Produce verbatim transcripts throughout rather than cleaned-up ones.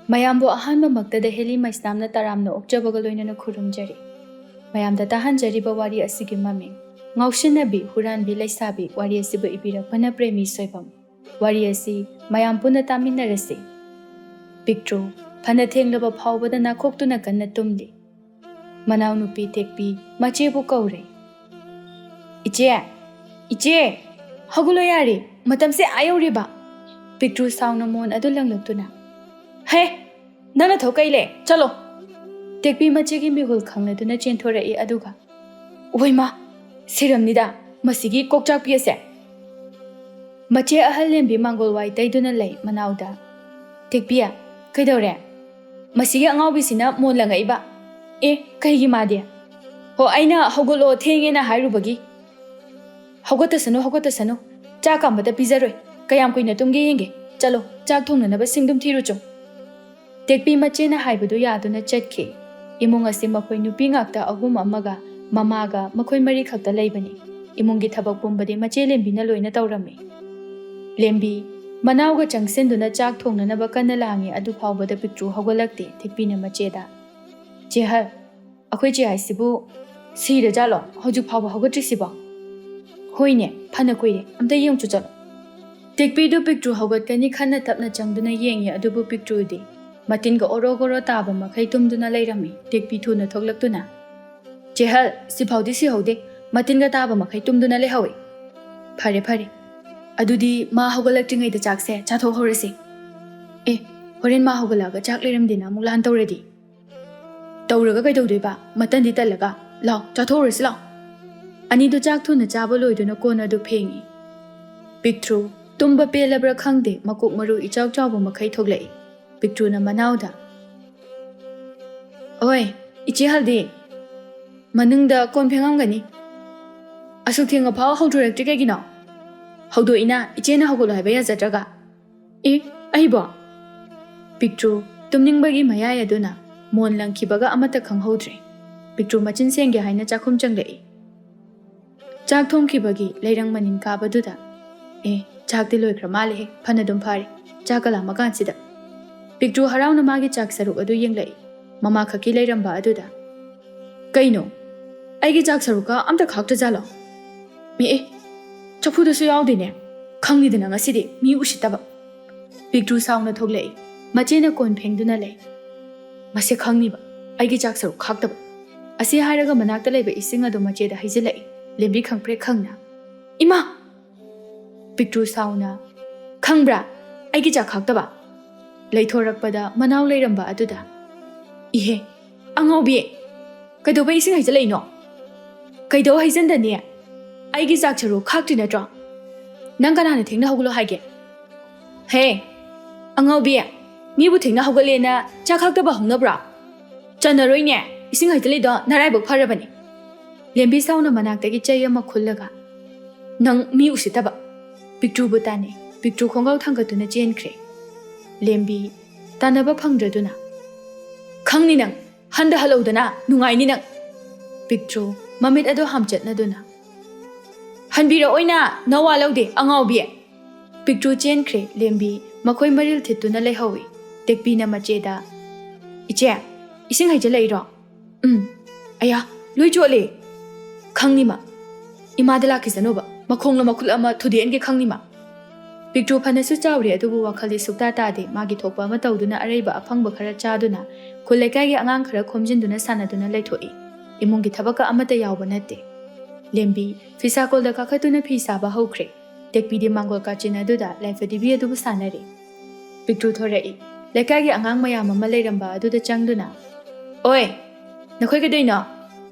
ꯃꯌꯥꯝꯕꯨ ꯑꯍꯥꯟꯕꯃꯛꯇꯗ ꯍꯦꯂꯤ ꯃꯩꯁꯅꯥꯝꯅ ꯇꯔꯥꯝꯅ ꯑꯣꯛꯆꯕꯒ ꯂꯣꯏꯅꯅ ꯈꯨꯔꯨꯝꯖꯔꯤ꯫ ꯃꯌꯥꯝꯗ ꯇꯥꯍꯟꯖꯔꯤꯕ ꯋꯥꯔꯤ ꯑꯁꯤꯒꯤ ꯃꯃꯤꯡ ꯉꯥꯎꯁꯤꯟꯅꯕꯤ ꯍꯨꯔꯥꯟꯕꯤ ꯂꯩꯁꯥꯕꯤ꯫ ꯋꯥꯔꯤ ꯑꯁꯤꯕꯨ ꯏꯕꯤꯔꯛꯄꯅ ꯄ꯭ꯔꯦꯃꯤ ꯁꯣꯏꯕꯝ꯫ ꯋꯥꯔꯤ ꯑꯁꯤ ꯃꯌꯥꯝ ꯄꯨꯟꯅ ꯇꯥꯃꯤꯟꯅꯔꯁꯤ꯫ ꯄꯤꯛꯇ꯭ꯔꯨ ꯐꯅ ꯊꯦꯡꯂꯕ ꯐꯥꯎꯕꯗ ꯅꯥꯈꯣꯛꯇꯨꯅ ꯀꯟꯅ ꯇꯨꯝꯂꯤ꯫ ꯃꯅꯥꯎꯅꯨꯄꯤ ꯇꯦꯛꯄꯤ ꯃꯆꯦꯕꯨ ꯀꯧꯔꯦ꯫ "ꯏꯆꯦ, ꯏꯆꯦ, ꯍꯧꯒꯠꯂꯣ ꯌꯥꯔꯦ, ꯃꯇꯝꯁꯦ ꯑꯥ ꯌꯧꯔꯦꯕ!" ꯄꯤꯛꯇ꯭ꯔꯨ ꯁꯥꯎꯅ ꯃꯣꯟ ꯑꯗꯨ ꯂꯪꯂꯛꯇꯨꯅ, "ꯍꯦ, ꯅꯪꯅ ꯊꯣꯛ ꯀꯩ ꯂꯩ? ꯆꯠꯂꯣ!" ꯇꯦꯛꯄꯤ ꯃꯆꯦꯒꯤ ꯃꯤꯍꯨꯜ ꯈꯪꯂꯗꯨꯅ ꯆꯦꯟꯊꯣꯔꯛꯏ꯫ ꯑꯗꯨꯒ, "ꯑꯣꯏꯃꯥ, ꯁꯤꯔꯝꯅꯤꯗ ꯃꯁꯤꯒꯤ ꯀꯣꯛꯆꯥꯛꯄꯤ ꯑꯁꯦ!" ꯃꯆꯦ ꯑꯍꯜ ꯂꯦꯝꯕꯤ ꯃꯥꯡꯒꯣꯜ ꯋꯥꯏ ꯇꯩꯗꯨꯅ ꯂꯩ ꯃꯅꯥꯎꯗ꯫ "ꯇꯦꯛꯄꯤ, ꯀꯩꯗꯧꯔꯦ? ꯃꯁꯤꯒꯤ ꯑꯉꯥꯎꯕꯤꯁꯤꯅ ꯃꯣꯟ ꯂꯪꯉꯛꯏꯕ꯫ ꯑꯦ, ꯀꯩꯒꯤ ꯃꯥꯗꯤ? ꯍꯣ, ꯑꯩꯅ ꯍꯧꯒꯠꯂꯣ ꯊꯦꯡꯉꯦꯅ ꯍꯥꯏꯔꯨꯕꯒꯤ꯫ ꯍꯧꯒꯠꯇꯁꯅꯨ, ꯍꯧꯒꯠꯇꯁꯅꯨ꯫ ꯆꯥꯛ ꯀꯥꯝꯕꯗ ꯄꯤꯖꯔꯣꯏ꯫ ꯀꯌꯥꯝ ꯀꯨꯏꯅ ꯇꯨꯝꯒꯦ ꯌꯦꯡꯒꯦ꯫ ꯆꯠꯂꯣ, ꯆꯥꯛ ꯊꯣꯡꯅꯅꯕ ꯁꯤꯡꯗꯨꯝ ꯊꯤꯔꯨꯆꯣ꯫" ꯇꯦꯛꯄꯤ ꯃꯆꯦꯅ ꯍꯥꯏꯕꯗꯨ ꯌꯥꯗꯨꯅ ꯆꯠꯈꯤ꯫ ꯏꯃꯨꯡ ꯑꯁꯤ ꯃꯈꯣꯏ ꯅꯨꯄꯤ ꯉꯥꯛꯇ ꯑꯍꯨꯝ ꯑꯃꯒ ꯃꯃꯥꯒ ꯃꯈꯣꯏ ꯃꯔꯤ ꯈꯛꯇ ꯂꯩꯕꯅꯤ꯫ ꯏꯃꯨꯡꯒꯤ ꯊꯕꯛ ꯄꯨꯝꯕꯗꯤ ꯃꯆꯦ ꯂꯦꯝꯕꯤꯅ ꯂꯣꯏꯅ ꯇꯧꯔꯝꯃꯤ꯫ ꯂꯦꯝꯕꯤ ꯃꯅꯥꯎꯒ ꯆꯪꯁꯤꯟꯗꯨꯅ ꯆꯥꯛ ꯊꯣꯡꯅꯅꯕ ꯀꯟꯅ ꯂꯥꯡꯉꯤ꯫ ꯑꯗꯨ ꯐꯥꯎꯕꯗ ꯄꯤꯛꯇ꯭ꯔꯨ ꯍꯧꯒꯠꯂꯛꯇꯦ꯫ ꯇꯦꯛꯄꯤꯅ ꯃꯆꯦꯗ, "ꯆꯦꯍꯜ, ꯑꯩꯈꯣꯏ ꯆꯦ ꯍꯥꯏꯁꯤꯕꯨ ꯁꯤꯔꯖꯥꯠꯂꯣ? ꯍꯧꯖꯤꯛ ꯐꯥꯎꯕ ꯍꯧꯒꯠꯇ꯭ꯔꯤꯁꯤꯕꯣ? ꯍꯣꯏꯅꯦ, ꯐꯅ ꯀꯨꯏꯔꯦ, ꯑꯝꯇ ꯌꯦꯡꯉꯨꯆꯣ, ꯆꯠꯂꯣ꯫" ꯇꯦꯛꯄꯤꯗꯨ ꯄꯤꯛꯇ꯭ꯔꯨ ꯍꯧꯒꯠꯀꯅꯤ ꯈꯟꯅ ꯇꯞꯅ ꯆꯪꯗꯨꯅ ꯌꯦꯡꯉꯤ꯫ ꯑꯗꯨꯕꯨ ꯄꯤꯛꯇ꯭ꯔꯨꯗꯤ ꯃꯇꯤꯟꯒ ꯑꯣꯔꯣ ꯒꯣꯔꯣ ꯇꯥꯕ ꯃꯈꯩ ꯇꯨꯝꯗꯨꯅ ꯂꯩꯔꯝꯃꯤ꯫ ꯇꯦꯛꯄꯤ ꯊꯨꯅ ꯊꯣꯛꯂꯛꯇꯨꯅ, "ꯆꯦꯍꯜ, ꯁꯤꯐꯥꯎꯗꯤ ꯁꯤꯍꯧꯗꯦ, ꯃꯇꯤꯟꯒ ꯇꯥꯕ ꯃꯈꯩ ꯇꯨꯝꯗꯨꯅ ꯂꯩꯍꯧꯏ꯫ ꯐꯔꯦ, ꯐꯔꯦ, ꯑꯗꯨꯗꯤ ꯃꯥ ꯍꯧꯒꯠꯂꯛꯇ꯭ꯔꯤꯉꯩꯗ ꯆꯥꯛꯁꯦ ꯆꯥꯊꯣꯛꯍꯧꯔꯁꯤ꯫ ꯑꯦ, ꯍꯣꯔꯦꯟ ꯃꯥ ꯍꯧꯒꯠꯂꯛꯑꯒ ꯆꯥꯛ ꯂꯩꯔꯝꯗꯦꯅ ꯑꯃꯨꯛ ꯂꯥꯟ ꯇꯧꯔꯗꯤ?" "ꯇꯧꯔꯒ ꯀꯩꯗꯧꯗꯣꯏꯕ? ꯃꯇꯟꯗꯤ ꯇꯜꯂꯒ꯫ ꯂꯥꯎ, ꯆꯥꯊꯣꯛꯎꯔꯁꯤ ꯂꯥꯎ꯫" ꯑꯅꯤꯗꯨ ꯆꯥꯛ ꯊꯨꯅ ꯆꯥꯕ ꯂꯣꯏꯗꯨꯅ ꯀꯣꯟ ꯑꯗꯨ ꯐꯦꯡꯉꯤ꯫ ꯄꯤꯛꯇ꯭ꯔꯨ ꯇꯨꯝꯕ ꯄꯦꯜꯂꯕ꯭ꯔꯥ ꯈꯪꯗꯦ, ꯃꯀꯣꯛ ꯃꯔꯨ ꯏꯆꯥꯎ ꯆꯥꯎꯕ ꯃꯈꯩ ꯊꯣꯛꯂꯛꯏ꯫ ꯄꯤꯛꯇ꯭ꯔꯨꯅ ꯃꯅꯥꯎꯗ, "ꯑꯣꯏ, ꯏꯆꯦ ꯍꯜꯗꯤ, ꯃꯅꯨꯡꯗ ꯀꯣꯟ ꯐꯦꯡꯉꯝꯒꯅꯤ꯫ ꯑꯁꯨꯛ ꯊꯦꯡꯉꯐꯥꯎ ꯍꯧꯗꯣꯔꯛꯇ꯭ꯔꯤ ꯀꯩꯒꯤꯅꯣ? ꯍꯧꯗꯣꯛꯏꯅ ꯏꯆꯦꯅ ꯍꯧꯒꯠꯂꯣ ꯍꯥꯏꯕ ꯌꯥꯖꯗ꯭ꯔꯒ꯫" "ꯑꯦ, ꯑꯩꯕꯣ?" ꯄꯤꯛꯇ꯭ꯔꯨ ꯇꯨꯝꯅꯤꯡꯕꯒꯤ ꯃꯌꯥꯏ ꯑꯗꯨꯅ ꯃꯣꯟ ꯂꯪꯈꯤꯕꯒ ꯑꯃꯠꯇ ꯈꯪꯍꯧꯗ꯭ꯔꯦ꯫ ꯄꯤꯛꯇ꯭ꯔꯨ ꯃꯆꯤꯟ ꯁꯦꯡꯒꯦ ꯍꯥꯏꯅ ꯆꯥꯛꯈꯨꯝ ꯆꯪꯂꯛꯏ꯫ ꯆꯥꯛ ꯊꯣꯡꯈꯤꯕꯒꯤ ꯂꯩꯔꯪ ꯃꯅꯤꯟ ꯀꯥꯕꯗꯨꯗ, "ꯑꯦ, ꯆꯥꯛꯇꯤ ꯂꯣꯏꯈ꯭ꯔ ꯃꯥꯜꯂꯦꯍꯦ, ꯐꯅꯗꯨꯝ ꯐꯔꯦ, ꯆꯥꯛꯀ ꯂꯥꯝꯃꯀꯥꯟꯁꯤꯗ꯫" ꯄꯤꯛꯇ꯭ꯔꯨ ꯍꯔꯥꯎꯅ ꯃꯥꯒꯤ ꯆꯥꯛ ꯁꯔꯨꯛ ꯑꯗꯨ ꯌꯦꯡꯂꯛꯏ꯫ ꯃꯃꯥ ꯈꯛꯀꯤ ꯂꯩꯔꯝꯕ ꯑꯗꯨꯗ, "ꯀꯩꯅꯣ? ꯑꯩꯒꯤ ꯆꯥꯛ ꯁꯔꯨꯛꯀ ꯑꯝꯇ ꯈꯥꯛꯇ꯭ꯔꯖꯥꯠꯂꯣ? ꯃꯤ, ꯑꯦ, ꯆꯐꯨꯗꯁꯨ ꯌꯥꯎꯗꯦꯅꯦ꯫ ꯈꯪꯅꯤꯗꯅ ꯉꯁꯤꯗꯤ ꯃꯤ ꯎꯁꯤꯠꯇꯕ꯫" ꯄꯤꯛꯇ꯭ꯔꯨ ꯁꯥꯎꯅ ꯊꯣꯛꯂꯛꯏ꯫ ꯃꯆꯦꯅ ꯀꯣꯟ ꯐꯦꯡꯗꯨꯅ ꯂꯩ꯫ "ꯃꯁꯤ ꯈꯪꯅꯤꯕ, ꯑꯩꯒꯤ ꯆꯥꯛ ꯁꯔꯨꯛ ꯈꯥꯛꯇꯕ꯫" ꯑꯁꯤ ꯍꯥꯏꯔꯒ ꯃꯅꯥꯛꯇ ꯂꯩꯕ ꯏꯁꯤꯡ ꯑꯗꯨ ꯃꯆꯦꯗ ꯍꯩꯖꯤꯜꯂꯛꯏ꯫ ꯂꯦꯝꯕꯤ ꯈꯪꯄ꯭ꯔꯦꯛ ꯈꯪꯅ, "ꯏꯃꯥ!" ꯄꯤꯛꯇ꯭ꯔꯨ ꯁꯥꯎꯅ, "ꯈꯪꯕ꯭ꯔꯥ? ꯑꯩꯒꯤ ꯆꯥꯛ ꯈꯥꯛꯇꯕ꯫" ꯂꯩꯊꯣꯔꯛꯄꯗ ꯃꯅꯥꯎ ꯂꯩꯔꯝꯕ ꯑꯗꯨꯗ, "ꯏꯍꯦ, ꯑꯉꯥꯎꯕꯤ! ꯀꯩꯗꯧꯕ ꯏꯁꯤꯡ ꯍꯩꯖꯤꯜꯂꯛꯏꯅꯣ? ꯀꯩꯗꯧ ꯍꯩꯖꯤꯟꯗꯅꯤ? ꯑꯩꯒꯤ ꯆꯥꯛ ꯁꯔꯨꯛ ꯈꯥꯛꯇ꯭ꯔꯤ ꯅꯠꯇ꯭ꯔꯣ? ꯅꯪ ꯀꯅꯥꯅ ꯊꯦꯡꯅ ꯍꯧꯒꯠꯂꯣ ꯍꯥꯏꯒꯦ? ꯍꯦ, ꯑꯉꯥꯎꯕꯤ! ꯃꯤꯕꯨ ꯊꯦꯡꯅ ꯍꯧꯒꯠꯂꯦꯅ ꯆꯥꯛ ꯈꯥꯛꯇꯕ ꯍꯧꯅꯕ꯭ꯔꯣ? ꯆꯟꯅꯔꯣꯏꯅꯦ, ꯏꯁꯤꯡ ꯍꯩꯖꯤꯜꯂꯤꯗꯣ ꯅꯔꯥꯏꯕꯛ ꯐꯔꯕꯅꯤ꯫" ꯂꯦꯝꯕꯤ ꯁꯥꯎꯅ ꯃꯅꯥꯛꯇꯒꯤ ꯆꯩ ꯑꯃ ꯈꯨꯜꯂꯒ, "ꯅꯪ ꯃꯤ ꯎꯁꯤꯠꯇꯕ!" ꯄꯤꯛꯇ꯭ꯔꯨꯕꯨ ꯇꯥꯟꯅꯩ꯫ ꯄꯤꯛꯇ꯭ꯔꯨ ꯈꯣꯡꯒꯥꯎ ꯊꯥꯡꯒꯠꯇꯨꯅ ꯆꯦꯟꯈ꯭ꯔꯦ꯫ ꯂꯦꯝꯕꯤ ꯇꯥꯟꯅꯕ ꯐꯪꯗ꯭ꯔꯗꯨꯅ, "ꯈꯪꯅꯤ ꯅꯪ, ꯍꯟꯗ ꯍꯜꯂꯧꯗꯅ ꯅꯨꯡꯉꯥꯏꯅꯤ ꯅꯪ꯫" ꯄꯤꯛꯇ꯭ꯔꯨ ꯃꯃꯤꯠ ꯑꯗꯨ ꯍꯥꯝꯆꯠꯅꯗꯨꯅ, "ꯍꯟꯕꯤꯔꯛꯑꯣꯏꯅ ꯅꯋꯥ ꯂꯧꯗꯦ ꯑꯉꯥꯎꯕꯤ!" ꯄꯤꯛꯇ꯭ꯔꯨ ꯆꯦꯟꯈ꯭ꯔꯦ꯫ ꯂꯦꯝꯕꯤ ꯃꯈꯣꯏ ꯃꯔꯤꯜ ꯊꯤꯠꯇꯨꯅ ꯂꯩꯍꯧꯏ꯫ ꯇꯦꯛꯄꯤꯅ ꯃꯆꯦꯗ, "ꯏꯆꯦ, ꯏꯁꯤꯡ ꯍꯩꯖꯤꯜꯂꯛꯏꯔꯣ?" "ꯎꯝ꯫ ꯑꯌꯥ, ꯂꯣꯏ ꯆꯣꯠꯂꯦ꯫" "ꯈꯪꯅꯤꯃ, ꯏꯃꯥꯗ ꯂꯥꯛꯈꯤꯁꯅꯨꯕ, ꯃꯈꯣꯡꯂ ꯃꯈꯨꯠ ꯑꯃ ꯊꯨꯗꯦꯛꯍꯟꯒꯦ ꯈꯪꯅꯤꯃ꯫" ꯄꯤꯛꯇ꯭ꯔꯨ ꯐꯅꯁꯨ ꯆꯥꯎꯔꯦ, ꯑꯗꯨꯕꯨ ꯋꯥꯈꯜꯗꯤ ꯁꯨꯛꯇꯥ ꯇꯥꯗꯦ꯫ ꯃꯥꯒꯤ ꯊꯣꯛꯄ ꯑꯃ ꯇꯧꯗꯨꯅ ꯑꯔꯩꯕ ꯑꯐꯪꯕ ꯈꯔ ꯆꯥꯗꯨꯅ ꯈꯨꯜ ꯂꯩꯀꯥꯏꯒꯤ ꯑꯉꯥꯡ ꯈꯔ ꯈꯣꯝꯖꯤꯟꯗꯨꯅ ꯁꯥꯟꯅꯗꯨꯅ ꯂꯩꯊꯣꯛꯏ꯫ ꯏꯃꯨꯡꯒꯤ ꯊꯕꯛꯀ ꯑꯃꯠꯇ ꯌꯥꯎꯕ ꯅꯠꯇꯦ꯫ ꯂꯦꯝꯕꯤ ꯐꯤꯁꯥꯀꯣꯜꯗ ꯀꯥꯈꯠꯇꯨꯅ ꯐꯤ ꯁꯥꯕ ꯍꯧꯈ꯭ꯔꯦ꯫ ꯇꯦꯛꯄꯤꯗꯤ ꯃꯥꯡꯒꯣꯜ ꯀꯥꯆꯤꯟ ꯑꯗꯨꯗ ꯂꯥꯏꯐꯗꯤꯕꯤ ꯑꯗꯨꯕꯨ ꯁꯥꯟꯅꯔꯤ꯫ ꯄꯤꯛꯇ꯭ꯔꯨ ꯊꯣꯔꯛꯏ꯫ ꯂꯩꯀꯥꯏꯒꯤ ꯑꯉꯥꯡ ꯃꯌꯥꯝ ꯑꯃ ꯂꯩꯔꯝꯕ ꯑꯗꯨꯗ ꯆꯪꯗꯨꯅ, "ꯑꯣꯏ, ꯅꯈꯣꯏ ꯀꯩꯗꯧꯏꯅꯣ?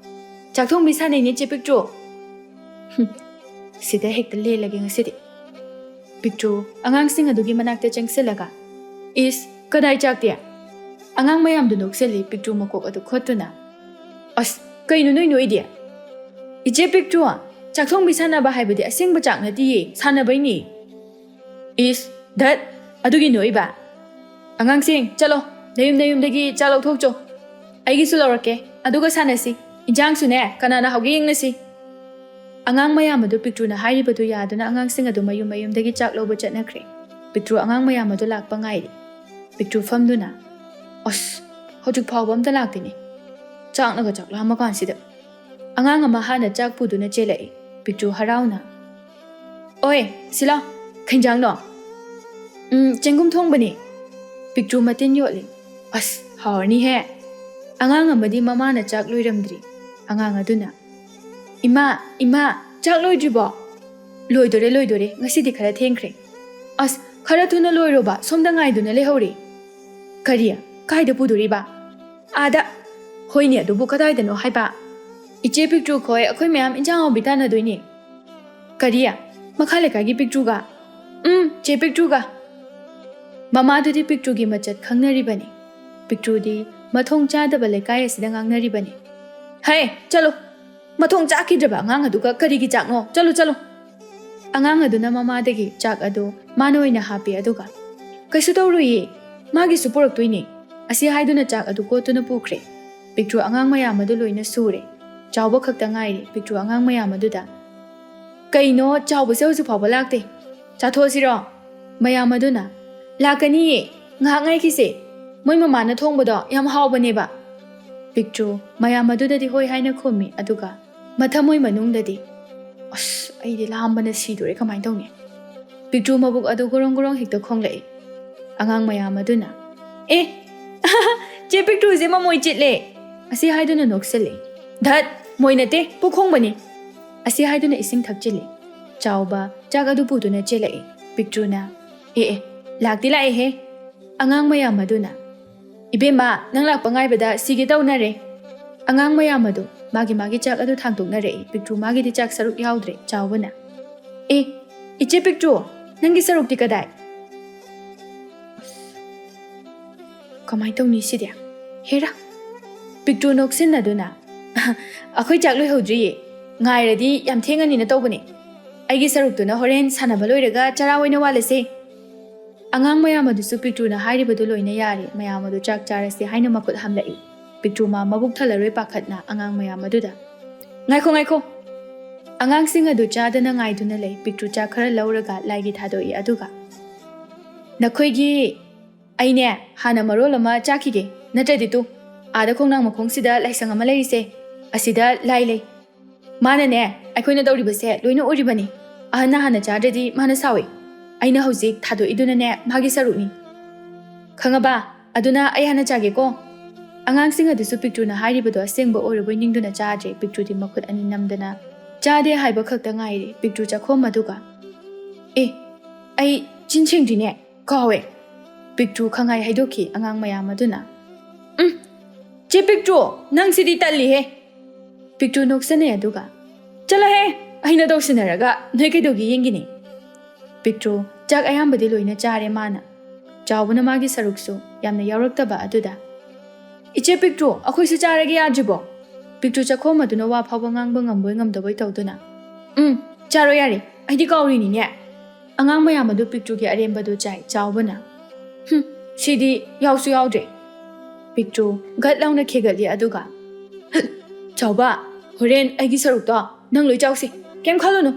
ꯆꯥꯛ ꯊꯣꯡꯕꯤ ꯁꯥꯟꯅꯩꯅꯦ, ꯆꯦ ꯄꯤꯛꯇ꯭ꯔꯨ꯫" "ꯍꯨꯝ, ꯁꯤꯗ ꯍꯦꯛꯇ ꯂꯦꯜꯂꯒꯦ ꯉꯁꯤꯗꯤ꯫" ꯄꯤꯛꯇ꯭ꯔꯨ ꯑꯉꯥꯡꯁꯤꯡ ꯑꯗꯨꯒꯤ ꯃꯅꯥꯛꯇ ꯆꯪꯁꯤꯜꯂꯒ, "ꯏꯁ, ꯀꯗꯥꯏ ꯆꯥꯛꯇꯤ?" ꯑꯉꯥꯡ ꯃꯌꯥꯝꯗꯨ ꯅꯣꯛꯁꯤꯜꯂꯤ꯫ ꯄꯤꯛꯇ꯭ꯔꯨ ꯃꯀꯣꯛ ꯑꯗꯨ ꯈꯣꯠꯇꯨꯅ, "ꯑꯁ, ꯀꯩꯅꯣ ꯅꯣꯏ ꯅꯣꯛꯏꯗꯤ? ꯏꯆꯦ ꯄꯤꯛꯇ꯭ꯔꯨ, ꯆꯥꯛ ꯊꯣꯡꯕꯤ ꯁꯥꯟꯅꯕ ꯍꯥꯏꯕꯗꯤ ꯑꯁꯦꯡꯕ ꯆꯥꯛ ꯅꯠꯇꯤꯌꯦ, ꯁꯥꯟꯅꯕꯩꯅꯤ꯫" "ꯏꯁ, ꯙꯠ, ꯑꯗꯨꯒꯤ ꯅꯣꯛꯏꯕ? ꯑꯉꯥꯡꯁꯤꯡ, ꯆꯠꯂꯣ, ꯅꯌꯨꯝ ꯅꯌꯨꯝꯗꯒꯤ ꯆꯥꯛ ꯂꯧꯊꯣꯛꯆꯣ꯫ ꯑꯩꯒꯤꯁꯨ ꯂꯧꯔꯛꯀꯦ, ꯑꯗꯨꯒ ꯁꯥꯟꯅꯁꯤ꯫ ꯏꯟꯖꯥꯡꯁꯨꯅꯦ, ꯀꯅꯥꯅ ꯍꯥꯎꯒꯦ ꯌꯦꯡꯅꯁꯤ꯫" ꯑꯉꯥꯡ ꯃꯌꯥꯝ ꯑꯗꯨ ꯄꯤꯛꯇ꯭ꯔꯨꯅ ꯍꯥꯏꯔꯤꯕꯗꯨ ꯌꯥꯗꯨꯅ ꯑꯉꯥꯡꯁꯤꯡ ꯑꯗꯨ ꯃꯌꯨꯝ ꯃꯌꯨꯝꯗꯒꯤ ꯆꯥꯛ ꯂꯧꯕ ꯆꯠꯅꯈ꯭ꯔꯦ꯫ ꯄꯤꯛꯇ꯭ꯔꯨ ꯑꯉꯥꯡ ꯃꯌꯥꯝ ꯑꯗꯨ ꯂꯥꯛꯄ ꯉꯥꯏꯔꯤ꯫ ꯄꯤꯛꯇ꯭ꯔꯨ ꯐꯝꯗꯨꯅ, "ꯑꯁ, ꯍꯧꯖꯤꯛ ꯐꯥꯎꯕ ꯑꯝꯇ ꯂꯥꯛꯇꯦꯅꯦ꯫ ꯆꯥꯛꯅꯒ ꯆꯥꯛ ꯂꯥꯝꯃ ꯀꯥꯟꯁꯤꯗ꯫" ꯑꯉꯥꯡ ꯑꯃ ꯍꯥꯟꯅ ꯆꯥꯛ ꯄꯨꯗꯨꯅ ꯆꯦꯜꯂꯛꯏ꯫ ꯄꯤꯛꯇ꯭ꯔꯨ ꯍꯔꯥꯎꯅ, "ꯑꯣꯏ, ꯁꯤꯂꯥ, ꯈꯩꯖꯥꯡꯅꯣ?" "ꯎꯝ, ꯆꯦꯡꯒꯨꯝ ꯊꯣꯡꯕꯅꯤ꯫" ꯄꯤꯛꯇ꯭ꯔꯨ ꯃꯇꯤꯟ ꯌꯣꯠꯂꯤ꯫ "ꯑꯁ, ꯍꯥꯎꯔꯅꯤꯍꯦ꯫" ꯑꯉꯥꯡ ꯑꯃꯗꯤ ꯃꯃꯥꯅ ꯆꯥꯛ ꯂꯣꯏꯔꯝꯗ꯭ꯔꯤ꯫ ꯑꯉꯥꯡ ꯑꯗꯨꯅ, "ꯏꯃꯥ, ꯏꯃꯥ, ꯆꯥꯛ ꯂꯣꯏꯗ꯭ꯔꯤꯕꯣ?" "ꯂꯣꯏꯗꯣꯔꯦ, ꯂꯣꯏꯗꯣꯔꯦ, ꯉꯁꯤꯗꯤ ꯈꯔ ꯊꯦꯡꯈ꯭ꯔꯦ꯫" "ꯑꯁ, ꯈꯔ ꯊꯨꯅ ꯂꯣꯏꯔꯣꯕ, ꯁꯣꯝꯗ ꯉꯥꯏꯗꯨꯅ ꯂꯩꯍꯧꯔꯦ꯫" "ꯀꯔꯤ? ꯀꯥꯏꯗ ꯄꯨꯗꯣꯔꯤꯕ?" "ꯑꯥꯗ꯫" "ꯍꯣꯏꯅꯦ, ꯑꯗꯨꯕꯨ ꯀꯗꯥꯏꯗꯅꯣ ꯍꯥꯏꯕ?" "ꯏꯆꯦ ꯄꯤꯛꯇ꯭ꯔꯨ ꯈꯣꯏ, ꯑꯩꯈꯣꯏ ꯃꯌꯥꯝ ꯏꯟꯖꯥꯡ ꯍꯥꯎꯕꯤ ꯇꯥꯟꯅꯗꯣꯏꯅꯦ꯫" "ꯀꯔꯤ? ꯃꯈꯥ ꯂꯩꯀꯥꯏꯒꯤ ꯄꯤꯛꯇ꯭ꯔꯨꯒ?" "ꯎꯝ, ꯆꯦ ꯄꯤꯛꯇ꯭ꯔꯨꯒ꯫" ꯃꯃꯥꯗꯨꯗꯤ ꯄꯤꯛꯇ꯭ꯔꯨꯒꯤ ꯃꯆꯠ ꯈꯪꯅꯔꯤꯕꯅꯤ꯫ ꯄꯤꯛꯇ꯭ꯔꯨꯗꯤ ꯃꯊꯣꯡ ꯆꯥꯗꯕ ꯂꯩꯀꯥꯏ ꯑꯁꯤꯗ ꯉꯥꯡꯅꯔꯤꯕꯅꯤ꯫ "ꯍꯦ, ꯆꯠꯂꯣ! ꯃꯊꯣꯡ ꯆꯥꯈꯤꯗ꯭ꯔꯕ ꯑꯉꯥꯡ ꯑꯗꯨꯒ ꯀꯔꯤꯒꯤ ꯆꯥꯛꯅꯣ? ꯆꯠꯂꯣ, ꯆꯠꯂꯣ!" ꯑꯉꯥꯡ ꯑꯗꯨꯅ ꯃꯃꯥꯗꯒꯤ ꯆꯥꯛ ꯑꯗꯨ ꯃꯥꯅ ꯑꯣꯏꯅ ꯍꯥꯞꯄꯤ, ꯑꯗꯨꯒ, "ꯀꯩꯁꯨ ꯇꯧꯔꯣꯏꯌꯦ, ꯃꯥꯒꯤꯁꯨ ꯄꯨꯔꯛꯇꯣꯏꯅꯦ꯫" ꯑꯁꯤ ꯍꯥꯏꯗꯨꯅ ꯆꯥꯛ ꯑꯗꯨ ꯀꯣꯠꯇꯨꯅ ꯄꯨꯈ꯭ꯔꯦ꯫ ꯄꯤꯛꯇ꯭ꯔꯨ ꯑꯉꯥꯡ ꯃꯌꯥꯝ ꯑꯗꯨ ꯂꯣꯏꯅ ꯁꯨꯔꯦ꯫ ꯆꯥꯎꯕ ꯈꯛꯇ ꯉꯥꯏꯔꯦ꯫ ꯄꯤꯛꯇ꯭ꯔꯨ ꯑꯉꯥꯡ ꯃꯌꯥꯝ ꯑꯗꯨꯗ, "ꯀꯩꯅꯣ, ꯆꯥꯎꯕꯁꯦ ꯍꯧꯖꯤꯛ ꯐꯥꯎꯕ ꯂꯥꯛꯇꯦ? ꯆꯥꯊꯣꯛꯑꯁꯤꯔꯣ?" ꯃꯌꯥꯝ ꯑꯗꯨꯅ, "ꯂꯥꯛꯀꯅꯤꯌꯦ, ꯉꯥꯏꯍꯥꯛ ꯉꯥꯏꯈꯤꯁꯦ, ꯃꯣꯏ ꯃꯃꯥꯅ ꯊꯣꯡꯕꯗꯣ ꯌꯥꯝ ꯍꯥꯎꯕꯅꯦꯕ꯫" ꯄꯤꯛꯇ꯭ꯔꯨ ꯃꯌꯥꯝ ꯑꯗꯨꯗꯗꯤ ꯍꯣꯏ ꯍꯥꯏꯅ ꯈꯨꯝꯃꯤ, ꯑꯗꯨꯒ ꯃꯊꯃꯣꯏ ꯃꯅꯨꯡꯗꯗꯤ, "ꯑꯁ, ꯑꯩꯗꯤ ꯂꯥꯝꯕꯅ ꯁꯤꯗꯣꯔꯦ, ꯀꯃꯥꯏꯅ ꯇꯧꯅꯤ?" ꯄꯤꯛꯇ꯭ꯔꯨ ꯃꯕꯨꯛ ꯑꯗꯨ ꯒꯣꯔꯣꯡ ꯒꯣꯔꯣꯡ ꯍꯦꯛꯇ ꯈꯣꯡꯂꯛꯏ꯫ ꯑꯉꯥꯡ ꯃꯌꯥꯝ ꯑꯗꯨꯅ, "ꯑꯦ, ꯆꯦ ꯄꯤꯛꯇ꯭ꯔꯨꯁꯦ ꯃꯃꯣꯏ ꯆꯤꯠꯂꯦ!" ꯑꯁꯤ ꯍꯥꯏꯗꯨꯅ ꯅꯣꯛꯁꯤꯜꯂꯤ꯫ "ꯙꯠ, ꯃꯣꯏ ꯅꯠꯇꯦ, ꯄꯨꯈꯣꯡꯕꯅꯤ!" ꯑꯁꯤ ꯍꯥꯏꯗꯨꯅ ꯏꯁꯤꯡ ꯊꯛꯆꯤꯜꯂꯤ꯫ ꯆꯥꯎꯕ ꯆꯥꯛ ꯑꯗꯨ ꯄꯨꯗꯨꯅ ꯆꯦꯜꯂꯛꯏ꯫ ꯄꯤꯛꯇ꯭ꯔꯨꯅ, "ꯑꯦ, ꯑꯦ, ꯂꯥꯛꯇꯤ ꯂꯥꯛꯑꯦꯍꯦ!" ꯑꯉꯥꯡ ꯃꯌꯥꯝ ꯑꯗꯨꯅ, "ꯏꯕꯦꯝꯃ, ꯅꯪ ꯂꯥꯛꯄ ꯉꯥꯏꯕꯗ ꯁꯤꯒꯦ ꯇꯧꯅꯔꯦ!" ꯑꯉꯥꯡ ꯃꯌꯥꯝ ꯑꯗꯨ ꯃꯥꯒꯤ ꯃꯥꯒꯤ ꯆꯥꯛ ꯑꯗꯨ ꯊꯥꯡꯗꯣꯛꯅꯔꯛꯏ꯫ ꯄꯤꯛꯇ꯭ꯔꯨ ꯃꯥꯒꯤꯗꯤ ꯆꯥꯛ ꯁꯔꯨꯛ ꯌꯥꯎꯗ꯭ꯔꯦ꯫ ꯆꯥꯎꯕꯅ, "ꯑꯦ, ꯏꯆꯦ ꯄꯤꯛꯇ꯭ꯔꯨ, ꯅꯪꯒꯤ ꯁꯔꯨꯛꯇꯤ ꯀꯗꯥꯏ?" "ꯀꯃꯥꯏ ꯇꯧꯅꯤ ꯁꯤꯗꯤ? ꯍꯦꯔꯥ!" ꯄꯤꯛꯇ꯭ꯔꯨ ꯅꯣꯛꯁꯤꯟꯅꯗꯨꯅ, "ꯑꯩꯈꯣꯏ ꯆꯥꯛ ꯂꯣꯏꯍꯧꯗ꯭ꯔꯤꯌꯦ꯫ ꯉꯥꯏꯔꯗꯤ ꯌꯥꯝ ꯊꯦꯡꯉꯅꯤꯅ ꯇꯧꯕꯅꯦ꯫ ꯑꯩꯒꯤ ꯁꯔꯨꯛꯇꯨꯅ ꯍꯣꯔꯦꯟ ꯁꯥꯟꯅꯕ ꯂꯣꯏꯔꯒ ꯆꯔꯥ ꯑꯣꯏꯅ ꯋꯥꯜꯂꯁꯦ꯫" ꯑꯉꯥꯡ ꯃꯌꯥꯝ ꯑꯗꯨꯁꯨ ꯄꯤꯛꯇ꯭ꯔꯨꯅ ꯍꯥꯏꯔꯤꯕꯗꯨ ꯂꯣꯏꯅ ꯌꯥꯔꯦ꯫ ꯃꯌꯥꯝ ꯑꯗꯨ ꯆꯥꯛ ꯆꯥꯔꯁꯦ ꯍꯥꯏꯅ ꯃꯈꯨꯠ ꯍꯥꯝꯂꯛꯏ꯫ ꯄꯤꯛꯇ꯭ꯔꯨ ꯃꯥ ꯃꯕꯨꯛ ꯊꯜꯂꯔꯣꯏ ꯄꯥꯈꯠꯅ ꯑꯉꯥꯡ ꯃꯌꯥꯝ ꯑꯗꯨꯗ, "ꯉꯥꯏꯈꯣ, ꯉꯥꯏꯈꯣ!" ꯑꯉꯥꯡꯁꯤꯡ ꯑꯗꯨ ꯆꯥꯗꯅ ꯉꯥꯏꯗꯨꯅ ꯂꯩ꯫ ꯄꯤꯛꯇ꯭ꯔꯨ ꯆꯥꯛ ꯈꯔ ꯂꯧꯔꯒ ꯂꯥꯏꯒꯤ ꯊꯥꯗꯣꯛꯏ, ꯑꯗꯨꯒ, "ꯅꯈꯣꯏꯒꯤ ꯑꯩꯅꯦ, ꯍꯥꯟꯅ ꯃꯔꯣꯜ ꯑꯃ ꯆꯥꯈꯤꯒꯦ, ꯅꯠꯇ꯭ꯔꯗꯤ ꯇꯨ, ꯑꯥꯗ ꯈꯣꯡꯅꯥꯡ ꯃꯈꯣꯡꯁꯤꯗ ꯂꯥꯏꯁꯪ ꯑꯃ ꯂꯩꯔꯤꯁꯦ, ꯑꯁꯤꯗ ꯂꯥꯏ ꯂꯩ꯫ ꯃꯥꯅꯅꯦ, ꯑꯩꯈꯣꯏꯅ ꯇꯧꯔꯤꯕꯁꯦ ꯂꯣꯏꯅ ꯎꯔꯤꯕꯅꯤ꯫ ꯑꯍꯟꯅ ꯍꯥꯟꯅ ꯆꯥꯗ꯭ꯔꯗꯤ ꯃꯥꯅ ꯁꯥꯎꯏ꯫ ꯑꯩꯅ ꯍꯧꯖꯤꯛ ꯊꯥꯗꯣꯛꯏꯗꯨꯅꯅꯦ ꯃꯥꯒꯤ ꯁꯔꯨꯛꯅꯤ꯫ ꯈꯪꯉꯕ? ꯑꯗꯨꯅ ꯑꯩ ꯍꯥꯟꯅ ꯆꯥꯒꯦꯀꯣ꯫ ꯑꯉꯥꯡꯁꯤꯡ ꯑꯗꯨꯁꯨ ꯄꯤꯛꯇ꯭ꯔꯨꯅ ꯍꯥꯏꯔꯤꯕꯗꯣ ꯑꯁꯦꯡꯕ ꯑꯣꯏꯔꯕꯣꯏ ꯅꯤꯡꯗꯨꯅ ꯆꯥꯗ꯭ꯔꯦ꯫ ꯄꯤꯛꯇ꯭ꯔꯨꯗꯤ ꯃꯈꯨꯠ ꯑꯅꯤ ꯅꯝꯗꯅ ꯆꯥꯗꯦ ꯍꯥꯏꯕ ꯈꯛꯇ ꯉꯥꯏꯔꯦ꯫ ꯄꯤꯛꯇ꯭ꯔꯨ ꯆꯥꯛꯈꯣꯝ ꯑꯗꯨꯒ, "ꯑꯦ, ꯑꯩ ꯆꯤꯟ ꯁꯦꯡꯗ꯭ꯔꯤꯅꯦ, ꯀꯥꯎꯋꯦ꯫" ꯄꯤꯛꯇ꯭ꯔꯨ ꯈꯪꯍꯥꯏ ꯍꯥꯏꯗꯣꯛꯈꯤ ꯑꯉꯥꯡ ꯃꯌꯥꯝ ꯑꯗꯨꯅ꯫ "ꯎꯝ, ꯆꯦ ꯄꯤꯛꯇ꯭ꯔꯨ, ꯅꯪꯁꯤꯗꯤ ꯇꯜꯂꯤꯍꯦ!" ꯄꯤꯛꯇ꯭ꯔꯨ ꯅꯣꯛꯁꯟꯅꯩ ꯑꯗꯨꯒ, "ꯆꯠꯂꯣꯍꯦ! ꯑꯩꯅ ꯇꯧꯁꯤꯟꯅꯔꯒ ꯅꯣꯏ ꯀꯩꯗꯧꯒꯦ ꯌꯦꯡꯒꯦꯅꯦ?" ꯄꯤꯛꯇ꯭ꯔꯨ ꯆꯥꯛ ꯑꯌꯥꯝꯕꯗꯤ ꯂꯣꯏꯅ ꯆꯥꯔꯦ ꯃꯥꯅ꯫ ꯆꯥꯎꯕꯅ ꯃꯥꯒꯤ ꯁꯔꯨꯛꯁꯨ ꯌꯥꯝꯅ ꯌꯥꯎꯔꯛꯇꯕ ꯑꯗꯨꯗ, "ꯏꯆꯦ ꯄꯤꯛꯇ꯭ꯔꯨ, ꯑꯩꯈꯣꯏꯁꯨ ꯆꯥꯔꯒꯦ ꯌꯥꯗ꯭ꯔꯤꯕꯣ?" ꯄꯤꯛꯇ꯭ꯔꯨ ꯆꯥꯛꯈꯣꯝ ꯑꯗꯨꯅ ꯋꯥ ꯐꯥꯎꯕ ꯉꯥꯡꯕ ꯉꯝꯕꯣꯏ ꯉꯝꯗꯕꯣꯏ ꯇꯧꯗꯨꯅ, "ꯎꯝ, ꯆꯥꯔꯣ ꯌꯥꯔꯦ, ꯑꯩꯗꯤ ꯀꯥꯎꯔꯤꯅꯤꯅꯦ꯫" ꯑꯉꯥꯡ ꯃꯌꯥꯝ ꯑꯗꯨ ꯄꯤꯛꯇ꯭ꯔꯨꯒꯤ ꯑꯔꯦꯝꯕꯗꯨ ꯆꯥꯏ꯫ ꯆꯥꯎꯕꯅ, "ꯍꯨꯝ, ꯁꯤꯗꯤ ꯌꯥꯎꯁꯨ ꯌꯥꯎꯗ꯭ꯔꯦ꯫" ꯄꯤꯛꯇ꯭ꯔꯨ ꯒꯠ ꯂꯥꯎꯅ ꯈꯦꯒꯠꯂꯤ ꯑꯗꯨꯒ, "ꯆꯥꯎꯕ, ꯍꯣꯔꯦꯟ ꯑꯩꯒꯤ ꯁꯔꯨꯛꯇꯣ ꯅꯪ ꯂꯣꯏ ꯆꯥꯎꯁꯤ, ꯀꯩꯝ ꯈꯜꯂꯨꯅꯨ꯫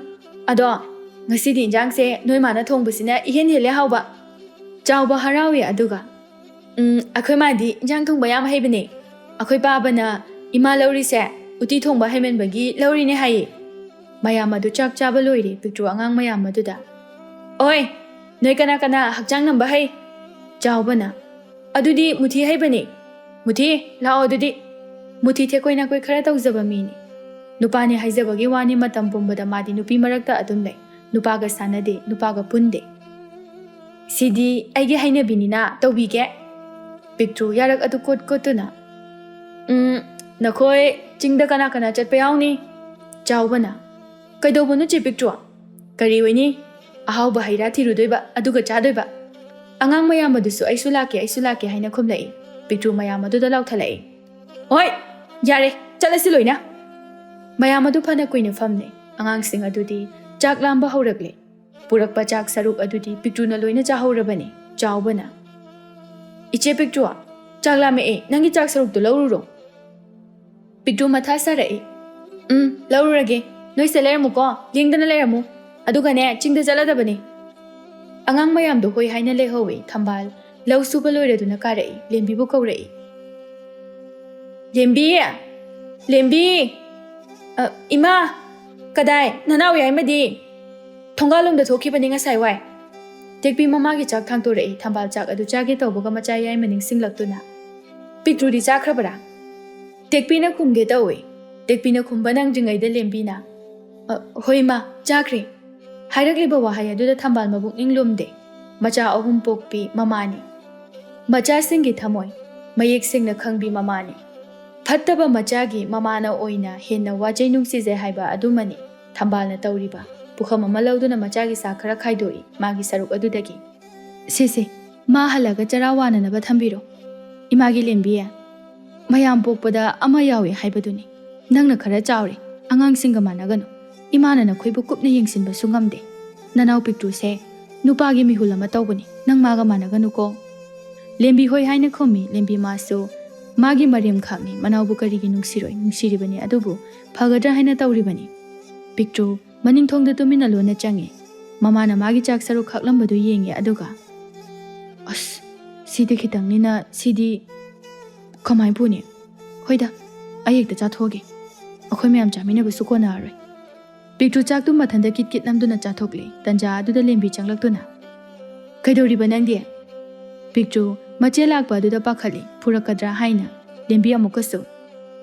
ꯑꯗꯣ ꯉꯁꯤꯗꯤ ꯏꯟꯖꯥꯡꯁꯦ ꯅꯣꯏ ꯃꯥꯅ ꯊꯣꯡꯕꯁꯤꯅ ꯏꯍꯦꯟ ꯍꯦꯜꯂꯦ ꯍꯥꯎꯕ꯫" ꯆꯥꯎꯕ ꯍꯔꯥꯎꯏ ꯑꯗꯨꯒ, "ꯎꯝ, ꯑꯩꯈꯣꯏ ꯃꯥꯗꯤ ꯏꯟꯖꯥꯡ ꯊꯣꯡꯕ ꯌꯥꯝ ꯍꯩꯕꯅꯦ꯫ ꯑꯩꯈꯣꯏ ꯄꯥꯕꯅ ꯏꯃꯥ ꯂꯧꯔꯤꯁꯦ ꯎꯇꯤ ꯊꯣꯡꯕ ꯍꯩꯃꯟꯕꯒꯤ ꯂꯧꯔꯤꯅꯦ ꯍꯥꯏꯌꯦ꯫" ꯃꯌꯥꯝ ꯑꯗꯨ ꯆꯥꯛ ꯆꯥꯕ ꯂꯣꯏꯔꯦ꯫ ꯄꯤꯛꯇ꯭ꯔꯨ ꯑꯉꯥꯡ ꯃꯌꯥꯝ ꯑꯗꯨꯗ, "ꯑꯣꯏ, ꯅꯣꯏ ꯀꯅꯥ ꯀꯅꯥ ꯍꯛꯆꯥꯡ ꯅꯝꯕ ꯍꯩ?" ꯆꯥꯎꯕꯅ, "ꯑꯗꯨꯗꯤ ꯃꯨꯊꯤ ꯍꯩꯕꯅꯤ꯫ ꯃꯨꯊꯤ, ꯂꯥꯛꯑꯣ ꯑꯗꯨꯗꯤ꯫" ꯃꯨꯊꯤ ꯊꯦꯛꯀꯣꯏ ꯅꯥꯀꯣꯏ ꯈꯔ ꯇꯧꯖꯕ ꯃꯤꯅꯤ꯫ ꯅꯨꯄꯥꯅꯤ ꯍꯥꯏꯖꯕꯒꯤ ꯋꯥꯅꯤ, ꯃꯇꯝ ꯄꯨꯝꯕꯗ ꯃꯥꯗꯤ ꯅꯨꯄꯤ ꯃꯔꯛꯇ ꯑꯗꯨꯝ ꯂꯩ꯫ ꯅꯨꯄꯥꯒ ꯁꯥꯟꯅꯗꯦ, ꯅꯨꯄꯥꯒ ꯄꯨꯟꯗꯦ꯫ "ꯁꯤꯗꯤ ꯑꯩꯒꯤ ꯍꯩꯅꯕꯤꯅꯤꯅ ꯇꯧꯕꯤꯒꯦ꯫" ꯄꯤꯛꯇ꯭ꯔꯨ ꯌꯥꯔꯛ ꯑꯗꯨ ꯀꯣꯠ ꯀꯣꯠꯇꯨꯅ, "ꯎꯝ, ꯅꯈꯣꯏ ꯆꯤꯡꯗ ꯀꯅꯥ ꯀꯅꯥ ꯆꯠꯄ ꯌꯥꯎꯅꯤ?" ꯆꯥꯎꯕꯅ, "ꯀꯩꯗꯧꯕꯅꯣ ꯆꯦ ꯄꯤꯛꯇ꯭ꯔꯨ? ꯀꯔꯤ ꯑꯣꯏꯅꯤ? ꯑꯍꯥꯎꯕ ꯍꯩ ꯔꯥ ꯊꯤꯔꯨꯗꯣꯏꯕ, ꯑꯗꯨꯒ ꯆꯥꯗꯣꯏꯕ꯫" ꯑꯉꯥꯡ ꯃꯌꯥꯝ ꯑꯗꯨꯁꯨ "ꯑꯩꯁꯨ ꯂꯥꯛꯀꯦ, ꯑꯩꯁꯨ ꯂꯥꯛꯀꯦ" ꯍꯥꯏꯅ ꯈꯨꯝꯂꯛꯏ꯫ ꯄꯤꯛꯇ꯭ꯔꯨ ꯃꯌꯥꯝ ꯑꯗꯨꯗ ꯂꯥꯎꯊꯠꯂꯛꯏ, "ꯍꯣꯏ, ꯌꯥꯔꯦ, ꯆꯠꯂꯁꯤ ꯂꯣꯏꯅ꯫" ꯃꯌꯥꯝ ꯑꯗꯨ ꯐꯅ ꯀꯨꯏꯅ ꯐꯝꯂꯦ꯫ ꯑꯉꯥꯡꯁꯤꯡ ꯑꯗꯨꯗꯤ ꯆꯥꯛ ꯂꯥꯝꯕ ꯍꯧꯔꯛꯂꯦ꯫ ꯄꯨꯔꯛꯄ ꯆꯥꯛ ꯁꯔꯨꯛ ꯑꯗꯨꯗꯤ ꯄꯤꯛꯇ꯭ꯔꯨꯅ ꯂꯣꯏꯅ ꯆꯥꯍꯧꯔꯕꯅꯤ꯫ ꯆꯥꯎꯕꯅ, "ꯏꯆꯦ ꯄꯤꯛꯇ꯭ꯔꯨ, ꯆꯥꯛ ꯂꯥꯝꯃꯛꯑꯦ, ꯅꯪꯒꯤ ꯆꯥꯛ ꯁꯔꯨꯛꯇꯨ ꯂꯧꯔꯨꯔꯣ꯫" ꯄꯤꯛꯇ꯭ꯔꯨ ꯃꯊꯥ ꯁꯥꯔꯛꯏ꯫ "ꯎꯝ, ꯂꯧꯔꯨꯔꯒꯦ꯫ ꯅꯣꯏꯁꯦ ꯂꯩꯔꯝꯃꯨꯀꯣ, ꯂꯦꯡꯗꯅ ꯂꯩꯔꯝꯃꯨ꯫ ꯑꯗꯨꯒꯅꯦ, ꯆꯤꯡꯗ ꯆꯠꯂꯗꯕꯅꯤ꯫" ꯑꯉꯥꯡ ꯃꯌꯥꯝꯗꯣ ꯍꯣꯏ ꯍꯥꯏꯅ ꯂꯩꯍꯧꯋꯤ꯫ ꯊꯝꯕꯥꯜ ꯂꯧ ꯁꯨꯕ ꯂꯣꯏꯔꯗꯨꯅ ꯀꯥꯔꯛꯏ꯫ ꯂꯦꯝꯕꯤꯕꯨ ꯀꯧꯔꯛꯏ꯫ "ꯂꯦꯝꯕꯤ! ꯂꯦꯝꯕꯤ! ꯑ, ꯏꯃꯥ! ꯀꯗꯥꯏ? ꯅꯅꯥꯎ ꯌꯥꯏꯃꯗꯤ?" "ꯊꯣꯡꯒꯥꯜꯂꯣꯝꯗ ꯊꯣꯛꯈꯤꯕꯅꯤ ꯉꯁꯥꯏ ꯋꯥꯏ꯫" ꯇꯦꯛꯄꯤ ꯃꯃꯥꯒꯤ ꯆꯥꯛ ꯊꯥꯡꯇꯣꯔꯛꯏ꯫ ꯊꯝꯕꯥꯜ ꯆꯥꯛ ꯑꯗꯨ ꯆꯥꯒꯦ ꯇꯧꯕꯒ ꯃꯆꯥ ꯌꯥꯏꯃ ꯅꯤꯡꯁꯤꯡꯂꯛꯇꯨꯅ, "ꯄꯤꯛꯇ꯭ꯔꯨꯗꯤ ꯆꯥꯈ꯭ꯔꯕꯔꯥ?" ꯇꯦꯛꯄꯤꯅ ꯈꯨꯝꯒꯦ ꯇꯧꯏ꯫ ꯇꯦꯛꯄꯤꯅ ꯈꯨꯝꯕ ꯅꯪꯗ꯭ꯔꯤꯉꯩꯗ ꯂꯦꯝꯕꯤꯅ, "ꯑ, ꯍꯣꯏ ꯏꯃꯥ, ꯆꯥꯈ꯭ꯔꯦ꯫" ꯍꯥꯏꯔꯛꯂꯤꯕ ꯋꯥꯍꯩ ꯑꯗꯨꯗ ꯊꯝꯕꯥꯜ ꯃꯕꯨꯛꯅꯤꯡ ꯂꯨꯝꯗꯦ꯫ ꯃꯆꯥ ꯑꯍꯨꯝ ꯄꯣꯛꯄꯤ ꯃꯃꯥꯅꯤ꯫ ꯃꯆꯥꯁꯤꯡꯒꯤ ꯊꯃꯣꯏ ꯃꯌꯦꯛ ꯁꯦꯡꯅ ꯈꯪꯕꯤ ꯃꯃꯥꯅꯤ꯫ ꯐꯠꯇꯕ ꯃꯆꯥꯒꯤ ꯃꯃꯥꯅ ꯑꯣꯏꯅ ꯍꯦꯟꯅ ꯋꯥꯖꯩ ꯅꯨꯡꯁꯤꯖꯩ ꯍꯥꯏꯕ ꯑꯗꯨꯃꯅꯤ ꯊꯝꯕꯥꯜꯅ ꯇꯧꯔꯤꯕ꯫ ꯄꯨꯈꯝ ꯑꯃ ꯂꯧꯗꯨꯅ ꯃꯆꯥꯒꯤ ꯆꯥꯛ ꯈꯔ ꯈꯥꯏꯗꯣꯛꯏ ꯃꯥꯒꯤ ꯁꯔꯨꯛ ꯑꯗꯨꯗꯒꯤ꯫ "ꯁꯦ, ꯁꯦ, ꯃꯥ ꯍꯜꯂꯒ ꯆꯔꯥ ꯋꯥꯅꯅꯕ ꯊꯝꯕꯤꯔꯣ꯫ ꯏꯃꯥꯒꯤ ꯂꯦꯝꯕꯤ, ꯃꯌꯥꯝ ꯄꯣꯛꯄꯗ ꯑꯃ ꯌꯥꯎꯏ ꯍꯥꯏꯕꯗꯨꯅꯤ꯫ ꯅꯪꯅ ꯈꯔ ꯆꯥꯎꯔꯦ, ꯑꯉꯥꯡꯁꯤꯡꯒ ꯃꯥꯟꯅꯒꯅꯨ꯫ ꯏꯃꯥꯅ ꯅꯈꯣꯏꯕꯨ ꯀꯨꯞꯅ ꯌꯦꯡꯁꯤꯟꯕꯁꯨ ꯉꯝꯗꯦ꯫ ꯅꯅꯥꯎ ꯄꯤꯛꯇ꯭ꯔꯨꯁꯦ ꯅꯨꯄꯥꯒꯤ ꯃꯤꯍꯨꯜ ꯑꯃ ꯇꯧꯕꯅꯤ, ꯅꯪ ꯃꯥꯒ ꯃꯥꯟꯅꯒꯅꯨꯀꯣ꯫" ꯂꯦꯝꯕꯤ ꯍꯣꯏ ꯍꯥꯏꯅ ꯈꯨꯝꯃꯤ꯫ ꯂꯦꯝꯕꯤ ꯃꯥꯁꯨ ꯃꯥꯒꯤ ꯃꯔꯦꯝ ꯈꯥꯛꯅꯤ, ꯃꯅꯥꯎꯕꯨ ꯀꯔꯤꯒꯤ ꯅꯨꯡꯁꯤꯔꯣꯏ? ꯅꯨꯡꯁꯤꯔꯤꯕꯅꯤ, ꯑꯗꯨꯕꯨ ꯐꯒꯗ꯭ꯔꯥ ꯍꯥꯏꯅ ꯇꯧꯔꯤꯕꯅꯤ꯫ ꯄꯤꯛꯇ꯭ꯔꯨ ꯃꯅꯤꯡꯊꯣꯡꯗ ꯇꯨꯃꯤꯟꯅ ꯂꯣꯟꯅ ꯆꯪꯉꯤ꯫ ꯃꯃꯥꯅ ꯃꯥꯒꯤ ꯆꯥꯛ ꯁꯔꯨꯛ ꯈꯥꯛꯂꯝꯕꯗꯨ ꯌꯦꯡꯉꯤ, ꯑꯗꯨꯒ, "ꯑꯁ, ꯁꯤꯗꯤ ꯈꯤꯇꯪꯅꯤꯅ, ꯁꯤꯗꯤ ꯀꯃꯥꯏ ꯄꯨꯅꯤ? ꯍꯣꯏꯗ, ꯑꯩ ꯍꯦꯛꯇ ꯆꯥꯊꯣꯛꯑꯒꯦ꯫ ꯑꯩꯈꯣꯏ ꯃꯌꯥꯝ ꯆꯥꯃꯤꯟꯅꯕꯁꯨ ꯀꯣꯟꯅꯔꯔꯣꯏ꯫" ꯄꯤꯛꯇ꯭ꯔꯨ ꯆꯥꯛꯇꯨ ꯃꯊꯟꯇ ꯀꯤꯠ ꯀꯤꯠ ꯅꯝꯗꯨꯅ ꯆꯥꯊꯣꯛꯂꯦ꯫ ꯇꯟꯖꯥ ꯑꯗꯨꯗ ꯂꯦꯝꯕꯤ ꯆꯪꯂꯛꯇꯨꯅ, "ꯀꯩꯗꯧꯔꯤꯕ ꯅꯪꯗꯤ?" ꯄꯤꯛꯇ꯭ꯔꯨ ꯃꯆꯦ ꯂꯥꯛꯄ ꯑꯗꯨꯗ ꯄꯥꯈꯠꯂꯤ, ꯐꯨꯔꯛꯀꯗ꯭ꯔꯥ ꯍꯥꯏꯅ꯫ ꯂꯦꯝꯕꯤ ꯑꯃꯨꯛꯀꯁꯨ,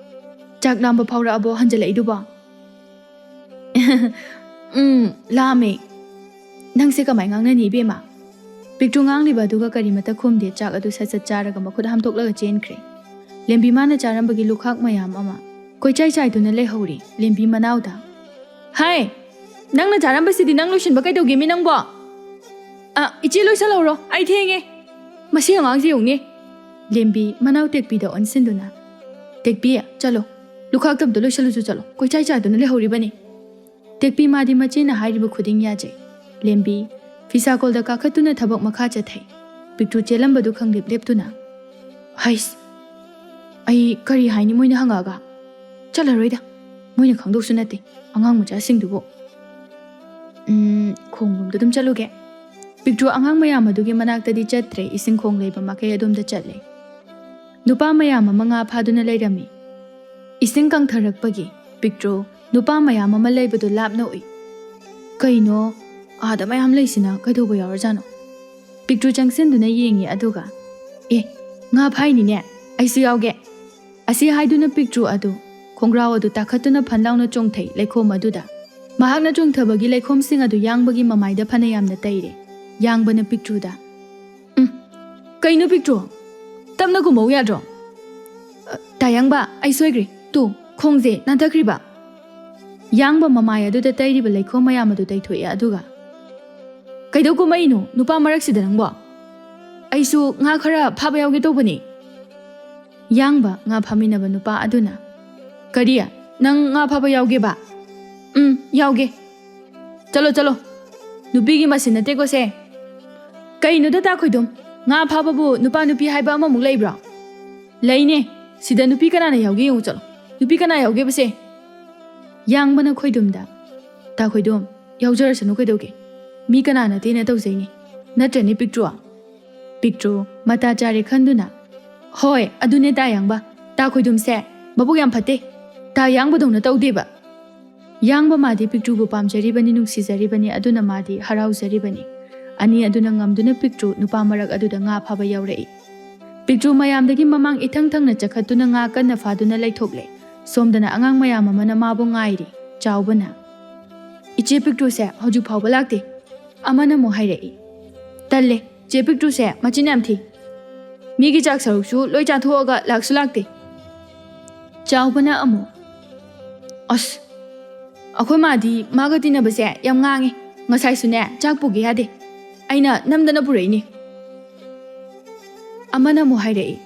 "ꯆꯥꯛ ꯂꯥꯝꯕ ꯐꯥꯎꯔꯛꯑꯕꯣ ꯍꯟꯖꯜꯂꯛꯏꯗꯨꯕꯣ?" "ꯎꯝ, ꯂꯥꯝꯃꯦ꯫ ꯅꯪꯁꯦ ꯀꯃꯥꯏ ꯉꯥꯡꯅꯅꯤ ꯏꯕꯦꯝꯃ?" ꯄꯤꯛꯇ꯭ꯔꯨ ꯉꯥꯡꯂꯤꯕ ꯑꯗꯨꯒ ꯀꯔꯤꯃꯠꯇ ꯈꯨꯝꯗꯦ꯫ ꯆꯥꯛ ꯑꯗꯨ ꯁꯠ ꯁꯠ ꯆꯥꯔꯒ ꯃꯈꯨꯠ ꯍꯥꯝꯗꯣꯛꯂꯒ ꯆꯦꯟꯈ꯭ꯔꯦ꯫ ꯂꯦꯝꯕꯤ ꯃꯥꯅ ꯆꯥꯔꯝꯕꯒꯤ ꯂꯨꯈꯥꯛ ꯃꯌꯥꯝ ꯑꯃ ꯀꯣꯏꯆꯥꯏ ꯆꯥꯏꯗꯨꯅ ꯂꯩꯍꯧꯔꯤ꯫ ꯂꯦꯝꯕꯤ ꯃꯅꯥꯎꯗ, "ꯍꯥꯏ, ꯅꯪꯅ ꯆꯥꯔꯝꯕꯁꯤꯗꯤ ꯅꯪ ꯂꯣꯏꯁꯤꯟꯕ ꯀꯩꯗꯧꯒꯦꯃꯤ ꯅꯪꯕꯣ?" "ꯑ, ꯏꯆꯦ ꯂꯣꯏꯁꯤꯜꯍꯧꯔꯣ, ꯑꯩ ꯊꯦꯡꯉꯦ꯫ ꯃꯁꯤ ꯑꯉꯥꯡꯁꯤ ꯌꯦꯡꯉꯨꯅꯦ꯫" ꯂꯦꯝꯕꯤ ꯃꯅꯥꯎ ꯇꯦꯛꯄꯤꯗ ꯑꯣꯟꯁꯤꯟꯗꯨꯅ, "ꯇꯦꯛꯄꯤ, ꯆꯠꯂꯣ, ꯂꯨꯈꯥꯛꯇ ꯑꯝꯇ ꯂꯣꯏꯁꯤꯜꯂꯨꯆꯣ, ꯆꯠꯂꯣ, ꯀꯣꯏꯆꯥꯏ ꯆꯥꯏꯗꯨꯅ ꯂꯩꯍꯧꯔꯤꯕꯅꯤ꯫" ꯇꯦꯛꯄꯤ ꯃꯥꯗꯤ ꯃꯆꯦꯅ ꯍꯥꯏꯔꯤꯕ ꯈꯨꯗꯤꯡ ꯌꯥꯖꯩ꯫ ꯂꯦꯝꯕꯤ ꯐꯤꯁꯥꯀꯣꯜꯗ ꯀꯥꯈꯠꯇꯨꯅ ꯊꯕꯛ ꯃꯈꯥ ꯆꯠꯊꯩ꯫ ꯄꯤꯛꯇ꯭ꯔꯨ ꯆꯦꯜꯂꯝꯕꯗꯨ ꯈꯪꯂꯦꯞ ꯂꯦꯞꯇꯨꯅ, "ꯍꯩꯁ, ꯑꯩ ꯀꯔꯤ ꯍꯥꯏꯅꯤ ꯃꯣꯏꯅ ꯍꯪꯉꯛꯑꯒ? ꯆꯠꯂꯔꯣꯏꯗ, ꯃꯣꯏꯅ ꯈꯪꯗꯧꯁꯨ ꯅꯠꯇꯦ, ꯑꯉꯥꯡ ꯃꯆꯥꯁꯤꯡꯗꯨꯕꯨ꯫ ꯎꯝ, ꯈꯣꯡꯂꯣꯝꯗ ꯑꯗꯨꯝ ꯆꯠꯂꯨꯒꯦ꯫" ꯄꯤꯛꯇ꯭ꯔꯨ ꯑꯉꯥꯡ ꯃꯌꯥꯝ ꯑꯗꯨꯒꯤ ꯃꯅꯥꯛꯇꯗꯤ ꯆꯠꯇ꯭ꯔꯦ, ꯏꯁꯤꯡ ꯈꯣꯡ ꯂꯩꯕ ꯃꯥꯏꯀꯩ ꯑꯗꯣꯝꯗ ꯆꯠꯂꯦ꯫ ꯅꯨꯄꯥ ꯃꯌꯥꯝ ꯑꯃ ꯉꯥ ꯐꯥꯗꯨꯅ ꯂꯩꯔꯝꯃꯤ꯫ ꯏꯁꯤꯡ ꯀꯪꯊꯔꯛꯄꯒꯤ ꯄꯤꯛꯇ꯭ꯔꯨ ꯅꯨꯄꯥ ꯃꯌꯥꯝ ꯑꯃ ꯂꯩꯕꯗꯨ ꯂꯥꯞꯅ ꯎꯏ꯫ "ꯀꯩꯅꯣ, ꯑꯥꯗ ꯃꯌꯥꯝ ꯂꯩꯁꯤꯅ ꯀꯩꯗꯧꯕ ꯌꯥꯎꯔꯖꯥꯠꯅꯣ?" ꯄꯤꯛꯇ꯭ꯔꯨ ꯆꯪꯁꯤꯟꯗꯨꯅ ꯌꯦꯡꯉꯤ, ꯑꯗꯨꯒ, "ꯑꯦ, ꯉꯥ ꯐꯥꯏꯅꯤꯅꯦ, ꯑꯩꯁꯨ ꯌꯥꯎꯒꯦ!" ꯑꯁꯤ ꯍꯥꯏꯗꯨꯅ ꯄꯤꯛꯇ꯭ꯔꯨ ꯑꯗꯨ ꯈꯣꯡꯒ꯭ꯔꯥꯎ ꯑꯗꯨ ꯇꯥꯈꯠꯇꯨꯅ ꯐꯟ ꯂꯥꯎꯅ ꯆꯣꯡꯊꯩ ꯂꯩꯈꯣꯝ ꯑꯗꯨꯗ꯫ ꯃꯍꯥꯛꯅ ꯆꯣꯡꯊꯕꯒꯤ ꯂꯩꯈꯣꯝꯁꯤꯡ ꯑꯗꯨ ꯌꯥꯡꯕꯒꯤ ꯃꯃꯥꯏꯗ ꯐꯅ ꯌꯥꯝꯅ ꯇꯩꯔꯦ꯫ ꯌꯥꯡꯕꯅ ꯄꯤꯛꯇ꯭ꯔꯨꯗ, "ꯎꯝ, ꯀꯩꯅꯣ ꯄꯤꯛꯇ꯭ꯔꯨ? ꯇꯞꯅ ꯀꯨꯝꯃꯧ ꯌꯥꯗ꯭ꯔꯣ?" "ꯑ, ꯇꯥ ꯌꯥꯡꯕ, ꯑꯩ ꯁꯣꯏꯈ꯭ꯔꯦ꯫ ꯇꯨ, ꯈꯣꯡꯁꯦ ꯅꯥꯟꯊꯈ꯭ꯔꯤꯕ꯫" ꯌꯥꯡꯕ ꯃꯃꯥꯏ ꯑꯗꯨꯗ ꯇꯩꯔꯤꯕ ꯂꯩꯈꯣꯝ ꯃꯌꯥꯝ ꯑꯗꯨ ꯇꯩꯊꯣꯛꯑꯦ, ꯑꯗꯨꯒ, "ꯀꯩꯗꯧ ꯀꯨꯝꯃꯛꯏꯅꯣ ꯅꯨꯄꯥ ꯃꯔꯛꯁꯤꯗ ꯅꯪꯕꯣ?" "ꯑꯩꯁꯨ ꯉꯥ ꯈꯔ ꯐꯥꯕ ꯌꯥꯎꯒꯦ ꯇꯧꯕꯅꯤ꯫" ꯌꯥꯡꯕ ꯉꯥ ꯐꯥꯃꯤꯟꯅꯕ ꯅꯨꯄꯥ ꯑꯗꯨꯅ, "ꯀꯔꯤ? ꯅꯪ ꯉꯥ ꯐꯥꯕ ꯌꯥꯎꯒꯦꯕ?" "ꯎꯝ, ꯌꯥꯎꯒꯦ꯫" "ꯆꯠꯂꯣ, ꯆꯠꯂꯣ꯫ ꯅꯨꯄꯤꯒꯤ ꯃꯁꯤꯟ ꯅꯠꯇꯦꯀꯣ ꯁꯦ꯫" "ꯀꯩꯅꯣꯗ ꯇꯥ ꯈꯣꯏꯗꯨꯝ, ꯉꯥ ꯐꯥꯕꯕꯨ ꯅꯨꯄꯥ ꯅꯨꯄꯤ ꯍꯥꯏꯕ ꯑꯃꯃꯨꯛ ꯂꯩꯕ꯭ꯔꯣ?" "ꯂꯩꯅꯦ꯫ ꯁꯤꯗ ꯅꯨꯄꯤ ꯀꯅꯥꯅ ꯌꯥꯎꯒꯦ ꯌꯦꯡꯉꯨ ꯆꯠꯂꯣ꯫ ꯅꯨꯄꯤ ꯀꯅꯥ ꯌꯥꯎꯒꯦꯕꯁꯦ?" ꯌꯥꯡꯕꯅ ꯈꯣꯏꯗꯨꯝꯗ, "ꯇꯥ ꯈꯣꯏꯗꯨꯝ, ꯌꯥꯎꯖꯔꯁꯅꯨ ꯀꯩꯗꯧꯒꯦ? ꯃꯤ ꯀꯅꯥ ꯅꯠꯇꯦꯅ ꯇꯧꯖꯩꯅꯦ꯫ ꯅꯠꯇ꯭ꯔꯅꯦ ꯄꯤꯛꯇ꯭ꯔꯨ?" ꯄꯤꯛꯇ꯭ꯔꯨ ꯃꯇꯥ ꯆꯥꯔꯦ ꯈꯟꯗꯨꯅ, "ꯍꯣꯏ, ꯑꯗꯨꯅꯦ ꯇꯥ ꯌꯥꯡꯕ꯫ ꯇꯥ ꯈꯣꯏꯗꯨꯝꯁꯦ ꯃꯕꯨꯛ ꯌꯥꯝ ꯐꯠꯇꯦ꯫ ꯇꯥ ꯌꯥꯡꯕꯗꯧꯅ ꯇꯧꯗꯦꯕ꯫" ꯌꯥꯡꯕ ꯃꯥꯗꯤ ꯄꯤꯛꯇ꯭ꯔꯨꯕꯨ ꯄꯥꯝꯖꯔꯤꯕꯅꯤ, ꯅꯨꯡꯁꯤꯖꯔꯤꯕꯅꯤ, ꯑꯗꯨꯅ ꯃꯥꯗꯤ ꯍꯔꯥꯎꯖꯔꯤꯕꯅꯤ꯫ ꯑꯅꯤ ꯑꯗꯨꯅ ꯉꯝꯗꯨꯅ ꯄꯤꯛꯇ꯭ꯔꯨ ꯅꯨꯄꯥ ꯃꯔꯛ ꯑꯗꯨꯗ ꯉꯥ ꯐꯥꯕ ꯌꯥꯎꯔꯛꯏ꯫ ꯄꯤꯛꯇ꯭ꯔꯨ ꯃꯌꯥꯝꯗꯒꯤ ꯃꯃꯥꯡ ꯏꯊꯪ ꯊꯪꯅ ꯆꯈꯠꯇꯨꯅ ꯉꯥ ꯀꯟꯅ ꯐꯥꯗꯨꯅ ꯂꯩꯊꯣꯛꯂꯦ꯫ ꯁꯣꯝꯗꯅ ꯑꯉꯥꯡ ꯃꯌꯥꯝ ꯑꯃꯅ ꯃꯥꯕꯨ ꯉꯥꯏꯔꯤ꯫ ꯆꯥꯎꯕꯅ, "ꯏꯆꯦ ꯄꯤꯛꯇ꯭ꯔꯨꯁꯦ ꯍꯧꯖꯤꯛ ꯐꯥꯎꯕ ꯂꯥꯛꯇꯦ꯫" ꯑꯃꯅ ꯑꯃꯨꯛ ꯍꯥꯏꯔꯛꯏ, "ꯇꯜꯂꯦ, ꯆꯦ ꯄꯤꯛꯇ꯭ꯔꯨꯁꯦ ꯃꯆꯤꯟ ꯌꯥꯝ ꯊꯤ꯫ ꯃꯤꯒꯤ ꯆꯥꯛ ꯁꯔꯨꯛꯁꯨ ꯂꯣꯏ ꯆꯥꯊꯣꯛꯑꯒ ꯂꯥꯛꯁꯨ ꯂꯥꯛꯇꯦ꯫" ꯆꯥꯎꯕꯅ ꯑꯃꯨꯛ, "ꯑꯁ, ꯑꯩꯈꯣꯏ ꯃꯥꯗꯤ ꯃꯥꯒ ꯇꯤꯟꯅꯕꯁꯦ ꯌꯥꯝ ꯉꯥꯡꯉꯦ꯫ ꯉꯁꯥꯏꯁꯨꯅꯦ, ꯆꯥꯛ ꯄꯨꯒꯦ ꯌꯥꯗꯦ꯫ ꯑꯩꯅ ꯅꯝꯗꯅ ꯄꯨꯔꯛꯏꯅꯤ꯫" ꯑꯃꯅ ꯑꯃꯨꯛ ꯍꯥꯏꯔꯛꯏ,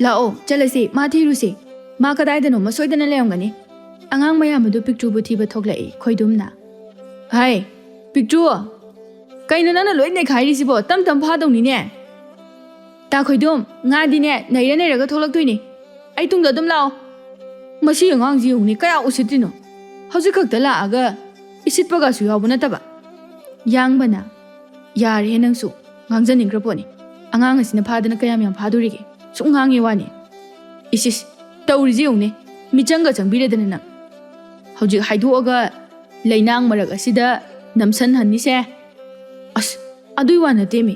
"ꯂꯥꯛꯑꯣ, ꯆꯠꯂꯁꯤ, ꯃꯥ ꯊꯤꯔꯨꯁꯤ꯫ ꯃꯥ ꯀꯗꯥꯏꯗꯅꯣꯃ ꯁꯣꯏꯗꯅ ꯂꯩꯔꯝꯒꯅꯤ꯫" ꯑꯉꯥꯡ ꯃꯌꯥꯝ ꯑꯗꯨ ꯄꯤꯛꯇ꯭ꯔꯨꯕꯨ ꯊꯤꯕ ꯊꯣꯛꯂꯛꯏ ꯈꯣꯏꯗꯨꯝꯅ꯫ "ꯍꯥꯏ, ꯄꯤꯛꯇ꯭ꯔꯨ, ꯀꯩꯅꯣ ꯅꯪꯅ ꯂꯣꯏ ꯅꯩꯈꯥꯏꯔꯤꯁꯤꯕꯣ? ꯇꯝ ꯇꯝ ꯐꯥꯗꯧꯅꯤꯅꯦ꯫ ꯇꯥ ꯈꯣꯏꯗꯨꯝ, ꯉꯥꯗꯤꯅꯦ ꯅꯩꯔ ꯅꯩꯔꯒ ꯊꯣꯛꯂꯛꯇꯣꯏꯅꯤ꯫ ꯑꯩ ꯇꯨꯡꯗ ꯑꯗꯨꯝ ꯂꯥꯛꯑꯣ꯫" "ꯃꯁꯤ ꯑꯉꯥꯡꯁꯤ ꯌꯦꯡꯉꯨꯅꯦ, ꯀꯌꯥ ꯎꯁꯤꯠꯇ꯭ꯔꯤꯅꯣ꯫ ꯍꯧꯖꯤꯛ ꯈꯛꯇ ꯂꯥꯛꯑꯒ ꯏꯁꯤꯠꯄꯒꯁꯨ ꯌꯥꯎꯕ ꯅꯠꯇꯕ꯫" ꯌꯥꯡꯕꯅ, "ꯌꯥꯔꯦꯍꯦ ꯅꯪꯁꯨ, ꯉꯥꯡꯖꯅꯤꯡꯈ꯭ꯔ ꯄꯣꯠꯅꯤ꯫ ꯑꯉꯥꯡ ꯑꯁꯤꯅ ꯐꯥꯗꯅ ꯀꯌꯥꯝ ꯌꯥꯝ ꯐꯥꯗꯣꯔꯤꯒꯦ? ꯁꯨꯝ ꯉꯥꯡꯉꯦ ꯋꯥꯅꯤ꯫ ꯏꯁ ꯏꯁ, ꯇꯧꯔꯤꯁꯤ ꯌꯦꯡꯉꯨꯅꯦ, ꯃꯤꯆꯪꯒ ꯆꯪꯕꯤꯔꯦꯗꯅ ꯅꯪ꯫ ꯍꯧꯖꯤꯛ ꯍꯥꯏꯗꯣꯛꯑꯒ ꯂꯩꯅꯥꯡ ꯃꯔꯛ ꯑꯁꯤꯗ ꯅꯝꯁꯟꯍꯟꯅꯤꯁꯦ꯫ ꯑꯁ, ꯑꯗꯨꯏ ꯋꯥ ꯅꯠꯇꯦꯃꯤ꯫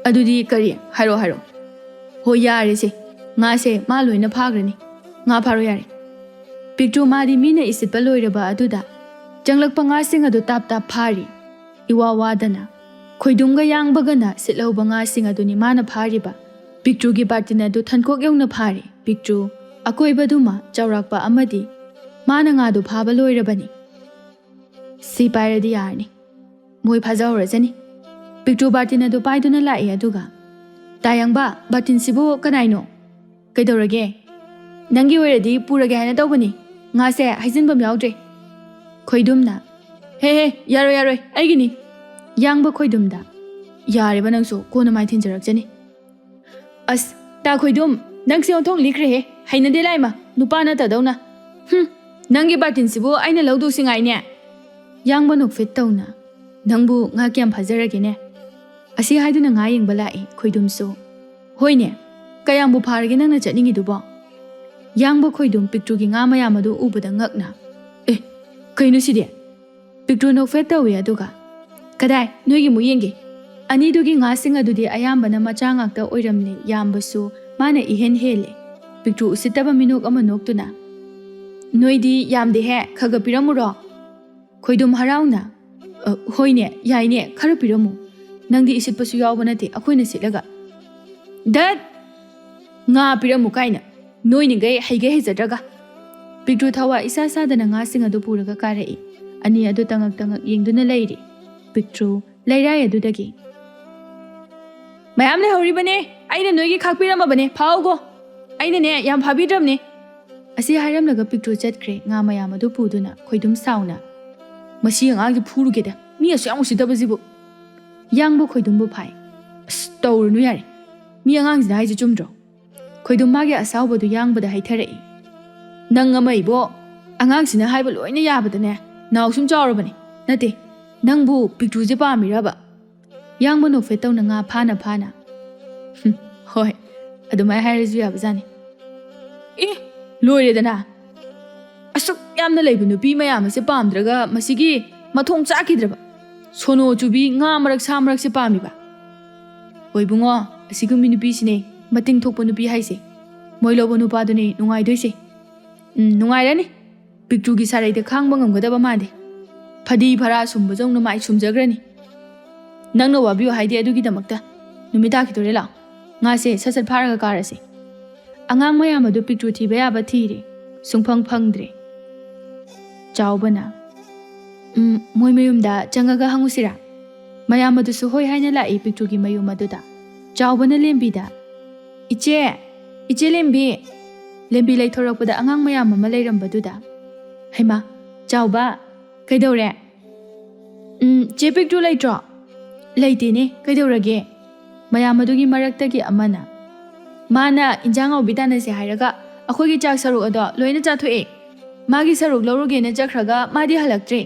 ꯑꯗꯨꯗꯤ ꯀꯔꯤ? ꯍꯥꯏꯔꯛꯑꯣ, ꯍꯥꯏꯔꯛꯑꯣ꯫ ꯍꯣꯏ, ꯌꯥꯔꯦꯁꯦ, ꯉꯥꯁꯦ ꯃꯥ ꯂꯣꯏꯅ ꯐꯥꯈ꯭ꯔꯅꯤ꯫ ꯉꯥ ꯐꯥꯔꯣ ꯌꯥꯔꯦ꯫" ꯄꯤꯛꯇ꯭ꯔꯨ ꯃꯥꯗꯤ ꯃꯤꯅ ꯏꯁꯤꯠꯄ ꯂꯣꯏꯔꯕ ꯑꯗꯨꯗ ꯆꯪꯂꯛꯄ ꯉꯥꯁꯤꯡ ꯑꯗꯨ ꯇꯥꯞ ꯇꯥꯞ ꯐꯥꯔꯤ꯫ ꯏꯋꯥ ꯋꯥꯗꯅ ꯈꯣꯏꯗꯨꯝꯒ ꯌꯥꯡꯕꯒꯅ ꯁꯤꯠꯍꯧꯕ ꯉꯥꯁꯤꯡ ꯑꯗꯨꯅꯤ ꯃꯥꯅ ꯐꯥꯔꯤꯕ꯫ ꯄꯤꯛꯇ꯭ꯔꯨꯒꯤ ꯕꯥꯔꯇꯤꯟ ꯑꯗꯨ ꯊꯟꯀꯣꯛ ꯌꯧꯅ ꯐꯥꯔꯤ꯫ ꯄꯤꯛꯇ꯭ꯔꯨ ꯑꯀꯣꯏꯕꯗꯨꯃ ꯆꯥꯎꯔꯥꯛꯄ ꯑꯃꯗꯤ ꯃꯥꯅ ꯉꯥꯗꯨ ꯐꯥꯕ ꯂꯣꯏꯔꯕꯅꯤ꯫ "ꯁꯤ ꯄꯥꯏꯔꯗꯤ ꯌꯥꯔꯅꯤ꯫ ꯃꯣꯏ ꯐꯥꯖꯍꯧꯔꯁꯅꯤ꯫" ꯄꯤꯛꯇ꯭ꯔꯨ ꯕꯥꯔꯇꯤꯟ ꯑꯗꯨ ꯄꯥꯏꯗꯨꯅ ꯂꯥꯛꯏ꯫ ꯑꯗꯨꯒ, "ꯇꯥꯌꯥꯡꯕ, ꯕꯥꯔꯇꯤꯟꯁꯤꯕꯨ ꯀꯅꯥꯏꯅꯣ? ꯀꯩꯗꯧꯔꯒꯦ? ꯅꯪꯒꯤ ꯑꯣꯏꯔꯗꯤ ꯄꯨꯔꯒꯦ ꯍꯥꯏꯅ ꯇꯧꯕꯅꯤ꯫ ꯉꯥꯁꯦ ꯍꯩꯖꯤꯟꯐꯝ ꯌꯥꯎꯗ꯭ꯔꯦ꯫" ꯈꯣꯏꯗꯨꯝꯅ, "ꯍꯦ ꯍꯦ, ꯌꯥꯔꯣꯏ ꯌꯥꯔꯣꯏ, ꯑꯩꯒꯤꯅꯤ꯫" ꯌꯥꯡꯕ ꯈꯣꯏꯗꯨꯝꯗ, "ꯌꯥꯔꯦꯕ ꯅꯪꯁꯨ, ꯀꯣꯟꯅ ꯃꯥꯏ ꯊꯤꯟꯖꯔꯛꯆꯅꯤ꯫" "ꯑꯁ, ꯇꯥ ꯈꯣꯏꯗꯨꯝ, ꯅꯪꯁꯦ ꯑꯣꯟꯊꯣꯛ ꯂꯤꯈ꯭ꯔꯦꯍꯦ, ꯍꯩꯅꯗꯦ ꯂꯥꯏꯃ, ꯅꯨꯄꯥ ꯅꯠꯇꯗꯧꯅ꯫ ꯍꯨꯝ, ꯅꯪꯒꯤ ꯕꯥꯔꯇꯤꯟꯁꯤꯕꯨ ꯑꯩꯅ ꯂꯧꯗꯧꯁꯤ ꯉꯥꯏꯅꯦ꯫" ꯌꯥꯡꯕ ꯅꯣꯛꯐꯦꯠ ꯇꯧꯅ, "ꯅꯪꯕꯨ ꯉꯥ ꯀꯌꯥꯝ ꯐꯥꯖꯔꯒꯦꯅꯦ?" ꯑꯁꯤ ꯍꯥꯏꯗꯨꯅ ꯉꯥ ꯌꯦꯡꯕ ꯂꯥꯛꯏ ꯈꯣꯏꯗꯨꯝꯁꯨ꯫ "ꯍꯣꯏꯅꯦ, ꯀꯌꯥꯝꯕꯨ ꯐꯥꯔꯒꯦ ꯅꯪꯅ ꯆꯠꯅꯤꯡꯉꯤꯗꯨꯕꯣ?" ꯌꯥꯡꯕ ꯈꯣꯏꯗꯨꯝ ꯄꯤꯛꯇ꯭ꯔꯨꯒꯤ ꯉꯥ ꯃꯌꯥꯝ ꯑꯗꯨ ꯎꯕꯗ ꯉꯛꯅ, "ꯑꯦ, ꯀꯩꯅꯣ ꯁꯤꯗꯤ?" ꯄꯤꯛꯇ꯭ꯔꯨ ꯅꯣꯛꯐꯦꯠ ꯇꯧꯏ꯫ ꯑꯗꯨꯒ, "ꯀꯗꯥꯏ, ꯅꯣꯏꯒꯤꯃꯨꯛ ꯌꯦꯡꯒꯦ꯫" ꯑꯅꯤꯗꯨꯒꯤ ꯉꯥꯁꯤꯡ ꯑꯗꯨꯗꯤ ꯑꯌꯥꯝꯕꯅ ꯃꯆꯥ ꯉꯥꯛꯇ ꯑꯣꯏꯔꯝꯂꯦ꯫ ꯌꯥꯝꯕꯁꯨ ꯃꯥꯅ ꯏꯍꯦꯟ ꯍꯦꯜꯂꯦ꯫ ꯄꯤꯛꯇ꯭ꯔꯨ ꯎꯁꯤꯠꯇꯕ ꯃꯤꯅꯣꯛ ꯑꯃ ꯅꯣꯛꯇꯨꯅ, "ꯅꯣꯏꯗꯤ ꯌꯥꯝꯗꯦꯍꯦ, ꯈꯔ ꯈꯔ ꯄꯤꯔꯝꯃꯨꯔꯣ?" ꯈꯣꯏꯗꯨꯝ ꯍꯔꯥꯎꯅ, "ꯑ, ꯍꯣꯏꯅꯦ, ꯌꯥꯏꯅꯦ, ꯈꯔ ꯄꯤꯔꯝꯃꯨ꯫ ꯅꯪꯗꯤ ꯏꯁꯤꯠꯄꯁꯨ ꯌꯥꯎꯕ ꯅꯠꯇꯦ, ꯑꯩꯈꯣꯏꯅ ꯁꯤꯠꯂꯒ꯫" "ꯗꯠ! ꯉꯥ ꯄꯤꯔꯝꯃꯨ ꯀꯥꯏꯅ, ꯅꯣꯏꯅꯤꯈꯩ ꯍꯩꯒꯦ ꯍꯩꯖꯗ꯭ꯔꯒ꯫" ꯄꯤꯛꯇ꯭ꯔꯨ ꯊꯋꯥ ꯏꯁꯥ ꯁꯥꯗꯅ ꯉꯥꯁꯤꯡ ꯑꯗꯨ ꯄꯨꯔꯒ ꯀꯥꯔꯛꯏ꯫ ꯑꯅꯤ ꯑꯗꯨ ꯇꯉꯛ ꯇꯉꯛ ꯌꯦꯡꯗꯨꯅ ꯂꯩꯔꯤ꯫ ꯄꯤꯛꯇ꯭ꯔꯨ ꯂꯩꯔꯥꯏ ꯑꯗꯨꯗꯒꯤ, "ꯃꯌꯥꯝ ꯂꯩꯍꯧꯔꯤꯕꯅꯦ, ꯑꯩꯅ ꯅꯣꯏꯒꯤ ꯈꯥꯛꯄꯤꯔꯝꯃꯕꯅꯦ, ꯐꯥꯎꯒꯣ꯫ ꯑꯩꯅꯅꯦ, ꯌꯥꯝ ꯐꯥꯕꯤꯗ꯭ꯔꯕꯅꯦ꯫" ꯑꯁꯤ ꯍꯥꯏꯔꯝꯂꯒ ꯄꯤꯛꯇ꯭ꯔꯨ ꯆꯠꯈ꯭ꯔꯦ, ꯉꯥ ꯃꯌꯥꯝ ꯑꯗꯨ ꯄꯨꯗꯨꯅ꯫ ꯈꯣꯏꯗꯨꯝ ꯁꯥꯎꯅ, "ꯃꯁꯤ ꯑꯉꯥꯡꯁꯤ ꯐꯨꯔꯨꯒꯦꯗ, ꯃꯤ ꯑꯁꯨꯛ ꯌꯥꯝ ꯎꯁꯤꯠꯇꯕꯁꯤꯕꯨ!" ꯌꯥꯡꯕ ꯈꯣꯏꯗꯨꯝꯕꯨ ꯐꯥꯏ꯫ "ꯑꯁ, ꯇꯧꯔꯨꯅꯨ ꯌꯥꯔꯦ, ꯃꯤ ꯑꯉꯥꯡꯁꯤꯅ ꯍꯥꯏꯁꯦ ꯆꯨꯝꯗ꯭ꯔꯣ?" ꯈꯣꯏꯗꯨꯝ ꯃꯥꯒꯤ ꯑꯁꯥꯎꯕꯗꯨ ꯌꯥꯡꯕꯗ ꯍꯩꯊꯔꯛꯏ꯫ "ꯅꯪ ꯑꯃ ꯏꯕꯣ, ꯑꯉꯥꯡꯁꯤꯅ ꯍꯥꯏꯕ ꯂꯣꯏꯅ ꯌꯥꯕꯗꯅꯦ, ꯅꯥꯎ ꯁꯨꯝ ꯆꯥꯎꯔꯕꯅꯦ꯫ ꯅꯠꯇꯦ, ꯅꯪꯕꯨ ꯄꯤꯛꯇ꯭ꯔꯨꯁꯦ ꯄꯥꯝꯃꯤꯔꯕ?" ꯌꯥꯡꯕ ꯅꯣꯛꯐꯦꯠ ꯇꯧꯅ ꯉꯥ ꯐꯥꯅ ꯐꯥꯅ꯫ "ꯍꯨꯝ, ꯍꯣꯏ, ꯑꯗꯨꯃꯥꯏꯅ ꯍꯥꯏꯔꯁꯨ ꯌꯥꯕꯖꯥꯠꯅꯤ꯫ ꯑꯦ, ꯂꯣꯏꯔꯦꯗꯅ꯫ ꯑꯁꯨꯛ ꯌꯥꯝꯅ ꯂꯩꯕ ꯅꯨꯄꯤ ꯃꯌꯥꯝ ꯑꯁꯦ ꯄꯥꯝꯗ꯭ꯔꯒ ꯃꯁꯤꯒꯤ ꯃꯊꯣꯡ ꯆꯥꯈꯤꯗ꯭ꯔꯕ ꯁꯣꯅꯣ ꯆꯨꯕꯤ ꯉꯥ ꯃꯔꯛ ꯁꯥ ꯃꯔꯛꯁꯦ ꯄꯥꯝꯃꯤꯕ? ꯍꯣꯏ ꯏꯕꯨꯡꯉꯣ, ꯑꯁꯤꯒꯨꯝꯕꯤ ꯅꯨꯄꯤꯁꯤꯅꯦ ꯃꯇꯤꯡ ꯊꯣꯛꯄ ꯅꯨꯄꯤ ꯍꯥꯏꯁꯦ꯫ ꯃꯣꯏ ꯂꯧꯕ ꯅꯨꯄꯥꯗꯨꯅꯦ ꯅꯨꯡꯉꯥꯏꯗꯣꯏꯁꯦ꯫ ꯎꯝ, ꯅꯨꯡꯉꯥꯏꯔꯅꯤ꯫ ꯄꯤꯛꯇ꯭ꯔꯨꯒꯤ ꯁꯥꯔꯩꯗ ꯈꯥꯡꯕ ꯉꯝꯒꯗꯕ ꯃꯥꯟꯗꯦ꯫ ꯐꯗꯤ ꯐꯔꯥ ꯁꯨꯝꯕꯗꯧꯅ ꯃꯥꯏ ꯁꯨꯝꯖꯈ꯭ꯔꯅꯤ꯫ ꯅꯪꯅ ꯋꯥꯕꯤꯌꯨ ꯍꯥꯏꯗꯦ ꯑꯗꯨꯒꯤꯗꯃꯛꯇ꯫ ꯅꯨꯃꯤꯠ ꯇꯥꯈꯤꯗꯣꯔꯦ, ꯂꯥꯛꯑꯣ꯫ ꯉꯥꯁꯦ ꯁꯠ ꯁꯠ ꯐꯥꯔꯒ ꯀꯥꯔꯁꯦ꯫ ꯑꯉꯥꯡ ꯃꯌꯥꯝ ꯑꯗꯨ ꯄꯤꯛꯇ꯭ꯔꯨ ꯊꯤꯕ ꯌꯥꯕ ꯊꯤꯔꯦ꯫ ꯁꯨꯡꯐꯪ ꯐꯪꯗ꯭ꯔꯦ꯫ ꯆꯥꯎꯕꯅ, "ꯎꯝ, ꯃꯣꯏ ꯃꯌꯨꯝꯗ ꯆꯪꯉꯒ ꯍꯪꯉꯨꯁꯤꯔꯥ?" ꯃꯌꯥꯝ ꯑꯗꯨꯁꯨ ꯍꯣꯏ ꯍꯥꯏꯅ ꯂꯥꯛꯏ ꯄꯤꯛꯇ꯭ꯔꯨꯒꯤ ꯃꯌꯨꯝ ꯑꯗꯨꯗ꯫ ꯆꯥꯎꯕꯅ ꯂꯦꯝꯕꯤꯗ, "ꯏꯆꯦ, ꯏꯆꯦ ꯂꯦꯝꯕꯤ!" ꯂꯦꯝꯕꯤ ꯂꯩꯊꯣꯔꯛꯄꯗ ꯑꯉꯥꯡ ꯃꯌꯥꯝ ꯑꯃ ꯂꯩꯔꯝꯕꯗꯨꯗ, "ꯍꯩꯃꯥ, ꯆꯥꯎꯕ, ꯀꯩꯗꯧꯔꯦ?" "ꯎꯝ, ꯆꯦ ꯄꯤꯛꯇ꯭ꯔꯨ ꯂꯩꯇ꯭ꯔꯣ?" "ꯂꯩꯇꯦꯅꯦ, ꯀꯩꯗꯧꯔꯒꯦ?" ꯃꯌꯥꯝ ꯑꯗꯨꯒꯤ ꯃꯔꯛꯇꯒꯤ ꯑꯃꯅ, "ꯃꯥꯅ ꯏꯟꯖꯥꯡ ꯍꯥꯎꯕꯤ ꯇꯥꯟꯅꯁꯦ ꯍꯥꯏꯔꯒ ꯑꯩꯈꯣꯏꯒꯤ ꯆꯥꯛ ꯁꯔꯨꯛ ꯑꯗꯣ ꯂꯣꯏꯅ ꯆꯥꯊꯣꯛꯑꯦ꯫ ꯃꯥꯒꯤ ꯁꯔꯨꯛ ꯂꯧꯔꯨꯒꯦꯅ ꯆꯠꯈ꯭ꯔꯒ ꯃꯥꯗꯤ ꯍꯜꯂꯛꯇ꯭ꯔꯦ꯫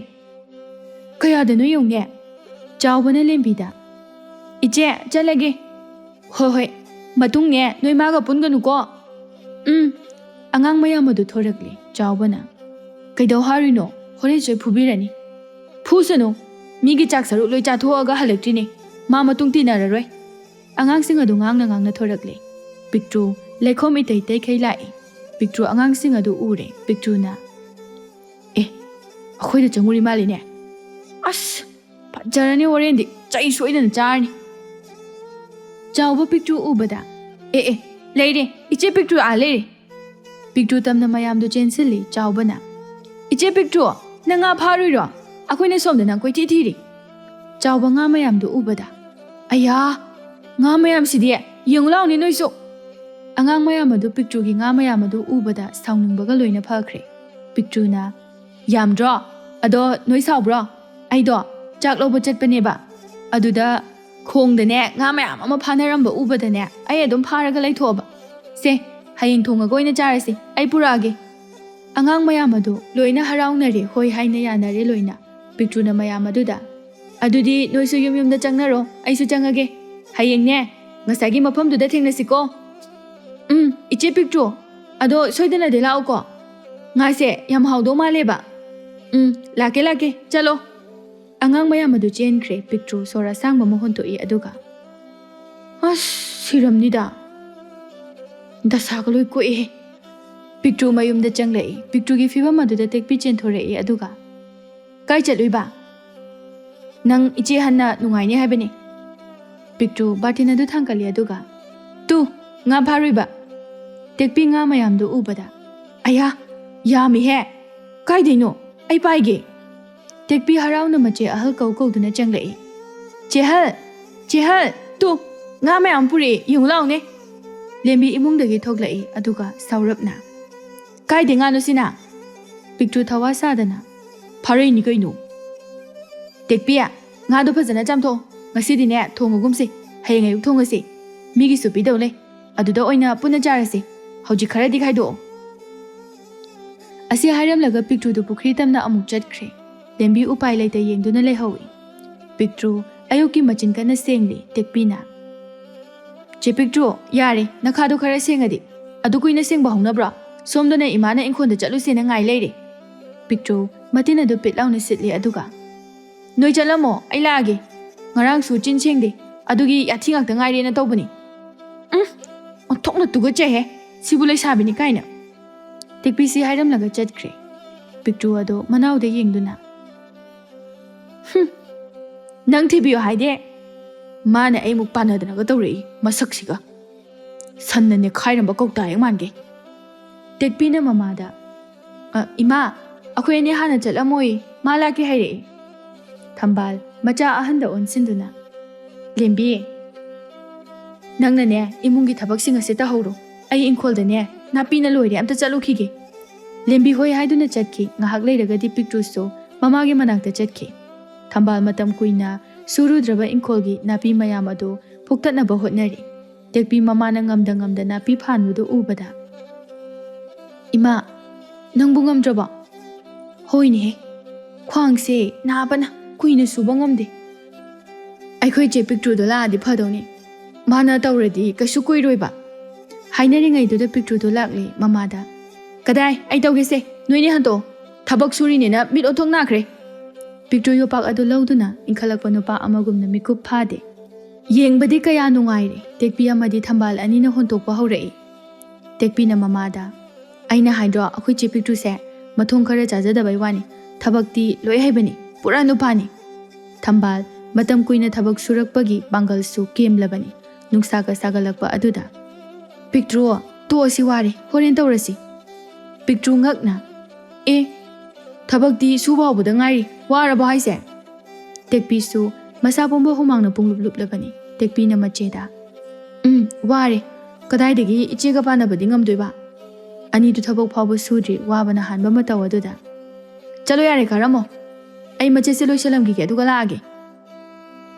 ꯀꯌꯥꯗꯅꯣ ꯌꯦꯡꯉꯨꯅꯦ?" ꯆꯥꯎꯕꯅ ꯂꯦꯝꯕꯤꯗ, "ꯏꯆꯦ, ꯆꯠꯂꯒꯦ꯫ ꯍꯣꯏ, ꯍꯣꯏ, ꯃꯇꯨꯡꯅꯦ ꯅꯣꯏ ꯃꯥꯒ ꯄꯨꯟꯒꯅꯨꯀꯣ꯫" "ꯎꯝ꯫" ꯑꯉꯥꯡ ꯃꯌꯥꯝ ꯑꯗꯨ ꯊꯣꯔꯛꯂꯦ꯫ ꯆꯥꯎꯕꯅ, "ꯀꯩꯗꯧ ꯍꯥꯏꯔꯤꯅꯣ? ꯍꯣꯔꯦꯟꯁꯨ ꯑꯩ ꯐꯨꯕꯤꯔꯅꯤ꯫" "ꯐꯨꯁꯅꯨ, ꯃꯤꯒꯤ ꯆꯥꯛ ꯁꯔꯨꯛ ꯂꯣꯏ ꯆꯥꯊꯣꯛꯑꯒ ꯍꯜꯂꯛꯇ꯭ꯔꯤꯅꯦ꯫ ꯃꯥ ꯃꯇꯨꯡ ꯇꯤꯟꯅꯔꯔꯣꯏ꯫" ꯑꯉꯥꯡꯁꯤꯡ ꯑꯗꯨ ꯉꯥꯡꯅ ꯉꯥꯡꯅ ꯊꯣꯔꯛꯂꯦ꯫ ꯄꯤꯛꯇ꯭ꯔꯨ ꯂꯩꯈꯣꯝ ꯏꯇꯩ ꯇꯩꯈꯩ ꯂꯥꯛꯏ꯫ ꯄꯤꯛꯇ꯭ꯔꯨ ꯑꯉꯥꯡꯁꯤꯡ ꯑꯗꯨ ꯎꯔꯦ꯫ ꯄꯤꯛꯇ꯭ꯔꯨꯅ, "ꯑꯦ, ꯑꯩꯈꯣꯏꯗ ꯆꯪꯉꯨꯔꯤ ꯃꯥꯜꯂꯤꯅꯦ꯫ ꯑꯁ, ꯐꯖꯔꯅꯤ, ꯍꯣꯔꯦꯟꯗꯤ ꯆꯩ ꯁꯣꯏꯗꯅ ꯆꯥꯔꯅꯤ꯫" ꯆꯥꯎꯕ ꯄꯤꯛꯇ꯭ꯔꯨ ꯎꯕꯗ, "ꯑꯦ, ꯑꯦ, ꯂꯩꯔꯦ, ꯏꯆꯦ ꯄꯤꯛꯇ꯭ꯔꯨ ꯑꯥ ꯂꯩꯔꯦ꯫" ꯄꯤꯛꯇ꯭ꯔꯨ ꯇꯝꯅ ꯃꯌꯥꯝꯗꯨ ꯆꯦꯟꯁꯤꯜꯂꯤ꯫ ꯆꯥꯎꯕꯅ, "ꯏꯆꯦ ꯄꯤꯛꯇ꯭ꯔꯨ, ꯅꯪ ꯉꯥ ꯐꯥꯔꯨꯏꯔꯣ? ꯑꯩꯈꯣꯏꯅ ꯁꯣꯝꯗ ꯅꯪ ꯀꯣꯏꯊꯤ ꯊꯤꯔꯤ꯫" ꯆꯥꯎꯕ ꯉꯥ ꯃꯌꯥꯝꯗꯨ ꯎꯕꯗ, "ꯑꯌꯥ, ꯉꯥ ꯃꯌꯥꯝꯁꯤꯗꯤ, ꯌꯦꯡꯉꯨ ꯂꯥꯎꯅꯦ ꯅꯣꯏꯁꯨ!" ꯑꯉꯥꯡ ꯃꯌꯥꯝ ꯑꯗꯨ ꯄꯤꯛꯇ꯭ꯔꯨꯒꯤ ꯉꯥ ꯃꯌꯥꯝ ꯑꯗꯨ ꯎꯕꯗ ꯁꯥꯎꯅꯤꯡꯕꯒ ꯂꯣꯏꯅ ꯐꯈ꯭ꯔꯦ꯫ ꯄꯤꯛꯇ꯭ꯔꯨꯅ, "ꯌꯥꯝꯗ꯭ꯔꯣ? ꯑꯗꯣ ꯅꯣꯏ ꯁꯥꯎꯕ꯭ꯔꯣ? ꯑꯩꯗꯣ ꯆꯥꯛ ꯂꯧꯕ ꯆꯠꯄꯅꯦꯕ꯫ ꯑꯗꯨꯗ ꯈꯣꯡꯗꯅꯦ ꯉꯥ ꯃꯌꯥꯝ ꯑꯃ ꯐꯥꯅꯔꯝꯕ ꯎꯕꯗꯅꯦ ꯑꯩ ꯑꯗꯨꯝ ꯐꯥꯔꯒ ꯂꯩꯊꯣꯛꯑꯕ꯫ ꯁꯦ, ꯍꯌꯦꯡ ꯊꯣꯡꯉꯒ ꯑꯣꯏꯅ ꯆꯥꯔꯁꯤ, ꯑꯩ ꯄꯨꯔꯛꯑꯒꯦ꯫" ꯑꯉꯥꯡ ꯃꯌꯥꯝ ꯑꯗꯨ ꯂꯣꯏꯅ ꯍꯔꯥꯎꯅꯔꯦ, ꯍꯣꯏ ꯍꯥꯏꯅ ꯌꯥꯅꯔꯦ ꯂꯣꯏꯅ꯫ ꯄꯤꯛꯇ꯭ꯔꯨꯅ ꯃꯌꯥꯝ ꯑꯗꯨꯗ, "ꯑꯗꯨꯗꯤ ꯅꯣꯏꯁꯨ ꯌꯨꯝ ꯌꯨꯝꯗ ꯆꯪꯅꯔꯣ, ꯑꯩꯁꯨ ꯆꯪꯉꯒꯦ꯫ ꯍꯌꯦꯡꯅꯦ, ꯉꯁꯥꯏꯒꯤ ꯃꯐꯝꯗꯨꯗ ꯊꯦꯡꯅꯁꯤꯀꯣ꯫ ꯎꯝ, ꯏꯆꯦ ꯄꯤꯛꯇ꯭ꯔꯨ, ꯑꯗꯣ ꯁꯣꯏꯗꯅꯗꯤ ꯂꯥꯛꯎꯀꯣ꯫ ꯉꯥꯁꯦ ꯌꯥꯝ ꯍꯥꯎꯗꯧ ꯃꯥꯜꯂꯦꯕ꯫ ꯎꯝ, ꯂꯥꯛꯀꯦ, ꯂꯥꯛꯀꯦ, ꯆꯠꯂꯣ꯫" ꯑꯉꯥꯡ ꯃꯌꯥꯝ ꯑꯗꯨ ꯆꯦꯟꯈ꯭ꯔꯦ꯫ ꯄꯤꯛꯇ꯭ꯔꯨ ꯁꯣꯔ ꯑꯁꯥꯡꯕ ꯑꯃ ꯍꯣꯟꯗꯣꯛꯏ, ꯑꯗꯨꯒ, "ꯑꯁ, ꯁꯤꯔꯝꯅꯤꯗ꯫ ꯗꯁꯥꯒ ꯂꯣꯏ ꯀꯣꯛꯑꯦꯍꯦ꯫" ꯄꯤꯛꯇ꯭ꯔꯨ ꯃꯌꯨꯝꯗ ꯆꯪꯂꯛꯏ꯫ ꯄꯤꯛꯇ꯭ꯔꯨꯒꯤ ꯐꯤꯕꯝ ꯑꯗꯨꯗ ꯇꯦꯛꯄꯤ ꯆꯦꯟꯊꯣꯔꯛꯏ, ꯑꯗꯨꯒ, "ꯀꯥꯏ ꯆꯠꯂꯨꯏꯕ? ꯅꯪ ꯏꯆꯦ ꯍꯟꯅ ꯅꯨꯡꯉꯥꯏꯅꯤ ꯍꯥꯏꯕꯅꯤ꯫" ꯄꯤꯛꯇ꯭ꯔꯨ ꯕꯥꯔꯇꯤꯟ ꯑꯗꯨ ꯊꯥꯡꯒꯠꯂꯤ, ꯑꯗꯨꯒ, "ꯇꯨ, ꯉꯥ ꯐꯥꯔꯨꯏꯕ꯫" ꯇꯦꯛꯄꯤ ꯉꯥ ꯃꯌꯥꯝꯗꯨ ꯎꯕꯗ, "ꯑꯌꯥ, ꯌꯥꯝꯃꯤꯍꯦ꯫ ꯀꯥꯏꯗꯩꯅꯣ? ꯑꯩ ꯄꯥꯏꯒꯦ꯫" ꯇꯦꯛꯄꯤ ꯍꯔꯥꯎꯅ ꯃꯆꯦ ꯑꯍꯜ ꯀꯧ ꯀꯧꯗꯨꯅ ꯆꯪꯂꯛꯏ꯫ "ꯆꯦꯍꯜ, ꯆꯦꯍꯜ, ꯇꯨ, ꯉꯥ ꯃꯌꯥꯝ ꯄꯨꯔꯛꯑꯦ, ꯌꯦꯡꯉꯨ ꯂꯥꯎꯅꯦ꯫" ꯂꯦꯝꯕꯤ ꯏꯃꯨꯡꯗꯒꯤ ꯊꯣꯛꯂꯛꯏ, ꯑꯗꯨꯒ ꯁꯥꯎꯔꯞꯅ, "ꯀꯥꯏꯗꯩ ꯉꯥꯅꯣ ꯁꯤꯅ?" ꯄꯤꯛꯇ꯭ꯔꯨ ꯊꯋꯥ ꯁꯥꯗꯅ, "ꯐꯥꯔꯛꯏꯅꯤ ꯀꯩꯅꯣ꯫" "ꯇꯦꯛꯄꯤ, ꯉꯥꯗꯣ ꯐꯖꯅ ꯆꯥꯝꯊꯣꯛꯑꯣ꯫ ꯉꯁꯤꯗꯤꯅꯦ ꯊꯣꯡꯉꯒꯨꯝꯁꯦ꯫ ꯍꯌꯦꯡ ꯑꯌꯨꯛ ꯊꯣꯡꯉꯁꯤ꯫ ꯃꯤꯒꯤꯁꯨ ꯄꯤꯗꯧ ꯂꯩ꯫ ꯑꯗꯨꯗ ꯑꯣꯏꯅ ꯄꯨꯟꯅ ꯆꯥꯔꯁꯤ꯫ ꯍꯧꯖꯤꯛ ꯈꯔꯗꯤ ꯈꯥꯏꯗꯣꯛꯑꯣ꯫" ꯑꯁꯤ ꯍꯥꯏꯔꯝꯂꯒ ꯄꯤꯛꯇ꯭ꯔꯨꯗꯨ ꯄꯨꯈ꯭ꯔꯤ ꯇꯝꯅ ꯑꯃꯨꯛ ꯆꯠꯈ꯭ꯔꯦ꯫ ꯂꯦꯝꯕꯤ ꯎꯄꯥꯏ ꯂꯩꯇ ꯌꯦꯡꯗꯨꯅ ꯂꯩꯍꯧꯏ꯫ ꯄꯤꯛꯇ꯭ꯔꯨ ꯑꯌꯨꯛꯀꯤ ꯃꯆꯤꯟ ꯀꯟꯅ ꯁꯦꯡꯂꯤ꯫ ꯇꯦꯛꯄꯤꯅ, "ꯆꯦ ꯄꯤꯛꯇ꯭ꯔꯨ, ꯌꯥꯔꯦ, ꯅꯈꯥꯗꯣ ꯈꯔ ꯁꯦꯡꯉꯗꯤ꯫ ꯑꯗꯨ ꯀꯨꯏꯅ ꯁꯦꯡꯕ ꯍꯧꯅꯕ꯭ꯔꯣ? ꯁꯣꯝꯗꯅ ꯏꯃꯥꯅ ꯏꯪꯈꯣꯜꯗ ꯆꯠꯂꯨꯁꯦꯅ ꯉꯥꯏ ꯂꯩꯔꯦ꯫" ꯄꯤꯛꯇ꯭ꯔꯨ ꯃꯇꯤꯟ ꯑꯗꯨ ꯄꯤꯠ ꯂꯥꯎꯅ ꯁꯤꯠꯂꯤ, ꯑꯗꯨꯒ, "ꯅꯣꯏ ꯆꯠꯂꯝꯃꯣ, ꯑꯩ ꯂꯥꯛꯑꯒꯦ꯫ ꯉꯔꯥꯡꯁꯨ ꯆꯤꯟ ꯁꯦꯡꯗꯦ, ꯑꯗꯨꯒꯤ ꯌꯥꯊꯤ ꯉꯥꯛꯇ ꯉꯥꯏꯔꯦꯅ ꯇꯧꯕꯅꯤ꯫ ꯎꯝ, ꯑꯣꯟꯊꯣꯛꯅ ꯇꯨꯒꯠꯆꯩꯍꯦ, ꯁꯤꯕꯨ ꯂꯩꯁꯥꯕꯤꯅꯤ ꯀꯥꯏꯅ꯫" ꯇꯦꯛꯄꯤꯁꯤ ꯍꯥꯏꯔꯝꯂꯒ ꯆꯠꯈ꯭ꯔꯦ꯫ ꯄꯤꯛꯇ꯭ꯔꯨ ꯑꯗꯣ ꯃꯅꯥꯎꯗ ꯌꯦꯡꯗꯨꯅ, "ꯍꯨꯝ, ꯅꯪ ꯊꯤꯕꯤꯌꯣ ꯍꯥꯏꯗꯦ꯫ ꯃꯥꯅ ꯑꯩꯃꯨꯛ ꯄꯥꯟꯅꯗꯅꯒ ꯇꯧꯔꯛꯏ, ꯃꯁꯛꯁꯤꯒ꯫ ꯁꯟꯅ ꯅꯦꯠꯈꯥꯏꯔꯝꯕ ꯀꯧꯇꯥ ꯍꯦꯛ ꯃꯥꯟꯒꯩ꯫" ꯇꯦꯛꯄꯤꯅ ꯃꯃꯥꯗ, "ꯑ, ꯏꯃꯥ, ꯑꯩꯈꯣꯏ ꯑꯅꯤ ꯍꯥꯟꯅ ꯆꯠꯂꯝꯃꯣꯏ, ꯃꯥ ꯂꯥꯛꯀꯦ ꯍꯥꯏꯔꯛꯏ꯫" ꯊꯝꯕꯥꯜ ꯃꯆꯥ ꯑꯍꯟꯗ ꯑꯣꯟꯁꯤꯟꯗꯨꯅ, "ꯂꯦꯝꯕꯤ, ꯅꯪꯅꯅꯦ ꯏꯃꯨꯡꯒꯤ ꯊꯕꯛꯁꯤꯡ ꯑꯁꯦ ꯇꯧꯍꯧꯔꯣ꯫ ꯑꯩ ꯏꯪꯈꯣꯜꯗꯅꯦ ꯅꯥꯄꯤꯅ ꯂꯣꯏꯔꯦ, ꯑꯝꯇ ꯆꯠꯂꯨꯈꯤꯒꯦ꯫" ꯂꯦꯝꯕꯤ ꯍꯣꯏ ꯍꯥꯏꯗꯨꯅ ꯆꯠꯈꯤ꯫ ꯉꯥꯏꯍꯥꯛ ꯂꯩꯔꯒꯗꯤ ꯄꯤꯛꯇ꯭ꯔꯨꯁꯨ ꯃꯃꯥꯒꯤ ꯃꯅꯥꯛꯇ ꯆꯠꯈꯤ꯫ ꯊꯝꯕꯥꯜ ꯃꯇꯝ ꯀꯨꯏꯅ ꯁꯨꯔꯨꯗ꯭ꯔꯕ ꯏꯪꯈꯣꯜꯒꯤ ꯅꯥꯄꯤ ꯃꯌꯥꯝ ꯑꯗꯨ ꯐꯨꯛꯇꯠꯅꯕ ꯍꯣꯠꯅꯔꯤ꯫ ꯇꯦꯛꯄꯤ ꯃꯃꯥꯅ ꯉꯝꯗ ꯉꯝꯗ ꯅꯥꯄꯤ ꯐꯥꯟꯕꯗꯨ ꯎꯕꯗ, "ꯏꯃꯥ, ꯅꯪꯕꯨ ꯉꯝꯗ꯭ꯔꯕꯣ?" "ꯍꯣꯏꯅꯦꯍꯦ, ꯈ꯭ꯋꯥꯡꯁꯦ ꯅꯥꯕꯅ ꯀꯨꯏꯅ ꯁꯨꯕ ꯉꯝꯗꯦ꯫ ꯑꯩꯈꯣꯏ ꯆꯦ ꯄꯤꯛꯇ꯭ꯔꯨꯗꯣ ꯂꯥꯛꯑꯗꯤ ꯐꯗꯧꯅꯤ꯫ ꯃꯥꯅ ꯇꯧꯔꯗꯤ ꯀꯩꯁꯨ ꯀꯨꯏꯔꯣꯏꯕ꯫ ꯍꯥꯏꯅꯔꯤꯉꯩꯗꯨꯗ ꯄꯤꯛꯇ꯭ꯔꯨꯗꯣ ꯂꯥꯛꯂꯦ ꯃꯃꯥꯗ꯫ "ꯀꯗꯥꯏ? ꯑꯩ ꯇꯧꯒꯦꯁꯦ꯫ ꯅꯣꯏꯅꯤ ꯍꯟꯇꯣꯛꯑꯣ꯫ ꯊꯕꯛ ꯁꯨꯔꯤꯅꯦꯅ ꯃꯤꯠ ꯑꯣꯟꯊꯣꯛ ꯅꯥꯈ꯭ꯔꯦ꯫" ꯄꯤꯛꯇ꯭ꯔꯨ ꯌꯣꯄꯥꯛ ꯑꯗꯨ ꯂꯧꯗꯨꯅ ꯏꯟꯈꯠꯂꯛꯄ ꯅꯨꯄꯥ ꯑꯃꯒꯨꯝꯅ ꯃꯤꯀꯨꯞ ꯐꯥꯗꯦ꯫ ꯌꯦꯡꯕꯗꯤ ꯀꯌꯥ ꯅꯨꯡꯉꯥꯏꯔꯦ꯫ ꯇꯦꯛꯄꯤ ꯑꯃꯗꯤ ꯊꯝꯕꯥꯜ ꯑꯅꯤꯅ ꯍꯣꯟꯇꯣꯛꯄ ꯍꯧꯔꯛꯏ꯫ ꯇꯦꯛꯄꯤꯅ ꯃꯃꯥꯗ, "ꯑꯩꯅ ꯍꯥꯏꯗ꯭ꯔꯣ, ꯑꯩꯈꯣꯏ ꯆꯦ ꯄꯤꯛꯇ꯭ꯔꯨꯁꯦ ꯃꯊꯣꯡ ꯈꯔ ꯆꯥꯖꯗꯕꯩ ꯋꯥꯅꯤ꯫ ꯊꯕꯛꯇꯤ ꯂꯣꯏ ꯍꯩꯕꯅꯤ꯫ ꯄꯨꯔꯥ ꯅꯨꯄꯥꯅꯤ꯫" ꯊꯝꯕꯥꯜ ꯃꯇꯝ ꯀꯨꯏꯅ ꯊꯕꯛ ꯁꯨꯔꯛꯄꯒꯤ ꯄꯥꯡꯒꯜꯁꯨ ꯀꯦꯝꯂꯕꯅꯤ꯫ ꯅꯨꯡꯁꯥꯒ ꯁꯥꯒꯠꯂꯛꯄ ꯑꯗꯨꯗ, "ꯄꯤꯛꯇ꯭ꯔꯨ, ꯇꯣꯛꯑꯁꯤ, ꯋꯥꯔꯦ, ꯍꯣꯔꯦꯟ ꯇꯧꯔꯁꯤ꯫" ꯄꯤꯛꯇ꯭ꯔꯨ ꯉꯛꯅ, "ꯑꯦ, ꯊꯕꯛꯇꯤ ꯁꯨꯕ ꯍꯧꯕꯗ ꯉꯥꯏꯔꯤ, ꯋꯥꯔꯕꯣ ꯍꯥꯏꯁꯦ?" ꯇꯦꯛꯄꯤꯁꯨ ꯃꯁꯥ ꯄꯨꯝꯕ ꯍꯨꯃꯥꯡꯅ ꯄꯨꯡꯂꯨꯞ ꯂꯨꯞꯂꯕꯅꯤ꯫ ꯇꯦꯛꯄꯤꯅ ꯃꯆꯦꯗ, "ꯎꯝ, ꯋꯥꯔꯦ꯫ ꯀꯗꯥꯏꯗꯒꯤ ꯏꯆꯦꯒ ꯄꯥꯟꯅꯕꯗꯤ ꯉꯝꯗꯣꯏꯕ? ꯑꯅꯤꯗꯨ ꯊꯕꯛ ꯐꯥꯎꯕ ꯁꯨꯗ꯭ꯔꯤ, ꯋꯥꯕꯅ ꯍꯥꯟꯕ ꯃꯇꯧ ꯑꯗꯨꯗ꯫ ꯆꯠꯂꯣ ꯌꯥꯔꯦ, ꯀꯥꯔꯝꯃꯣ꯫ ꯑꯩ ꯃꯆꯦꯠꯁꯦ ꯂꯣꯏꯁꯤꯜꯂꯝꯈꯤꯒꯦ, ꯑꯗꯨꯒ ꯂꯥꯛꯑꯒꯦ꯫"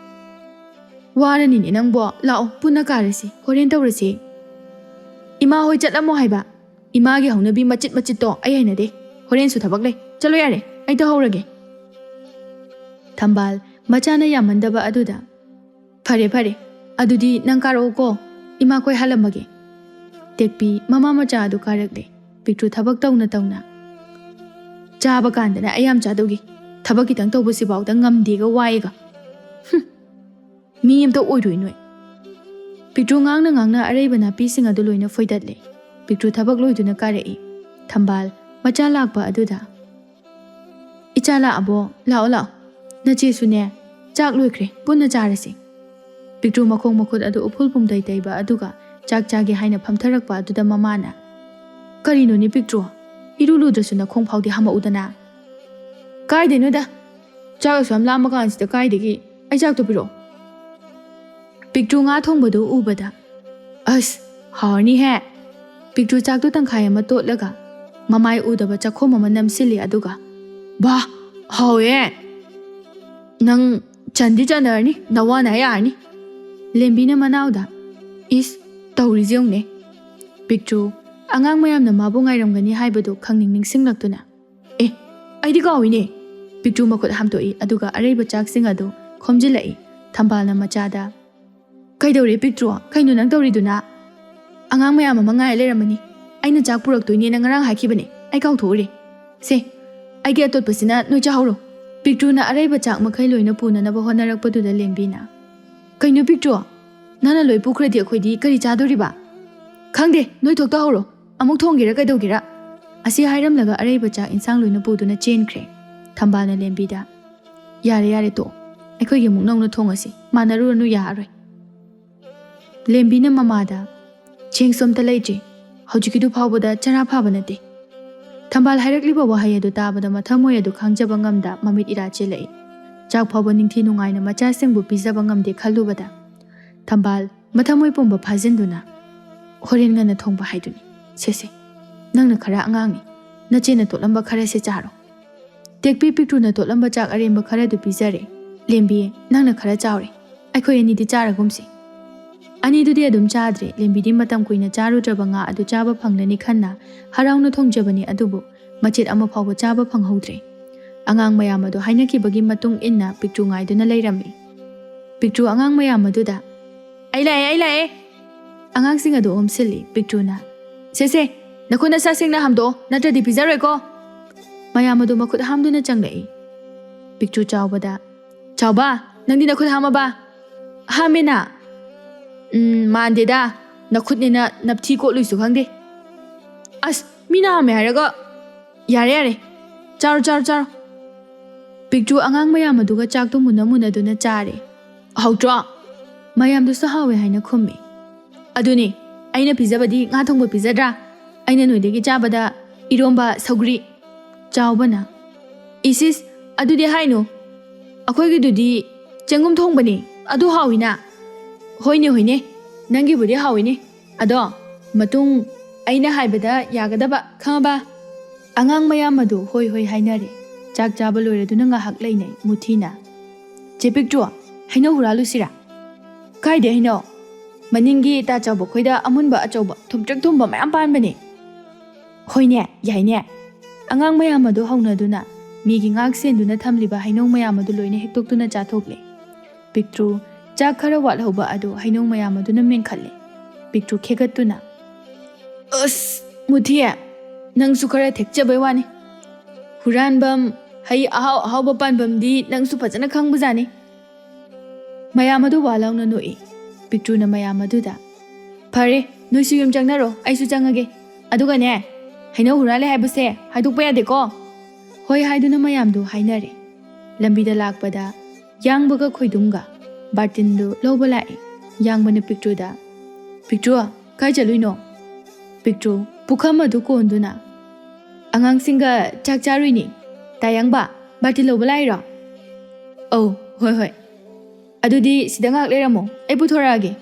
"ꯋꯥꯔꯅꯤꯅꯦ ꯅꯪꯕꯣ꯫ ꯂꯥꯛꯑꯣ, ꯄꯨꯟꯅ ꯀꯥꯔꯁꯤ, ꯍꯣꯔꯦꯟ ꯇꯧꯔꯁꯤ꯫" "ꯏꯃꯥ ꯍꯣꯏ ꯆꯠꯂꯝꯃꯣ ꯍꯥꯏꯕ꯫ ꯏꯃꯥꯒꯤ ꯍꯧꯅꯕꯤ ꯃꯆꯤꯠ ꯃꯆꯤꯠꯇꯣ ꯑꯩ ꯍꯩꯅꯗꯦ꯫ ꯍꯣꯔꯦꯟꯁꯨ ꯊꯕꯛ ꯂꯩ꯫ ꯆꯠꯂꯣ ꯌꯥꯔꯦ, ꯑꯩ ꯇꯧꯍꯧꯔꯒꯦ꯫" ꯊꯝꯕꯥꯜ ꯃꯆꯥꯅ ꯌꯥꯝꯃꯟꯗꯕ ꯑꯗꯨꯗ, "ꯐꯔꯦ, ꯐꯔꯦ꯫ ꯑꯗꯨꯗꯤ ꯅꯪ ꯀꯥꯔꯛꯑꯣꯀꯣ꯫ ꯏꯃꯥ ꯀꯣꯏ ꯍꯜꯂꯝꯃꯒꯦ꯫" ꯇꯦꯛꯄꯤ ꯃꯃꯥ ꯃꯆꯥ ꯑꯗꯨ ꯀꯥꯔꯛꯂꯦ꯫ ꯄꯤꯛꯇ꯭ꯔꯨ ꯊꯕꯛ ꯇꯧꯅ ꯇꯧꯅ, "ꯆꯥꯕ ꯀꯥꯟꯗꯅ ꯑꯩ ꯌꯥꯝ ꯆꯥꯗꯧꯒꯤ꯫ ꯊꯕꯛ ꯈꯤꯇꯪ ꯇꯧꯕꯁꯤꯐꯥꯎꯗ ꯉꯝꯗꯦꯒ ꯋꯥꯏꯒ꯫ ꯍꯨꯝ, ꯃꯤ ꯑꯝꯇ ꯑꯣꯏꯔꯣꯏ ꯅꯣꯏ꯫" ꯄꯤꯛꯇ꯭ꯔꯨ ꯉꯥꯡꯅ ꯉꯥꯡꯅ ꯑꯔꯩꯕ ꯅꯥꯄꯤꯁꯤꯡ ꯑꯗꯨ ꯂꯣꯏꯅ ꯐꯣꯏꯗꯠꯂꯦ꯫ ꯄꯤꯛꯇ꯭ꯔꯨ ꯊꯕꯛ ꯂꯣꯏꯗꯨꯅ ꯀꯥꯔꯛꯏ꯫ ꯊꯝꯕꯥꯜ ꯃꯆꯥ ꯂꯥꯛꯄ ꯑꯗꯨꯗ, "ꯏꯆꯥ ꯂꯥꯛꯑꯕꯣ? ꯂꯥꯛꯑꯣ, ꯂꯥꯛꯑꯣ꯫ ꯅꯆꯦꯁꯨꯅꯦ, ꯆꯥꯛ ꯂꯣꯏꯈ꯭ꯔꯦ, ꯄꯨꯟꯅ ꯆꯥꯔꯁꯤ꯫" ꯄꯤꯛꯇ꯭ꯔꯨ ꯃꯈꯣꯡ ꯃꯈꯨꯠ ꯑꯗꯨ ꯎꯐꯨꯜ ꯄꯨꯝꯗꯩ ꯇꯩꯕ ꯑꯗꯨꯒ ꯆꯥꯛ ꯆꯥꯒꯦ ꯍꯥꯏꯅ ꯐꯝꯊꯔꯛꯄ ꯑꯗꯨꯗ ꯃꯃꯥꯅ, "ꯀꯔꯤꯅꯣꯅꯦ ꯄꯤꯛꯇ꯭ꯔꯨ? ꯏꯔꯨ ꯂꯨꯗ꯭ꯔꯁꯨ ꯅꯈꯣꯡ ꯐꯥꯎꯗꯤ ꯍꯥꯝꯃꯛꯎꯗꯅ꯫" "ꯀꯥꯏꯗꯩꯅꯣꯗ, ꯆꯥꯛ ꯑꯁꯨꯛ ꯌꯥꯝ ꯂꯥꯝꯃ ꯀꯥꯟꯁꯤꯗ ꯀꯥꯏꯗꯒꯤ? ꯑꯩ ꯆꯥꯛꯇꯣ ꯄꯤꯔꯛꯑꯣ꯫" ꯄꯤꯛꯇ꯭ꯔꯨ ꯉꯥ ꯊꯣꯡꯕꯗꯨ ꯎꯕꯗ, "ꯑꯁ, ꯍꯥꯎꯔꯅꯤꯍꯦ!" ꯄꯤꯛꯇ꯭ꯔꯨ ꯆꯥꯛꯇꯨ ꯇꯪꯈꯥꯏ ꯑꯃ ꯇꯣꯠꯂꯒ ꯃꯃꯥꯏ ꯎꯗꯕ ꯆꯥꯛꯈꯣꯝ ꯑꯃ ꯅꯝꯁꯤꯜꯂꯤ, ꯑꯗꯨꯒ, "ꯚꯥ, ꯍꯥꯎꯋꯦ! ꯅꯪ ꯆꯟꯗꯤ ꯆꯟꯅꯔꯅꯤ, ꯅꯋꯥꯅ ꯌꯥꯔꯅꯤ꯫" ꯂꯦꯝꯕꯤꯅ ꯃꯅꯥꯎꯗ, "ꯏꯁ, ꯇꯧꯔꯤꯁꯦ ꯌꯦꯡꯉꯨꯅꯦ꯫" ꯄꯤꯛꯇ꯭ꯔꯨ ꯑꯉꯥꯡ ꯃꯌꯥꯝꯅ ꯃꯥꯕꯨ ꯉꯥꯏꯔꯝꯒꯅꯤ ꯍꯥꯏꯕꯗꯨ ꯈꯪꯅꯤꯡ ꯅꯤꯡꯁꯤꯡꯂꯛꯇꯨꯅ, "ꯑꯦ, ꯑꯩꯗꯤ ꯀꯥꯎꯏꯅꯦ꯫ ꯄꯤꯛꯇ꯭ꯔꯨ ꯃꯈꯨꯠ ꯍꯥꯝꯗꯣꯛꯏ, ꯑꯗꯨꯒ ꯑꯔꯩꯕ ꯆꯥꯛꯁꯤꯡ ꯑꯗꯨ ꯈꯣꯝꯖꯤꯜꯂꯛꯏ꯫ ꯊꯝꯕꯥꯜꯅ ꯃꯆꯥꯗ, "ꯀꯩꯗꯧꯔꯦ ꯄꯤꯛꯇ꯭ꯔꯨ? ꯀꯩꯅꯣ ꯅꯪ ꯇꯧꯔꯤꯗꯨꯅ? ꯑꯉꯥꯡ ꯃꯌꯥꯝ ꯑꯃ ꯉꯥꯏ ꯂꯩꯔꯝꯃꯅꯤ꯫ ꯑꯩꯅ ꯆꯥꯛ ꯄꯨꯔꯛꯇꯣꯏꯅꯦꯅ ꯉꯔꯥꯡ ꯍꯥꯏꯈꯤꯕꯅꯦ, ꯑꯩ ꯀꯥꯎꯊꯣꯛꯎꯔꯦ꯫ ꯁꯦ, ꯑꯩꯒꯤ ꯑꯇꯣꯠꯄꯁꯤꯅ ꯅꯣꯏ ꯆꯥꯍꯧꯔꯣ꯫" ꯄꯤꯛꯇ꯭ꯔꯨꯅ ꯑꯔꯩꯕ ꯆꯥꯛ ꯃꯈꯩ ꯂꯣꯏꯅ ꯄꯨꯅꯅꯕ ꯍꯣꯠꯅꯔꯛꯄꯗꯨꯗ ꯂꯦꯝꯕꯤꯅ, "ꯀꯩꯅꯣ ꯄꯤꯛꯇ꯭ꯔꯨ, ꯅꯪꯅ ꯂꯣꯏ ꯄꯨꯈ꯭ꯔꯗꯤ ꯑꯩꯈꯣꯏꯗꯤ ꯀꯔꯤ ꯆꯥꯗꯣꯔꯤꯕ? ꯈꯪꯗꯦ, ꯅꯣꯏ ꯊꯣꯛꯇ ꯍꯧꯔꯣ, ꯑꯃꯨꯛ ꯊꯣꯡꯒꯦꯔꯥ ꯀꯩꯗꯧꯒꯦꯔꯥ?" ꯑꯁꯤ ꯍꯥꯏꯔꯝꯂꯒ ꯑꯔꯩꯕ ꯆꯥꯛ ꯏꯟꯁꯥꯡ ꯂꯣꯏꯅ ꯄꯨꯗꯨꯅ ꯆꯦꯟꯈ꯭ꯔꯦ꯫ ꯊꯝꯕꯥꯜꯅ ꯂꯦꯝꯕꯤꯗ, "ꯌꯥꯔꯦ ꯌꯥꯔꯦ, ꯇꯣꯛꯑꯣ, ꯑꯩꯈꯣꯏꯒꯤ ꯑꯃꯨꯛ ꯅꯧꯅ ꯊꯣꯡꯉꯁꯤ, ꯃꯥꯟꯅꯔꯨꯔꯅꯨ, ꯌꯥꯔꯔꯣꯏ꯫" ꯂꯦꯝꯕꯤꯅ ꯃꯃꯥꯗ, "ꯆꯦꯡꯁꯨ ꯑꯝꯇ ꯂꯩꯇ꯭ꯔꯤ, ꯍꯧꯖꯤꯛꯀꯤꯗꯨ ꯐꯥꯎꯕꯗ ꯆꯔꯥ ꯐꯥꯕ ꯅꯠꯇꯦ꯫" ꯊꯝꯕꯥꯜ ꯍꯥꯏꯔꯛꯂꯤꯕ ꯋꯥꯍꯩ ꯑꯗꯨ ꯇꯥꯕꯗ ꯃꯊꯃꯣꯏ ꯑꯗꯨ ꯈꯥꯡꯖꯕ ꯉꯝꯗ ꯃꯃꯤꯠ ꯏꯔꯥ ꯆꯦꯜꯂꯛꯏ꯫ ꯆꯥꯛ ꯐꯥꯎꯕ ꯅꯤꯡꯊꯤ ꯅꯨꯡꯉꯥꯏꯅ ꯃꯆꯥꯁꯤꯡꯕꯨ ꯄꯤꯖꯕ ꯉꯝꯗꯦ ꯈꯜꯂꯨꯕꯗ ꯊꯝꯕꯥꯜ ꯃꯊꯃꯣꯏ ꯄꯨꯝꯕ ꯐꯥꯖꯤꯟꯗꯨꯅ, "ꯍꯣꯔꯦꯟ ꯉꯟꯅ ꯊꯣꯡꯕ ꯍꯥꯏꯗꯨꯅꯤ꯫ ꯁꯦ ꯁꯦ, ꯅꯪꯅ ꯈꯔ ꯑꯉꯥꯡꯅꯤ, ꯅꯆꯦꯅ ꯇꯣꯠꯂꯝꯕ ꯈꯔꯁꯦ ꯆꯥꯔꯣ꯫" ꯇꯦꯛꯄꯤ ꯄꯤꯛꯇ꯭ꯔꯨꯅ ꯇꯣꯠꯂꯝꯕ ꯆꯥꯛ ꯑꯔꯦꯝꯕ ꯈꯔꯗꯨ ꯄꯤꯖꯔꯦ꯫ "ꯂꯦꯝꯕꯤ, ꯅꯪꯅ ꯈꯔ ꯆꯥꯎꯔꯦ, ꯑꯩꯈꯣꯏ ꯑꯅꯤꯗꯤ ꯆꯥꯔꯒꯨꯝꯁꯤ꯫" ꯑꯅꯤꯗꯨꯗꯤ ꯑꯗꯨꯝ ꯆꯥꯗ꯭ꯔꯦ꯫ ꯂꯦꯝꯕꯤꯗꯤ ꯃꯇꯝ ꯀꯨꯏꯅ ꯆꯥꯔꯨꯗ꯭ꯔꯕ ꯉꯥ ꯑꯗꯨ ꯆꯥꯕ ꯐꯪꯂꯅꯤ ꯈꯟꯅ ꯍꯔꯥꯎꯅ ꯊꯣꯡꯖꯕꯅꯤ, ꯑꯗꯨꯕꯨ ꯃꯆꯦꯠ ꯑꯃ ꯐꯥꯎꯕ ꯆꯥꯕ ꯐꯪꯍꯧꯗ꯭ꯔꯦ꯫ ꯑꯉꯥꯡ ꯃꯌꯥꯝ ꯑꯗꯨ ꯍꯥꯏꯅꯈꯤꯕꯒꯤ ꯃꯇꯨꯡ ꯏꯟꯅ ꯄꯤꯛꯇ꯭ꯔꯨ ꯉꯥꯏꯗꯨꯅ ꯂꯩꯔꯝꯃꯤ꯫ ꯄꯤꯛꯇ꯭ꯔꯨ ꯑꯉꯥꯡ ꯃꯌꯥꯝ ꯑꯗꯨꯗ, "ꯑꯩ ꯂꯥꯛꯑꯦ, ꯑꯩ ꯂꯥꯛꯑꯦ!" ꯑꯉꯥꯡꯁꯤꯡ ꯑꯗꯨ ꯑꯣꯝꯁꯤꯜꯂꯤ꯫ ꯄꯤꯛꯇ꯭ꯔꯨꯅ, "ꯁꯦ ꯁꯦ, ꯅꯈꯨꯠ ꯅꯁꯥ ꯁꯦꯡꯅ ꯍꯥꯝꯗꯣꯛꯑꯣ, ꯅꯠꯇ꯭ꯔꯗꯤ ꯄꯤꯖꯔꯣꯏꯀꯣ꯫" ꯃꯌꯥꯝ ꯑꯗꯨ ꯃꯈꯨꯠ ꯍꯥꯝꯗꯨꯅ ꯆꯪꯂꯛꯏ꯫ ꯄꯤꯛꯇ꯭ꯔꯨ ꯆꯥꯎꯕꯗ, "ꯆꯥꯎꯕ, ꯅꯪꯗꯤ ꯅꯈꯨꯠ ꯍꯥꯝꯃꯕ?" "ꯍꯥꯝꯃꯦꯅ꯫" "ꯎꯝ, ꯃꯥꯟꯗꯦꯗ, ꯅꯈꯨꯠꯅꯦꯅ ꯅꯞꯊꯤ ꯀꯣꯠꯂꯨꯏꯁꯨ ꯈꯪꯗꯦ꯫" "ꯑꯁ, ꯃꯤꯅ ꯍꯥꯝꯃꯦ ꯍꯥꯏꯔꯒ꯫" "ꯌꯥꯔꯦ ꯌꯥꯔꯦ, ꯆꯥꯔꯣ ꯆꯥꯔꯣ ꯆꯥꯔꯣ꯫" ꯄꯤꯛꯇ꯭ꯔꯨ ꯑꯉꯥꯡ ꯃꯌꯥꯝ ꯑꯗꯨꯒ ꯆꯥꯛꯇꯨ ꯃꯨꯟꯅ ꯃꯨꯟꯅꯗꯨꯅ ꯆꯥꯔꯦ꯫ "ꯍꯥꯎꯇ꯭ꯔꯣ?" ꯃꯌꯥꯝꯗꯨꯁꯨ ꯍꯥꯎꯋꯦ ꯍꯥꯏꯅ ꯈꯨꯝꯃꯤ꯫ "ꯑꯗꯨꯅꯤ, ꯑꯩꯅ ꯄꯤꯖꯕꯗꯤ ꯉꯥ ꯊꯣꯡꯕ ꯄꯤꯖꯗ꯭ꯔꯥ? ꯑꯩꯅ ꯅꯣꯏꯗꯒꯤ ꯆꯥꯕꯗ ꯏꯔꯣꯝꯕ, ꯁꯧꯒ꯭ꯔꯤ꯫" ꯆꯥꯎꯕꯅ, "ꯏꯁ ꯏꯁ, ꯑꯗꯨꯗꯤ ꯍꯥꯏꯅꯨ, ꯑꯩꯈꯣꯏꯒꯤꯗꯨꯗꯤ ꯆꯦꯡꯒꯨꯝ ꯊꯣꯡꯕꯅꯤ, ꯑꯗꯨ ꯍꯥꯎꯋꯤꯅ꯫" "ꯍꯣꯏꯅꯦ ꯍꯣꯏꯅꯦ, ꯅꯪꯒꯤꯕꯨꯗꯤ ꯍꯥꯎꯋꯤꯅꯦ, ꯑꯗꯣ ꯃꯇꯨꯡ ꯑꯩꯅ ꯍꯥꯏꯕꯗ ꯌꯥꯒꯗꯕ, ꯈꯪꯉꯕ?" ꯑꯉꯥꯡ ꯃꯌꯥꯝ ꯑꯗꯨ ꯍꯣꯏ ꯍꯣꯏ ꯍꯥꯏꯅꯔꯦ꯫ ꯆꯥꯛ ꯆꯥꯕ ꯂꯣꯏꯔꯗꯨꯅ ꯉꯥꯏꯍꯥꯛ ꯂꯩꯅꯩ꯫ ꯃꯨꯊꯤꯅ, "ꯆꯦ ꯄꯤꯛꯇ꯭ꯔꯨ, ꯍꯩꯅꯧ ꯍꯨꯔꯥꯜꯂꯨꯁꯤꯔꯥ?" "ꯀꯥꯏꯗꯩ ꯍꯩꯅꯧ? ꯃꯅꯤꯡꯒꯤ ꯇꯥ ꯆꯥꯎꯕ ꯈꯣꯏꯗ ꯑꯃꯨꯟꯕ ꯑꯆꯧꯕ ꯊꯨꯝꯇ꯭ꯔꯤꯛ ꯊꯨꯝꯕ ꯃꯌꯥꯝ ꯄꯥꯟꯕꯅꯦ꯫" "ꯍꯣꯏꯅꯦ, ꯌꯥꯏꯅꯦ꯫" ꯑꯉꯥꯡ ꯃꯌꯥꯝ ꯑꯗꯨ ꯍꯧꯅꯗꯨꯅ ꯃꯤꯒꯤ ꯉꯥꯛ ꯁꯦꯟꯗꯨꯅ ꯊꯝꯂꯤꯕ ꯍꯩꯅꯧ ꯃꯌꯥꯝ ꯑꯗꯨ ꯂꯣꯏꯅ ꯍꯦꯛꯇꯣꯛꯇꯨꯅ ꯆꯥꯊꯣꯛꯂꯦ꯫ ꯄꯤꯛꯇ꯭ꯔꯨ ꯆꯥꯛ ꯈꯔ ꯋꯥꯠꯍꯧꯕ ꯑꯗꯨ ꯍꯩꯅꯧ ꯃꯌꯥꯝ ꯑꯗꯨꯅ ꯃꯦꯟꯈꯠꯂꯦ꯫ ꯄꯤꯛꯇ꯭ꯔꯨ ꯈꯦꯒꯠꯇꯨꯅ, "ꯑꯁ, ꯃꯨꯊꯤ, ꯅꯪꯁꯨ ꯈꯔ ꯊꯦꯛꯆꯕꯩ ꯋꯥꯅꯤ꯫ ꯍꯨꯔꯥꯟꯕꯝ, ꯍꯩ ꯑꯍꯥꯎ ꯑꯍꯥꯎꯕ ꯄꯥꯟꯕꯝꯗꯤ ꯅꯪꯁꯨ ꯐꯖꯅ ꯈꯪꯕꯖꯥꯠꯅꯤ꯫" ꯃꯌꯥꯝ ꯑꯗꯨ ꯋꯥ ꯂꯥꯎꯅ ꯅꯣꯛꯏ꯫ ꯄꯤꯛꯇ꯭ꯔꯨꯅ ꯃꯌꯥꯝ ꯑꯗꯨꯗ, "ꯐꯔꯦ, ꯅꯣꯏꯁꯨ ꯌꯨꯝ ꯆꯪꯅꯔꯣ, ꯑꯩꯁꯨ ꯆꯪꯉꯒꯦ꯫ ꯑꯗꯨꯒꯅꯦ, ꯍꯩꯅꯧ ꯍꯨꯔꯥꯜꯂꯦ ꯍꯥꯏꯕꯁꯦ ꯍꯥꯏꯗꯣꯛꯄ ꯌꯥꯗꯦꯀꯣ꯫" "ꯍꯣꯏ" ꯍꯥꯏꯗꯨꯅ ꯃꯌꯥꯝꯗꯨ ꯍꯥꯏꯅꯔꯦ꯫ ꯂꯝꯕꯤꯗ ꯂꯥꯛꯄꯗ ꯌꯥꯡꯕꯒ ꯈꯣꯏꯗꯨꯝꯒ ꯕꯥꯔꯇꯤꯟꯗꯨ ꯂꯧꯕ ꯂꯥꯛꯏ꯫ ꯌꯥꯡꯕꯅ ꯄꯤꯛꯇ꯭ꯔꯨꯗ, "ꯄꯤꯛꯇ꯭ꯔꯨ, ꯀꯥꯏ ꯆꯠꯂꯨꯏꯅꯣ?" ꯄꯤꯛꯇ꯭ꯔꯨ ꯄꯨꯈꯝ ꯑꯗꯨ ꯀꯣꯟꯗꯨꯅ, "ꯑꯉꯥꯡꯁꯤꯡꯒ ꯆꯥꯛ ꯆꯥꯔꯨꯏꯅꯤ꯫ ꯇꯥꯌꯥꯡꯕ, ꯕꯥꯔꯇꯤꯟ ꯂꯧꯕ ꯂꯥꯛꯏꯔꯣ?" "ꯑꯧ, ꯍꯣꯏ, ꯍꯣꯏ꯫ ꯑꯗꯨꯗꯤ ꯁꯤꯗ ꯉꯥꯏꯍꯥꯛ ꯂꯩꯔꯝꯃꯣ, ꯑꯩ ꯄꯨꯊꯣꯔꯛꯑꯒꯦ꯫"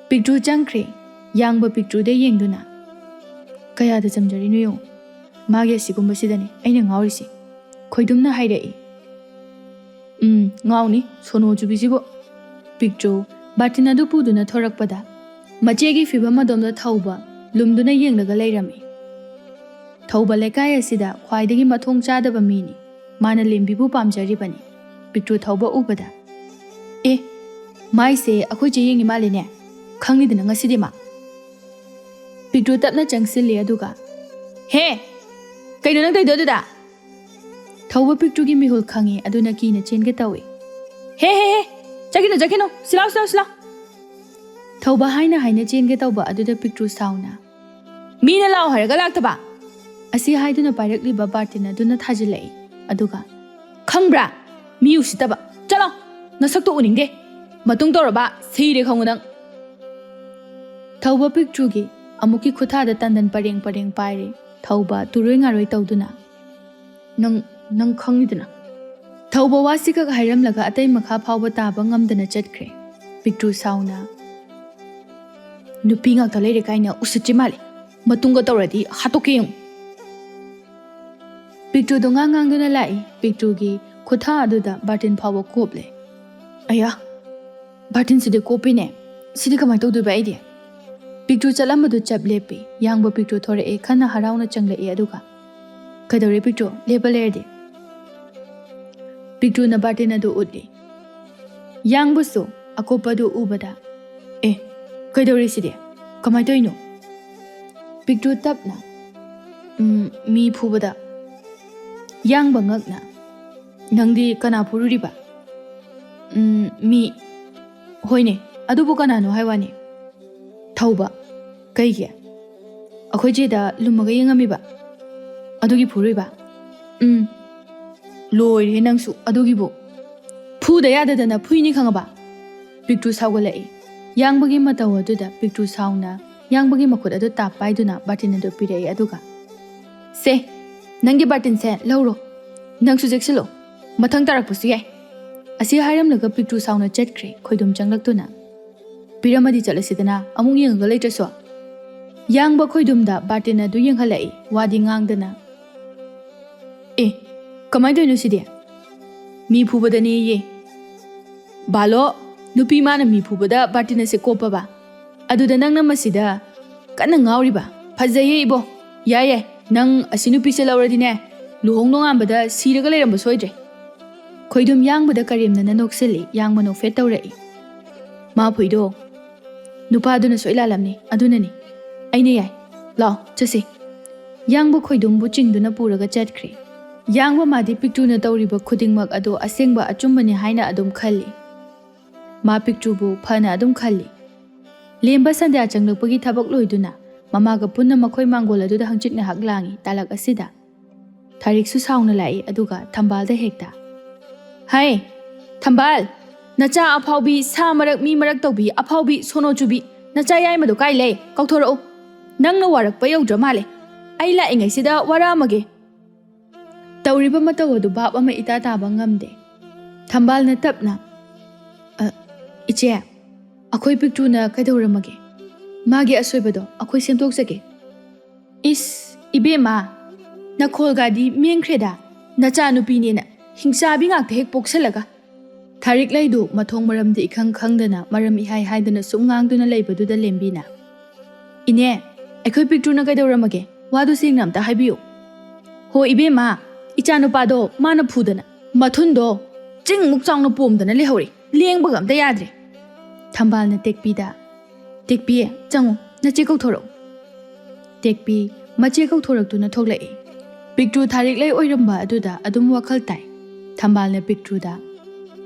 ꯄꯤꯛꯇ꯭ꯔꯨ ꯆꯪꯈ꯭ꯔꯦ꯫ ꯌꯥꯡꯕ ꯄꯤꯛꯇ꯭ꯔꯨꯗ ꯌꯦꯡꯗꯨꯅ, "ꯀꯌꯥꯗ ꯆꯝꯖꯔꯤꯅꯣ ꯌꯦꯡꯉꯨ꯫ ꯃꯥꯒꯤ ꯑꯁꯤꯒꯨꯝꯕꯁꯤꯗꯅꯦ ꯑꯩꯅ ꯉꯥꯎꯔꯤꯁꯦ꯫" ꯈꯣꯏꯗꯨꯝꯅ ꯍꯥꯏꯔꯛꯏ꯫ "ꯎꯝ, ꯉꯥꯎꯅꯤ, ꯁꯣꯅꯣ ꯆꯨꯕꯤꯁꯤꯕꯨ꯫" ꯄꯤꯛꯇ꯭ꯔꯨ ꯕꯥꯔꯇꯤꯟ ꯑꯗꯨ ꯄꯨꯗꯨꯅ ꯊꯣꯔꯛꯄꯗ, ꯃꯆꯦꯒꯤ ꯐꯤꯕꯝ ꯑꯗꯣꯝꯗ ꯊꯧꯕ ꯂꯨꯝꯗꯨꯅ ꯌꯦꯡꯂꯒ ꯂꯩꯔꯝꯃꯤ꯫ "ꯊꯧꯕ ꯂꯩꯀꯥꯏ ꯑꯁꯤꯗ ꯈ꯭ꯋꯥꯏꯗꯒꯤ ꯃꯊꯣꯡ ꯆꯥꯗꯕ ꯃꯤꯅꯤ꯫ ꯃꯥꯅ ꯂꯦꯝꯕꯤꯕꯨ ꯄꯥꯝꯖꯔꯤꯕꯅꯤ꯫" ꯄꯤꯛꯇ꯭ꯔꯨ ꯊꯧꯕ ꯎꯕꯗ, "ꯑꯦ, ꯃꯥꯏꯁꯦ ꯑꯩꯈꯣꯏ ꯆꯦ ꯌꯦꯡꯉꯤ ꯃꯥꯜꯂꯦꯅꯦ꯫ ꯈꯪꯉꯤꯗꯅ ꯉꯁꯤꯗꯤ ꯃꯥ꯫" ꯄꯤꯛꯇ꯭ꯔꯨ ꯇꯞꯅ ꯆꯪꯁꯤꯜꯂꯤ ꯑꯗꯨꯒ, "ꯍꯦ, ꯀꯩꯅꯣ ꯅꯪ ꯇꯧꯔꯤꯗꯣ ꯑꯗꯨꯗ?" ꯊꯧꯕ ꯄꯤꯛꯇ꯭ꯔꯨꯒꯤ ꯃꯤꯍꯨꯜ ꯈꯪꯉꯤ ꯑꯗꯨꯅ ꯀꯤꯅ ꯆꯦꯟꯒꯦ ꯇꯧꯏ꯫ "ꯍꯦ, ꯍꯦ, ꯍꯦ, ꯆꯠꯈꯤꯅꯨ, ꯆꯠꯈꯤꯅꯨ, ꯁꯤꯂꯥꯎ, ꯁꯤꯂꯥꯎ, ꯁꯤꯂꯥꯎ!" ꯊꯧꯕ ꯍꯥꯏꯅ ꯍꯥꯏꯅ ꯆꯦꯟꯒꯦ ꯇꯧꯕ ꯑꯗꯨꯗ ꯄꯤꯛꯇ꯭ꯔꯨ ꯁꯥꯎꯅ, "ꯃꯤꯅ ꯂꯥꯛꯑꯣ ꯍꯥꯏꯔꯒ ꯂꯥꯛꯇꯕ!" ꯑꯁꯤ ꯍꯥꯏꯗꯨꯅ ꯄꯥꯏꯔꯛꯂꯤꯕ ꯕꯥꯔꯇꯤꯟ ꯑꯗꯨꯅ ꯊꯥꯖꯤꯜꯂꯛꯏ꯫ ꯑꯗꯨꯒ, "ꯈꯪꯕ꯭ꯔꯥ? ꯃꯤ ꯎꯁꯤꯠꯇꯕ! ꯆꯠꯂꯣ! ꯅꯁꯛꯇꯣ ꯎꯅꯤꯡꯗꯦ! ꯃꯇꯨꯡ ꯇꯧꯔꯕ ꯁꯤꯔꯦ ꯈꯪꯉꯨ ꯅꯪ!" ꯊꯧꯕ ꯄꯤꯛꯇ꯭ꯔꯨꯒꯤ ꯑꯃꯨꯛꯀꯤ ꯈꯨꯠꯊꯥꯗ ꯇꯟꯗꯟ ꯄꯔꯦꯡ ꯄꯔꯦꯡ ꯄꯥꯏꯔꯦ꯫ ꯊꯧꯕ ꯇꯨꯔꯣꯏ ꯉꯥꯔꯣꯏ ꯇꯧꯗꯨꯅ, "ꯅꯪ, ꯅꯪ ꯈꯪꯉꯤꯗꯅ꯫" ꯊꯧꯕ ꯋꯥꯁꯤꯈꯛ ꯍꯥꯏꯔꯝꯂꯒ ꯑꯇꯩ ꯃꯈꯥ ꯐꯥꯎꯕ ꯇꯥꯕ ꯉꯝꯗꯅ ꯆꯠꯈ꯭ꯔꯦ꯫ ꯄꯤꯛꯇ꯭ꯔꯨ ꯁꯥꯎꯅ, "ꯅꯨꯄꯤ ꯉꯥꯛꯇ ꯂꯩꯔꯦ ꯀꯥꯏꯅ ꯎꯁꯤꯠꯇ꯭ꯔꯤ ꯃꯥꯜꯂꯦ꯫ ꯃꯇꯨꯡꯒ ꯇꯧꯔꯗꯤ ꯍꯥꯠꯇꯣꯛꯀꯦ ꯌꯦꯡꯉꯨ꯫" ꯄꯤꯛꯇ꯭ꯔꯨꯗꯣ ꯉꯥꯡ ꯉꯥꯡꯗꯨꯅ ꯂꯥꯛꯏ꯫ ꯄꯤꯛꯇ꯭ꯔꯨꯒꯤ ꯈꯨꯠꯊꯥ ꯑꯗꯨꯗ ꯕꯥꯔꯇꯤꯟ ꯐꯥꯎꯕ ꯀꯣꯞꯂꯦ꯫ "ꯑꯌꯥ, ꯕꯥꯔꯇꯤꯟꯁꯤꯗꯤ ꯀꯣꯞꯄꯤꯅꯦ꯫ ꯁꯤꯗꯤ ꯀꯃꯥꯏꯅ ꯇꯧꯗꯣꯏꯕ ꯑꯩꯗꯤ?" ꯄꯤꯛꯇ꯭ꯔꯨ ꯆꯠꯂꯝꯕꯗꯨ ꯆꯞ ꯂꯦꯞꯄꯤ꯫ ꯌꯥꯡꯕ ꯄꯤꯛꯇ꯭ꯔꯨ ꯊꯣꯔꯛꯑꯦ, ꯈꯟꯅ ꯍꯔꯥꯎꯅ ꯆꯪꯂꯛꯑꯦ, ꯑꯗꯨꯒ, "ꯀꯩꯗꯧꯔꯦ ꯄꯤꯛꯇ꯭ꯔꯨ? ꯂꯦꯞꯄ ꯂꯩꯔꯗꯤ?" ꯄꯤꯛꯇ꯭ꯔꯨꯅ ꯕꯥꯔꯇꯤꯟ ꯑꯗꯨ ꯎꯠꯂꯤ꯫ ꯌꯥꯡꯕꯁꯨ ꯑꯀꯨꯞꯄꯗꯨ ꯎꯕꯗ, "ꯑꯦ, ꯀꯩꯗꯧꯔꯦ ꯁꯤꯗꯤ? ꯀꯃꯥꯏ ꯇꯧꯔꯤꯅꯣ?" ꯄꯤꯛꯇ꯭ꯔꯨ ꯇꯞꯅ, "ꯎꯝ, ꯃꯤ ꯐꯨꯕꯗ꯫" ꯌꯥꯡꯕ ꯉꯛꯅ, "ꯅꯪꯗꯤ ꯀꯅꯥ ꯐꯨꯔꯨꯔꯤꯕ?" "ꯎꯝ, ꯃꯤ꯫" "ꯍꯣꯏꯅꯦ, ꯑꯗꯨꯕꯨ ꯀꯅꯥꯅꯣ ꯍꯥꯏ ꯋꯥꯅꯤ?" ꯊꯧꯕ, "ꯀꯩꯒꯤ? ꯑꯩꯈꯣꯏ ꯆꯦꯗ ꯂꯨꯝꯃꯒ ꯌꯦꯡꯉꯝꯃꯤꯕ? ꯑꯗꯨꯒꯤ ꯐꯨꯔꯨꯏꯕ?" "ꯎꯝ꯫" "ꯂꯣꯏꯔꯦ ꯅꯪꯁꯨ, ꯑꯗꯨꯒꯤꯕꯨ?" "ꯐꯨꯗ ꯌꯥꯗꯗꯅ ꯐꯨꯏꯅꯤ ꯈꯪꯉꯕ?" ꯄꯤꯛꯇ꯭ꯔꯨ ꯁꯥꯎꯒꯠꯂꯛꯏ꯫ ꯌꯥꯡꯕꯒꯤ ꯃꯇꯧ ꯑꯗꯨꯗ ꯄꯤꯛꯇ꯭ꯔꯨ ꯁꯥꯎꯅ ꯌꯥꯡꯕꯒꯤ ꯃꯈꯨꯠ ꯑꯗꯨ ꯇꯥꯞ ꯄꯥꯏꯗꯨꯅ ꯕꯥꯔꯇꯤꯟ ꯑꯗꯨ ꯄꯤꯔꯛꯏ, ꯑꯗꯨꯒ, "ꯁꯦ, ꯅꯪꯒꯤ ꯕꯥꯔꯇꯤꯟꯁꯦ ꯂꯧꯔꯣ꯫ ꯅꯪꯁꯨ ꯆꯦꯛꯁꯤꯜꯂꯣ꯫ ꯃꯊꯪ ꯇꯥꯔꯛꯄꯁꯨ ꯌꯥꯏ꯫" ꯑꯁꯤ ꯍꯥꯏꯔꯝꯂꯒ ꯄꯤꯛꯇ꯭ꯔꯨ ꯁꯥꯎꯅ ꯆꯠꯈ꯭ꯔꯦ, ꯈꯣꯏꯗꯨꯝ ꯆꯪꯂꯛꯇꯨꯅ꯫ "ꯄꯤꯔꯝꯃꯗꯤ ꯆꯠꯂꯁꯤꯗꯅ, ꯑꯃꯨꯛ ꯌꯦꯡꯉꯒ ꯂꯩꯇ꯭ꯔꯁꯨ?" ꯌꯥꯡꯕ ꯈꯣꯏꯗꯨꯝꯗ ꯕꯥꯔꯇꯤꯟ ꯑꯗꯨ ꯌꯦꯡꯍꯜꯂꯛꯏ, ꯋꯥꯗꯤ ꯉꯥꯡꯗꯅ꯫ "ꯑꯦ, ꯀꯃꯥꯏ ꯇꯧꯔꯤꯅꯣ ꯁꯤꯗꯤ? ꯃꯤ ꯐꯨꯕꯗꯅꯦꯌꯦ꯫" "ꯕꯥꯂꯣ, ꯅꯨꯄꯤ ꯃꯥꯅ ꯃꯤ ꯐꯨꯕꯗ ꯕꯥꯔꯇꯤꯟ ꯑꯁꯦ ꯀꯣꯞꯄꯕ? ꯑꯗꯨꯗ ꯅꯪꯅ ꯃꯁꯤꯗ ꯀꯟꯅ ꯉꯥꯎꯔꯤꯕ? ꯐꯖꯩꯌꯦ ꯏꯕꯣ꯫ ꯌꯥꯏ ꯌꯥꯏ, ꯅꯪ ꯑꯁꯤ ꯅꯨꯄꯤꯁꯦ ꯂꯧꯔꯗꯤꯅꯦ, ꯂꯨꯍꯣꯡ ꯅꯣꯡꯉꯥꯟꯕꯗ ꯁꯤꯔꯒ ꯂꯩꯔꯝꯕ ꯁꯣꯏꯗ꯭ꯔꯦ꯫" ꯈꯣꯏꯗꯨꯝ ꯌꯥꯡꯕꯗ ꯀꯔꯦꯝꯅꯅ ꯅꯣꯛꯁꯤꯜꯂꯤ, ꯌꯥꯡꯕ ꯅꯣꯛꯐꯦꯠ ꯇꯧꯔꯛꯏ꯫ "ꯃꯥ ꯐꯨꯏꯗꯣ ꯅꯨꯄꯥꯗꯨꯅ ꯁꯣꯏ ꯂꯥꯜꯂꯝꯅꯤ, ꯑꯗꯨꯅꯅꯤ꯫ ꯑꯩꯅ ꯌꯥꯏ, ꯂꯥꯎ ꯆꯠꯁꯤ꯫" ꯌꯥꯡꯕ ꯈꯣꯏꯗꯨꯝꯕꯨ ꯆꯤꯡꯗꯨꯅ ꯄꯨꯔꯒ ꯆꯠꯈ꯭ꯔꯦ꯫ ꯌꯥꯡꯕ ꯃꯥꯗꯤ ꯄꯤꯛꯇ꯭ꯔꯨꯅ ꯇꯧꯔꯤꯕ ꯈꯨꯗꯤꯡꯃꯛ ꯑꯗꯨ ꯑꯁꯦꯡꯕ ꯑꯆꯨꯝꯕꯅꯤ ꯍꯥꯏꯅ ꯑꯗꯨꯝ ꯈꯜꯂꯤ꯫ ꯃꯥ ꯄꯤꯛꯇ꯭ꯔꯨꯕꯨ ꯐꯅ ꯑꯗꯨꯝ ꯈꯜꯂꯤ꯫ ꯂꯦꯝꯕ ꯁꯟꯗ꯭ꯌꯥ ꯆꯪꯂꯛꯄꯒꯤ ꯊꯕꯛ ꯂꯣꯏꯗꯨꯅ ꯃꯃꯥꯒ ꯄꯨꯟꯅ ꯃꯈꯣꯏ ꯃꯥꯡꯒꯣꯜ ꯑꯗꯨꯗ ꯍꯪꯆꯤꯠ ꯉꯥꯏꯍꯥꯛ ꯂꯥꯡꯏ꯫ ꯇꯥꯂꯛ ꯑꯁꯤꯗ ꯊꯥꯔꯤꯛꯁꯨ ꯁꯥꯎꯅ ꯂꯥꯛꯏ, ꯑꯗꯨꯒ ꯊꯝꯕꯥꯜꯗ ꯍꯦꯛꯇ, "ꯍꯩ, ꯊꯝꯕꯥꯜ, ꯅꯆꯥ ꯑꯐꯥꯎꯕꯤ, ꯁꯥ ꯃꯔꯛ ꯃꯤ ꯃꯔꯛ ꯇꯧꯕꯤ, ꯑꯐꯥꯎꯕꯤ ꯁꯣꯅꯣ ꯆꯨꯕꯤ, ꯅꯆꯥ ꯌꯥꯏꯃꯗꯣ ꯀꯥꯏ ꯂꯩ? ꯀꯧꯊꯣꯔꯛꯎ꯫ ꯅꯪꯅ ꯋꯥꯔꯛꯄ ꯌꯧꯗ꯭ꯔ ꯃꯥꯜꯂꯦ꯫ ꯑꯩ ꯂꯥꯛꯏꯉꯩꯁꯤꯗ ꯋꯥꯔꯛꯑꯝꯃꯒꯦ꯫" ꯇꯧꯔꯤꯕ ꯃꯇꯧ ꯑꯗꯨ ꯚꯥꯞ ꯑꯃ ꯏꯇꯥ ꯇꯥꯕ ꯉꯝꯗꯦ꯫ ꯊꯝꯕꯥꯜꯅ ꯇꯞꯅ, "ꯑ, ꯏꯆꯦ, ꯑꯩꯈꯣꯏ ꯄꯤꯛꯇ꯭ꯔꯨꯅ ꯀꯩꯗꯧꯔꯝꯃꯒꯦ? ꯃꯥꯒꯤ ꯑꯁꯣꯏꯕꯗꯣ ꯑꯩꯈꯣꯏ ꯁꯦꯝꯗꯣꯛꯆꯒꯦ꯫" "ꯏꯁ, ꯏꯕꯦꯝꯃ, ꯅꯈꯣꯜꯒꯗꯤ ꯃꯦꯟꯈ꯭ꯔꯦꯗ, ꯅꯆꯥꯅꯨꯄꯤꯅꯦꯅ ꯍꯤꯡꯆꯥꯕꯤ ꯉꯥꯛꯇ ꯍꯦꯛ ꯄꯣꯛꯁꯜꯂꯒ꯫" ꯊꯥꯔꯤꯛꯂꯩꯗꯨ ꯃꯊꯣꯡ ꯃꯔꯝꯗꯤ ꯏꯈꯪ ꯈꯪꯗꯅ, ꯃꯔꯝ ꯏꯍꯥꯏ ꯍꯥꯏꯗꯅ ꯁꯨꯝ ꯉꯥꯡꯗꯨꯅ ꯂꯩꯕꯗꯨꯗ ꯂꯦꯝꯕꯤꯅ, "ꯏꯅꯦ, ꯑꯩꯈꯣꯏ ꯄꯤꯛꯇ꯭ꯔꯨꯅ ꯀꯩꯗꯧꯔꯝꯃꯒꯦ? ꯋꯥꯗꯨ ꯁꯦꯡꯅ ꯑꯝꯇ ꯍꯥꯏꯕꯤꯌꯨ꯫" "ꯍꯣ ꯏꯕꯦꯝꯃ, ꯏꯆꯥꯅꯨꯄꯥꯗꯣ ꯃꯥꯅ ꯐꯨꯗꯅ ꯃꯊꯨꯟꯗꯣ ꯆꯤꯡꯃꯨꯛ ꯆꯥꯎꯅ ꯄꯣꯝꯗꯅ ꯂꯩꯍꯧꯔꯦ, ꯂꯦꯡꯕꯒ ꯑꯝꯇ ꯌꯥꯗ꯭ꯔꯦ"꯫ ꯊꯝꯕꯥꯜꯅ ꯇꯦꯛꯄꯤꯗ, "ꯇꯦꯛꯄꯤ, ꯆꯪꯉꯨ, ꯅꯆꯦ ꯀꯧꯊꯣꯔꯛꯎ"꯫ ꯇꯦꯛꯄꯤ ꯃꯆꯦ ꯀꯧꯊꯣꯔꯛꯇꯨꯅ ꯊꯣꯛꯂꯛꯏ꯫ ꯄꯤꯛꯇ꯭ꯔꯨ ꯊꯥꯔꯤꯛꯂꯩ ꯑꯣꯏꯔꯝꯕ ꯑꯗꯨꯗ ꯑꯗꯨꯝ ꯋꯥꯈꯜ ꯇꯥꯏ꯫ ꯊꯝꯕꯥꯜꯅ ꯄꯤꯛꯇ꯭ꯔꯨꯗ,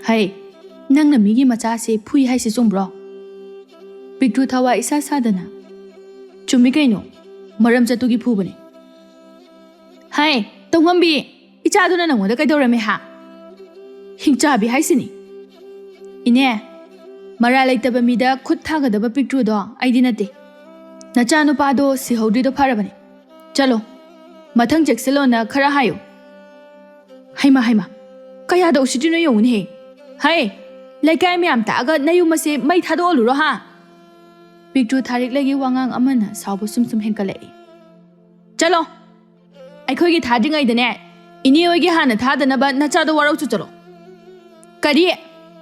"ꯍꯩ, ꯅꯪꯅ ꯃꯤꯒꯤ ꯃꯆꯥꯁꯦ ꯐꯨꯏ ꯍꯥꯏꯁꯤ ꯆꯨꯝꯕ꯭ꯔꯣ?" ꯄꯤꯛꯇ꯭ꯔꯨ ꯊꯋꯥ ꯏꯁꯥ ꯁꯥꯗꯅ, "ꯆꯨꯝꯃꯤ ꯀꯩꯅꯣ, ꯃꯔꯝ ꯆꯠꯇꯨꯒꯤ ꯐꯨꯕꯅꯤ"꯫ "ꯍꯥꯏ, ꯇꯧꯉꯝꯕꯤ, ꯏꯆꯥꯗꯨꯅ ꯅꯪꯉꯣꯟꯗ ꯀꯩꯗꯧꯔꯝꯃꯦ ꯍꯥ? ꯍꯤꯡꯆꯥꯕꯤ ꯍꯥꯏꯁꯤꯅꯤ"꯫ "ꯏꯅꯦ, ꯃꯔꯥꯜ ꯂꯩꯇꯕ ꯃꯤꯗ ꯈꯨꯠ ꯊꯥꯒꯗꯕ ꯄꯤꯛꯇ꯭ꯔꯨꯗꯣ ꯑꯩꯗꯤ ꯅꯠꯇꯦ꯫ ꯅꯆꯥꯅꯨꯄꯥꯗꯣ ꯁꯤꯍꯧꯗ꯭ꯔꯤꯗꯣ ꯐꯔꯕꯅꯦ꯫ ꯆꯠꯂꯣ, ꯃꯊꯪ ꯆꯦꯛꯁꯤꯜꯂꯣꯅ ꯈꯔ ꯍꯥꯏꯌꯨ"꯫ "ꯍꯩꯃ, ꯍꯩꯃ, ꯀꯌꯥꯗ ꯎꯁꯤꯠꯇ꯭ꯔꯤꯅꯣ ꯌꯦꯡꯉꯨꯅꯦꯍꯦ꯫ ꯍꯩ, ꯂꯩꯀꯥꯏ ꯃꯌꯥꯝ ꯇꯥꯛꯑꯒ ꯅꯌꯨꯝ ꯑꯁꯦ ꯃꯩ ꯊꯥꯗꯣꯛꯍꯜꯂꯨꯔꯣ ꯍꯥ?" ꯄꯤꯛꯇ꯭ꯔꯨ ꯊꯥꯔꯤꯛꯂꯩꯒꯤ ꯋꯥꯉꯥꯡ ꯑꯃꯅ ꯁꯥꯎꯕ ꯁꯨꯝ ꯁꯨꯝ ꯍꯦꯟꯀꯠꯂꯛꯏ꯫ "ꯆꯠꯂꯣ, ꯑꯩꯈꯣꯏꯒꯤ ꯊꯥꯗ꯭ꯔꯤꯉꯩꯗꯅꯦ, ꯏꯅꯦ ꯍꯣꯏꯒꯤ ꯍꯥꯟꯅ ꯊꯥꯗꯅꯕ ꯅꯆꯥꯗꯣ ꯋꯥꯔꯧ ꯆꯨꯆꯠꯂꯣ"꯫ "ꯀꯔꯤ?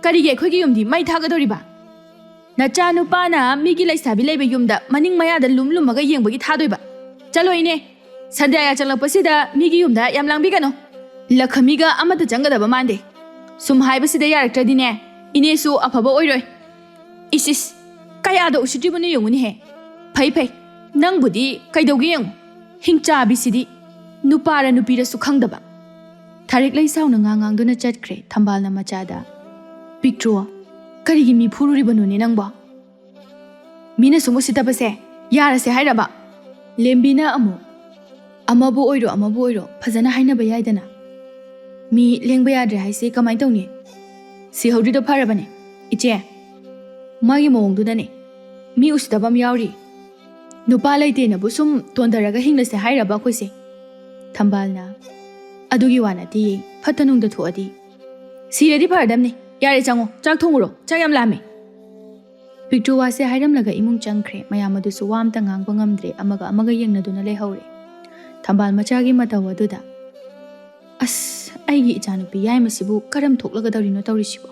ꯀꯔꯤꯒꯤ ꯑꯩꯈꯣꯏꯒꯤ ꯌꯨꯝꯗꯤ ꯃꯩ ꯊꯥꯒꯗꯧꯔꯤꯕ? ꯅꯆꯥꯅꯨꯄꯥꯅ ꯃꯤꯒꯤ ꯂꯩꯁꯥꯕꯤ ꯂꯩꯕ ꯌꯨꯝꯗ ꯃꯅꯤꯡ ꯃꯌꯥꯗ ꯂꯨꯝ ꯂꯨꯝꯃꯒ ꯌꯦꯡꯕꯒꯤ ꯊꯥꯗꯣꯏꯕ? ꯆꯠꯂꯣ ꯏꯅꯦ, ꯁꯟꯗ꯭ꯌꯥ ꯌꯥꯆꯪꯂꯛꯄꯁꯤꯗ ꯃꯤꯒꯤ ꯌꯨꯝꯗ ꯌꯥꯝ ꯂꯥꯡꯕꯤꯒꯅꯨ꯫ ꯂꯈꯃꯤꯒ ꯑꯃꯠꯇ ꯆꯪꯒꯗꯕ ꯃꯥꯟꯗꯦ꯫ ꯁꯨꯝ ꯍꯥꯏꯕꯁꯤꯗ ꯌꯥꯔꯛꯇ꯭ꯔꯗꯤꯅꯦ, ꯏꯅꯦꯁꯨ ꯑꯐꯕ ꯑꯣꯏꯔꯣꯏ꯫ ꯏꯁ ꯏꯁ, ꯀꯌꯥꯗ ꯎꯁꯤꯠꯇ꯭ꯔꯤꯕꯅꯣ ꯌꯦꯡꯉꯨꯅꯦꯍꯦ꯫ ꯐꯩ ꯐꯩ, ꯅꯪꯕꯨꯗꯤ ꯀꯩꯗꯧꯒꯦ ꯌꯦꯡꯉꯨ꯫ ꯍꯤꯡꯆꯥꯕꯤꯁꯤꯗꯤ ꯅꯨꯄꯥꯔ ꯅꯨꯄꯤꯔꯁꯨ ꯈꯪꯗꯕ"꯫ ꯊꯥꯔꯤꯛꯂꯩ ꯁꯥꯎꯅ ꯉꯥ ꯉꯥꯡꯗꯨꯅ ꯆꯠꯈ꯭ꯔꯦ꯫ ꯊꯝꯕꯥꯜꯅ ꯃꯆꯥꯗ, "ꯄꯤꯛꯇ꯭ꯔꯨ, ꯀꯔꯤꯒꯤ ꯃꯤ ꯐꯨꯔꯨꯔꯤꯕꯅꯣꯅꯦ ꯅꯪꯕꯣ? ꯃꯤꯅ ꯁꯨꯝ ꯎꯁꯤꯠꯇꯕꯁꯦ ꯌꯥꯔꯁꯦ ꯍꯥꯏꯔꯕ?" ꯂꯦꯝꯕꯤꯅ ꯑꯃꯨꯛ, "ꯑꯃꯕꯨ ꯑꯣꯏꯔꯣ ꯑꯃꯕꯨ ꯑꯣꯏꯔꯣ ꯐꯖꯅ ꯍꯥꯏꯅꯕ ꯌꯥꯏꯗꯅ꯫ ꯃꯤ ꯂꯦꯡꯕ ꯌꯥꯗ꯭ꯔꯦ ꯍꯥꯏꯁꯦ ꯀꯃꯥꯏꯅ ꯇꯧꯅꯤ? ꯁꯤꯍꯧꯗ꯭ꯔꯤꯗꯣ ꯐꯔꯕꯅꯦ꯫ ꯏꯆꯦ, ꯃꯥꯒꯤ ꯃꯑꯣꯡꯗꯨꯗꯅꯦ ꯃꯤ ꯎꯁꯤꯠꯇꯕ ꯑꯃ ꯌꯥꯎꯔꯤ꯫ ꯅꯨꯄꯥ ꯂꯩꯇꯦꯅꯕꯨ ꯁꯨꯝ ꯇꯣꯟꯊꯔꯒ ꯍꯤꯡꯂꯁꯦ ꯍꯥꯏꯔꯕ ꯑꯩꯈꯣꯏꯁꯦ?" ꯊꯝꯕꯥꯜꯅ, "ꯑꯗꯨꯒꯤ ꯋꯥ ꯅꯠꯇꯦꯌꯦ, ꯐꯠꯇ ꯅꯨꯡꯗ ꯊꯣꯛꯑꯗꯤ ꯁꯤꯔꯗꯤ ꯐꯔꯗꯝꯅꯦ꯫ ꯌꯥꯔꯦ, ꯆꯪꯉꯣ, ꯆꯥꯛ ꯊꯣꯡꯉꯨꯔꯣ, ꯆꯥꯛ ꯌꯥꯝ ꯂꯥꯝꯃꯦ"꯫ ꯄꯤꯛꯇ꯭ꯔꯨ ꯋꯥꯁꯦ ꯍꯥꯏꯔꯝꯂꯒ ꯏꯃꯨꯡ ꯆꯪꯈ꯭ꯔꯦ꯫ ꯃꯌꯥꯝ ꯑꯗꯨꯁꯨ ꯋꯥ ꯑꯝꯇ ꯉꯥꯡꯕ ꯉꯝꯗ꯭ꯔꯦ, ꯑꯃꯒ ꯑꯃꯒ ꯌꯦꯡꯅꯗꯨꯅ ꯂꯩꯍꯧꯔꯦ꯫ ꯊꯝꯕꯥꯜ ꯃꯆꯥꯒꯤ ꯃꯇꯧ ꯑꯗꯨꯗ, "ꯑꯁ, ꯑꯩꯒꯤ ꯏꯆꯥꯅꯨꯄꯤ ꯌꯥꯏꯃꯁꯤꯕꯨ ꯀꯔꯝ ꯊꯣꯛꯂꯒꯗꯧꯔꯤꯅꯣ ꯇꯧꯔꯤꯁꯤꯕꯣ?"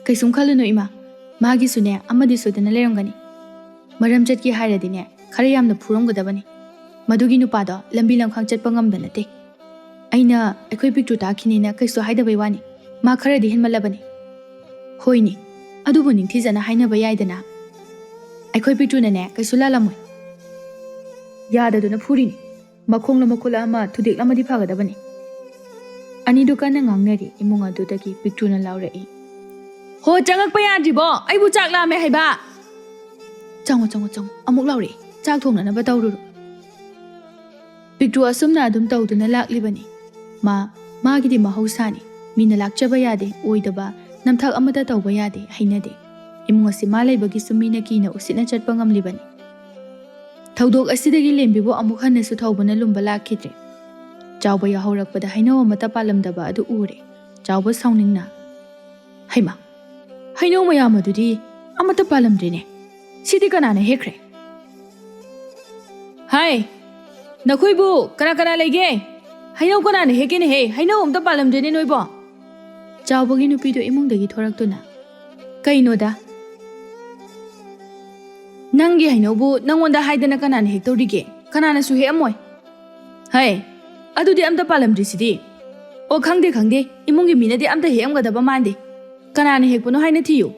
"ꯀꯩꯁꯨꯝ ꯈꯜꯂꯨꯅꯨ ꯏꯃꯥ, ꯃꯥꯒꯤꯁꯨꯅꯦ ꯑꯃꯗꯤ ꯁꯣꯏꯗꯅ ꯂꯩꯔꯝꯒꯅꯤ꯫ ꯃꯔꯝ ꯆꯠꯀꯦ ꯍꯥꯏꯔꯗꯤꯅꯦ ꯈꯔ ꯌꯥꯝꯅ ꯐꯨꯔꯝꯒꯗꯕꯅꯤ"꯫ ꯃꯗꯨꯒꯤ ꯅꯨꯄꯥꯗꯣ ꯂꯝꯕꯤ ꯂꯝꯈꯥꯡ ꯆꯠꯄ ꯉꯝꯕ ꯅꯠꯇꯦ꯫ ꯑꯩꯅ ꯑꯩꯈꯣꯏ ꯄꯤꯛꯇ꯭ꯔꯨ ꯇꯥꯛꯈꯤꯅꯤꯅ ꯀꯩꯁꯨ ꯍꯥꯏꯗꯕꯩ ꯋꯥꯅꯤ꯫ ꯃꯥ ꯈꯔꯗꯤ ꯍꯦꯟꯃꯜꯂꯕꯅꯤ꯫ ꯍꯣꯏꯅꯦ, ꯑꯗꯨꯕꯨ ꯅꯤꯡꯊꯤꯖꯅ ꯍꯥꯏꯅꯕ ꯌꯥꯏꯗꯅ꯫ ꯑꯩꯈꯣꯏ ꯄꯤꯛꯇ꯭ꯔꯨꯅꯅꯦ ꯀꯩꯁꯨ ꯂꯥꯜꯂꯝꯃꯣꯏ꯫ ꯌꯥꯗꯗꯨꯅ ꯐꯨꯔꯤꯅꯤ꯫ ꯃꯈꯣꯡꯂ ꯃꯈꯨꯠꯂ ꯑꯃ ꯊꯨꯗꯦꯛꯂꯝꯃꯗꯤ ꯐꯒꯗꯕꯅꯤ꯫ ꯑꯅꯤꯗꯨ ꯀꯟꯅ ꯉꯥꯡꯅꯔꯤ꯫ ꯏꯃꯨꯡ ꯑꯗꯨꯗꯒꯤ ꯄꯤꯛꯇ꯭ꯔꯨꯅ ꯂꯥꯎꯔꯛꯏ, "ꯍꯣ, ꯆꯪꯉꯛꯄ ꯌꯥꯗ꯭ꯔꯤꯕꯣ? ꯑꯩꯕꯨ ꯆꯥꯛ ꯂꯥꯝꯃꯦ ꯍꯥꯏꯕ!" "ꯆꯪꯉꯣ, ꯆꯪꯉꯣ, ꯆꯪꯉꯣ, ꯑꯃꯨꯛ ꯂꯥꯎꯔꯛꯏ꯫ ꯆꯥꯛ ꯊꯣꯡꯅꯅꯕ ꯇꯧꯔꯨꯔꯣ꯫" ꯄꯤꯛꯇ꯭ꯔꯨ ꯑꯁꯨꯝꯅ ꯑꯗꯨꯝ ꯇꯧꯗꯨꯅ ꯂꯥꯛꯂꯤꯕꯅꯤ꯫ ꯃꯥ, ꯃꯥꯒꯤꯗꯤ ꯃꯍꯧꯁꯥꯅꯤ꯫ ꯃꯤꯅ ꯂꯥꯛꯆꯕ ꯌꯥꯗꯦ, ꯑꯣꯏꯗꯕ, ꯅꯝꯊꯥꯛ ꯑꯃꯠꯇ ꯇꯧꯕ ꯌꯥꯗꯦ, ꯍꯩꯅꯗꯦ꯫ ꯏꯃꯨꯡ ꯑꯁꯤ ꯃꯥ ꯂꯩꯕꯒꯤꯁꯨ ꯃꯤꯅ ꯀꯤꯅ ꯎꯁꯤꯠꯅ ꯆꯠꯄ ꯉꯝꯂꯤꯕꯅꯤ꯫ ꯊꯧꯗꯣꯛ ꯑꯁꯤꯗꯒꯤ ꯂꯦꯝꯕꯤꯕꯨ ꯑꯃꯨꯛ ꯍꯟꯅꯁꯨ ꯊꯧꯕꯅ ꯂꯨꯝꯕ ꯂꯥꯛꯈꯤꯗ꯭ꯔꯦ꯫ ꯆꯥꯎꯕ ꯌꯥꯍꯧꯔꯛꯄꯗ ꯍꯩꯅꯧ ꯑꯃꯠꯇ ꯄꯥꯜꯂꯝꯗꯕ ꯑꯗꯨ ꯎꯔꯦ꯫ ꯆꯥꯎꯕ ꯁꯥꯎꯅꯤꯡꯅ, "ꯍꯩꯃꯥ, ꯍꯩꯅꯧ ꯃꯌꯥꯝ ꯑꯗꯨꯗꯤ ꯑꯃꯠꯇ ꯄꯥꯜꯂꯝꯗ꯭ꯔꯦꯅꯦ꯫ ꯁꯤꯗꯤ ꯀꯅꯥꯅ ꯍꯦꯛꯈ꯭ꯔꯦ? ꯍꯥꯏ, ꯅꯈꯣꯏꯕꯨ ꯀꯅꯥ ꯀꯅꯥ ꯂꯩꯒꯦ? ꯍꯩꯅꯧ ꯀꯅꯥꯅ ꯍꯦꯛꯀꯦꯅꯦꯍꯦ? ꯍꯩꯅꯧ ꯑꯝꯇ ꯄꯥꯜꯂꯝꯗ꯭ꯔꯦꯅꯦ ꯅꯣꯏꯕꯣ?" ꯆꯥꯎꯕꯒꯤ ꯅꯨꯄꯤꯗꯨ ꯏꯃꯨꯡꯗꯒꯤ ꯊꯣꯔꯛꯇꯨꯅ, "ꯀꯩꯅꯣꯗ, ꯅꯪꯒꯤ ꯍꯩꯅꯧꯕꯨ ꯅꯪꯉꯣꯟꯗ ꯍꯥꯏꯗꯅ ꯀꯅꯥꯅ ꯍꯦꯛꯇꯧꯔꯤꯒꯦ? ꯀꯅꯥꯅꯁꯨ ꯍꯦꯛꯑꯝꯃꯣꯏ꯫" "ꯍꯩ, ꯑꯗꯨꯗꯤ ꯑꯝꯇ ꯄꯥꯜꯂꯝꯗ꯭ꯔꯤꯁꯤꯗꯤ?" "ꯑꯣ, ꯈꯪꯗꯦ, ꯈꯪꯗꯦ, ꯏꯃꯨꯡꯒꯤ ꯃꯤꯅꯗꯤ ꯑꯝꯇ ꯍꯦꯛꯑꯝꯒꯗꯕ ꯃꯥꯟꯗꯦ꯫ ꯀꯅꯥꯅ ꯍꯦꯛꯄꯅꯣ ꯍꯥꯏꯅ ꯊꯤꯌꯨ꯫"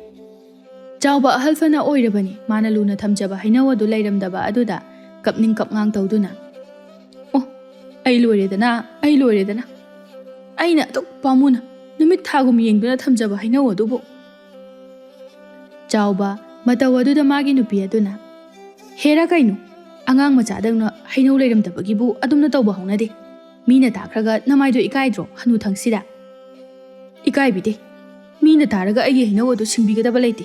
ꯆꯥꯎꯕ ꯑꯍꯜ ꯐꯅ ꯑꯣꯏꯔꯕꯅꯤ꯫ ꯃꯥꯅ ꯂꯨꯅ ꯊꯝꯖꯕ ꯍꯩꯅꯧ ꯑꯗꯨ ꯂꯩꯔꯝꯗꯕ ꯑꯗꯨꯗ ꯀꯞꯅꯤꯡ ꯀꯞꯉꯥꯡ ꯇꯧꯗꯨꯅ, "ꯑꯣ, ꯑꯩ ꯂꯣꯏꯔꯦꯗꯅ, ꯑꯩ ꯂꯣꯏꯔꯦꯗꯅ꯫ ꯑꯩꯅ ꯑꯗꯨꯛ ꯄꯥꯝꯃꯨꯅ ꯅꯨꯃꯤꯠ ꯊꯥꯒꯨꯝ ꯌꯦꯡꯗꯨꯅ ꯊꯝꯖꯕ ꯍꯩꯅꯧ ꯑꯗꯨꯕꯨ꯫" ꯆꯥꯎꯕ, ꯃꯇꯧ ꯑꯗꯨꯗ ꯃꯥꯒꯤ ꯅꯨꯄꯤ ꯑꯗꯨꯅ, "ꯍꯦꯔꯥ ꯀꯩꯅꯣ, ꯑꯉꯥꯡ ꯃꯆꯥꯗꯧꯅ ꯍꯩꯅꯧ ꯂꯩꯔꯝꯗꯕꯒꯤꯕꯨ ꯑꯗꯨꯝꯅ ꯇꯧꯕ ꯍꯧꯅꯗꯦ꯫ ꯃꯤꯅ ꯇꯥꯈ꯭ꯔꯒ ꯅꯃꯥꯏꯗꯣ ꯏꯀꯥꯏꯗ꯭ꯔꯣ, ꯍꯅꯨꯊꯪꯁꯤꯗ?" "ꯏꯀꯥꯏꯕꯤꯗꯦ꯫ ꯃꯤꯅ ꯇꯥꯔꯒ ꯑꯩꯒꯤ ꯍꯩꯅꯧ ꯑꯗꯨ ꯁꯤꯡꯕꯤꯒꯗꯕ ꯂꯩꯇꯦ꯫"